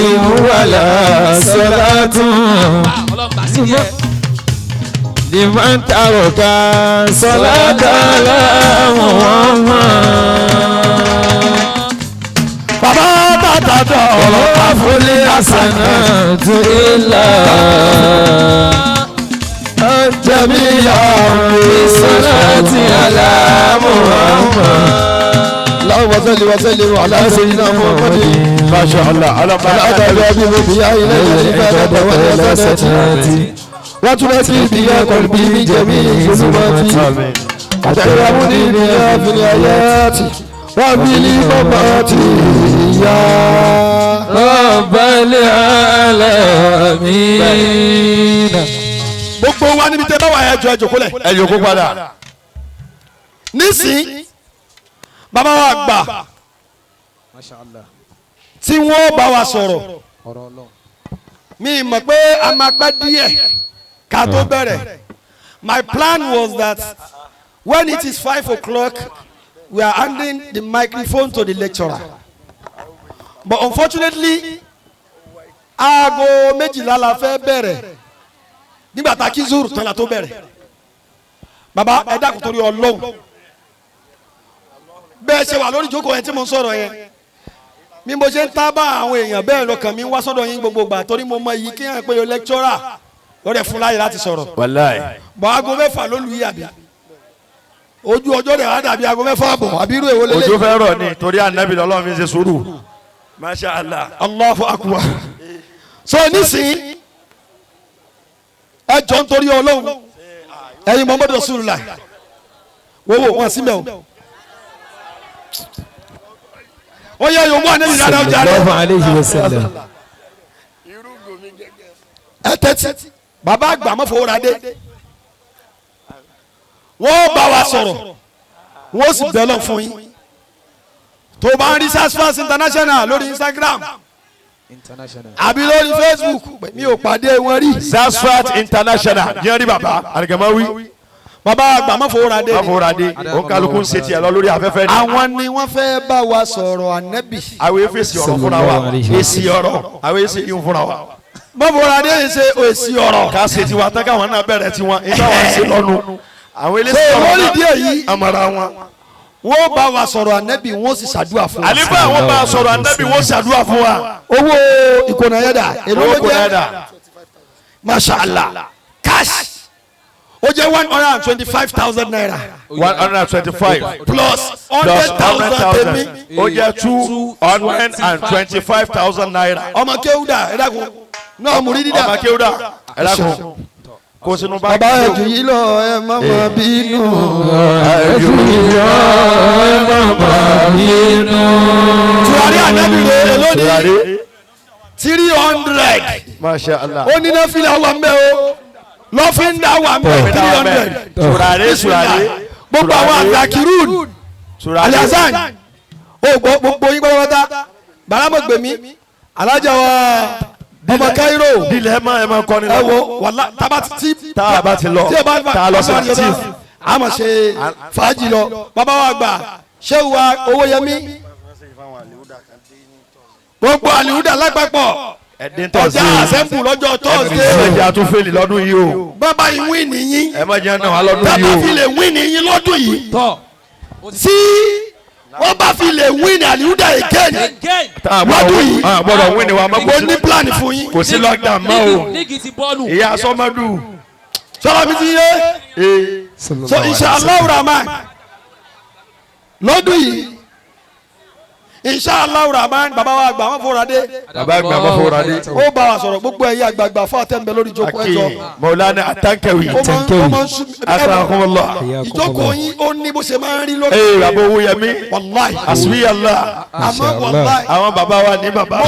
wàlà sọlátún. Ọlọ́pàá sílẹ̀ ẹ̀. Liman taraka sọlátà Muhammad. Bàbá bàtà dọ̀ Afúlé àsànà tó ilà. Jamiya bisalati ala Muhammad. اللهم صل وسلم على سيدنا محمد ما شاء الله. الأدب بها إلى العبادة والحسنات وتنسي بها قلبي بجميع ظلماتي وتعلمني بها في الآيات وفي الممات يا رب العالمين. Gbogbo wa níbi tẹ́ bá wà ẹ jọ̀ọ́ ẹ jókòó lẹ̀. Ẹ yòókù padà. Nísìnyí bàbá wa gbà tí wọ́n bá wa sọ̀rọ̀ mi mọ̀ pé a máa pẹ́ díẹ̀ ká tó bẹ̀rẹ̀. My plan was that when it is 5 o'clock we are handing the microphone to the lecturer, but unfortunately aago 12 la fẹ́ bẹ̀rẹ̀ nígbà tá a kí zuru tán la tó bẹ̀rẹ̀. Bàbá ẹ dákun torí Ọlọ́run, bẹ́ẹ̀ ṣe wà lórí ìjókòó yẹn tí mo ń sọ̀rọ̀ yẹn, mi mo ṣe ń tábà àwọn èèyàn bẹ́ẹ̀ lọ́kàn mi ń wá sọ́dọ̀ yín gbogbo gbà torí mo mọ iyì kí hàn pé o lecturer lọ́dẹ̀ fún láyè láti sọ̀rọ̀. Wàláì. Bọ̀ aago 6 ló lu yìí àbí ojú ọjọ́ rẹ̀ wá dàbí aago 6 àbọ̀ àbí irú èwo lélẹ̀. Òjò fẹ́ rọ̀ ni torí ànábì lọ́lọ́run fi ṣe sùúrù. Masha Allah. Allahu akbar. So nísìnyí ẹ jọ nítorí Ọlọ́run ẹ̀yin Muhammadu Rasulullah wọ́wọ́ wọn sí mẹ́ o. Ó yẹ yòówù ànábì dáadáa ọjà rẹ. Sallallahu alayhi wa sallam. Ẹ tẹ́tí bàbá àgbà mọ́fowóra dé wọ́n bá wa sọ̀rọ̀ wọ́n sì bẹ́ẹ̀ lọ fún yín. Tó bá ń rí Sasfas International lórí Instagram àbí lórí Facebook mi ò pàdé wọn rí. Sasfat International yẹn rí bàbá Aligamawi. Bàbá àgbà Máfowóradé ni. Máfowóradé òun kálukú ń ṣe tiẹ̀ lọ lórí afẹ́fẹ́ ni. Àwọn ni wọ́n fẹ́ bá wa sọ̀rọ̀ ànẹ́bì. Àwọn efèsì ọ̀rọ̀ fúnra wa, èsì ọ̀rọ̀, àwọn èsì yìí fúnra wa. Máfowóradé yìí ṣe èsì ọ̀rọ̀. Ká ṣe tiwa tán káwọn náà bẹ̀rẹ̀ tiwọn, ìta wọn ṣe lọ́nu. Àwọn eléṣì ọ̀rọ̀ lórí díẹ̀ yìí amara wọn. Wọ́n bá wa sọ̀rọ̀ ànẹ́bì, wọ́n sì ṣàdúrà fún wa. Àlífà àwọn bá a sọ̀rọ̀ ànẹ́bì, wọ́n ṣàdúrà fún wa. Owó ìkònà yẹn dà, èló ló jẹ́? Masha Allah, cash ó jẹ́ 125,000 naira. 125 plus 100,000 tèmi. Ó jẹ́ 225,000 naira. Ọmọ kéwúdà, ẹ dákun náà mú rí dídà. Ọmọ kéwúdà, ẹ dákun kó sínú báńkì. Bàbá ẹ̀jú yìí lọ, ẹ má má bínú. Ẹ̀jú yìí lọ, ẹ má má bínú. Tùwárí ànábì rẹ̀ lónìí 300. Masha Allah. Ó ní náà fìlà wà mẹ́ o, lọ́fíńdà wà mẹ́ 300. Tùràrí tùràrí. Gbogbo àwọn àgbàkirun alihasan o gbogbo yín pátápátá baramọ̀gbẹ̀mí alájà wa ọmọ Cairo. Dilẹ̀ ẹ máa ẹ máa kọ́ni lọ. Ẹ wo wàlá taba ti tá a bá ti lọ tá a lọ sí chief. A máa ṣe fàájì lọ. Bàbá wa gbà ṣéwù wa Owóyẹmí, gbogbo àlìhùdà lápapọ̀ ọjà àsẹ́mbù lọ́jọ́ tọ́sídẹ̀ẹ́. Ẹ má jẹ́ àtúnfẹ́lì lọ́dún yìí o. Bàbá yìí wí nìyí. Ẹ má jẹ́ náà wá lọ́dún yìí o. Bàbá fi lè wí nìyí lọ́dún yìí. Tí wọ́n bá fi lè wí ní àlìhùdà again lọ́dún yìí. Gbọ́dọ̀ wí ni wa mọ́. Mo ní plan fún yín. Kò sí lockdown mọ́ o. Ìyá sọmọdù. Sọlá mi ti yé. So inshallah rahman lọ́dún yìí, inshallah rahman, bàbá wa àgbà wọn fúnra dé. Bàbá àgbà wọn fúnra dé. Ó bá wa sọ̀rọ̀ gbogbo ẹ̀yin àgbààgbà fún àtẹ̀mbẹ̀ lórí ìjókòó ẹ̀jọ̀. Mọ̀lánà Atankewi. Ó máa ń sún Akramakumullah. Ìjókòó yín ó ní bó ṣe máa ń rí lókè. Ee bàbá Owóyẹmí. Wàláì. Asbiyallah. Àmọ́ wàláì. Àwọn bàbá wa ní bàbá wa.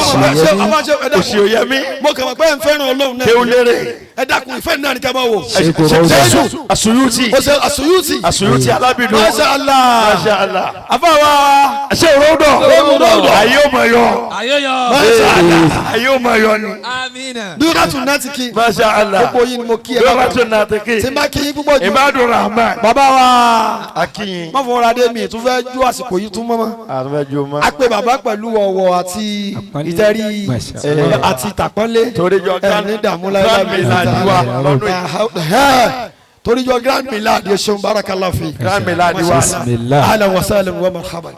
Òsì Oyẹmí. Mo kàn mọ̀ pé ń fẹ́ràn Ọlọ́run náà. Kéwúlérè. Ẹ dákun, ìfẹ́ náà ni ká máa wò. Asuyuti. O ṣe Asuyuti. Asuyuti alábìdún. Masha Allah. Masha Allah. Àfàwà. Ṣé òròdọ̀? Òròdọ̀. Ayé ò mọ̀ yọ. Ayé yọ. Masha Allah. Ayé ò mọ̀ yọ ni. Amina. Dúrátù Nàtìkì. Masha Allah. Gbogbo yín ni mo kí ẹ bá. Dúrátù Nàtìkì. Tí n bá kí yín púpọ̀ jù. Ibadur Rahman. Bàbá wa. Akínyìn. Má fọwọ́ra dé mi, tún fẹ́ ju àsìkò yìí tún mọ́mọ́. Àtúnfẹ́ ju mọ́. A pe bàbá pẹ̀lú ọ̀wọ̀ àti ìtẹ́rí àti ìtàpọ́nlé. Torí jọ ẹ̀ ní dààmú láyé Grand Milad wa lọ́dún yìí. Torí jọ Grand Milad yẹ ṣeun, barakallahu fi. Grand Milad wa. Ahlan wa sahlan wa marhaban.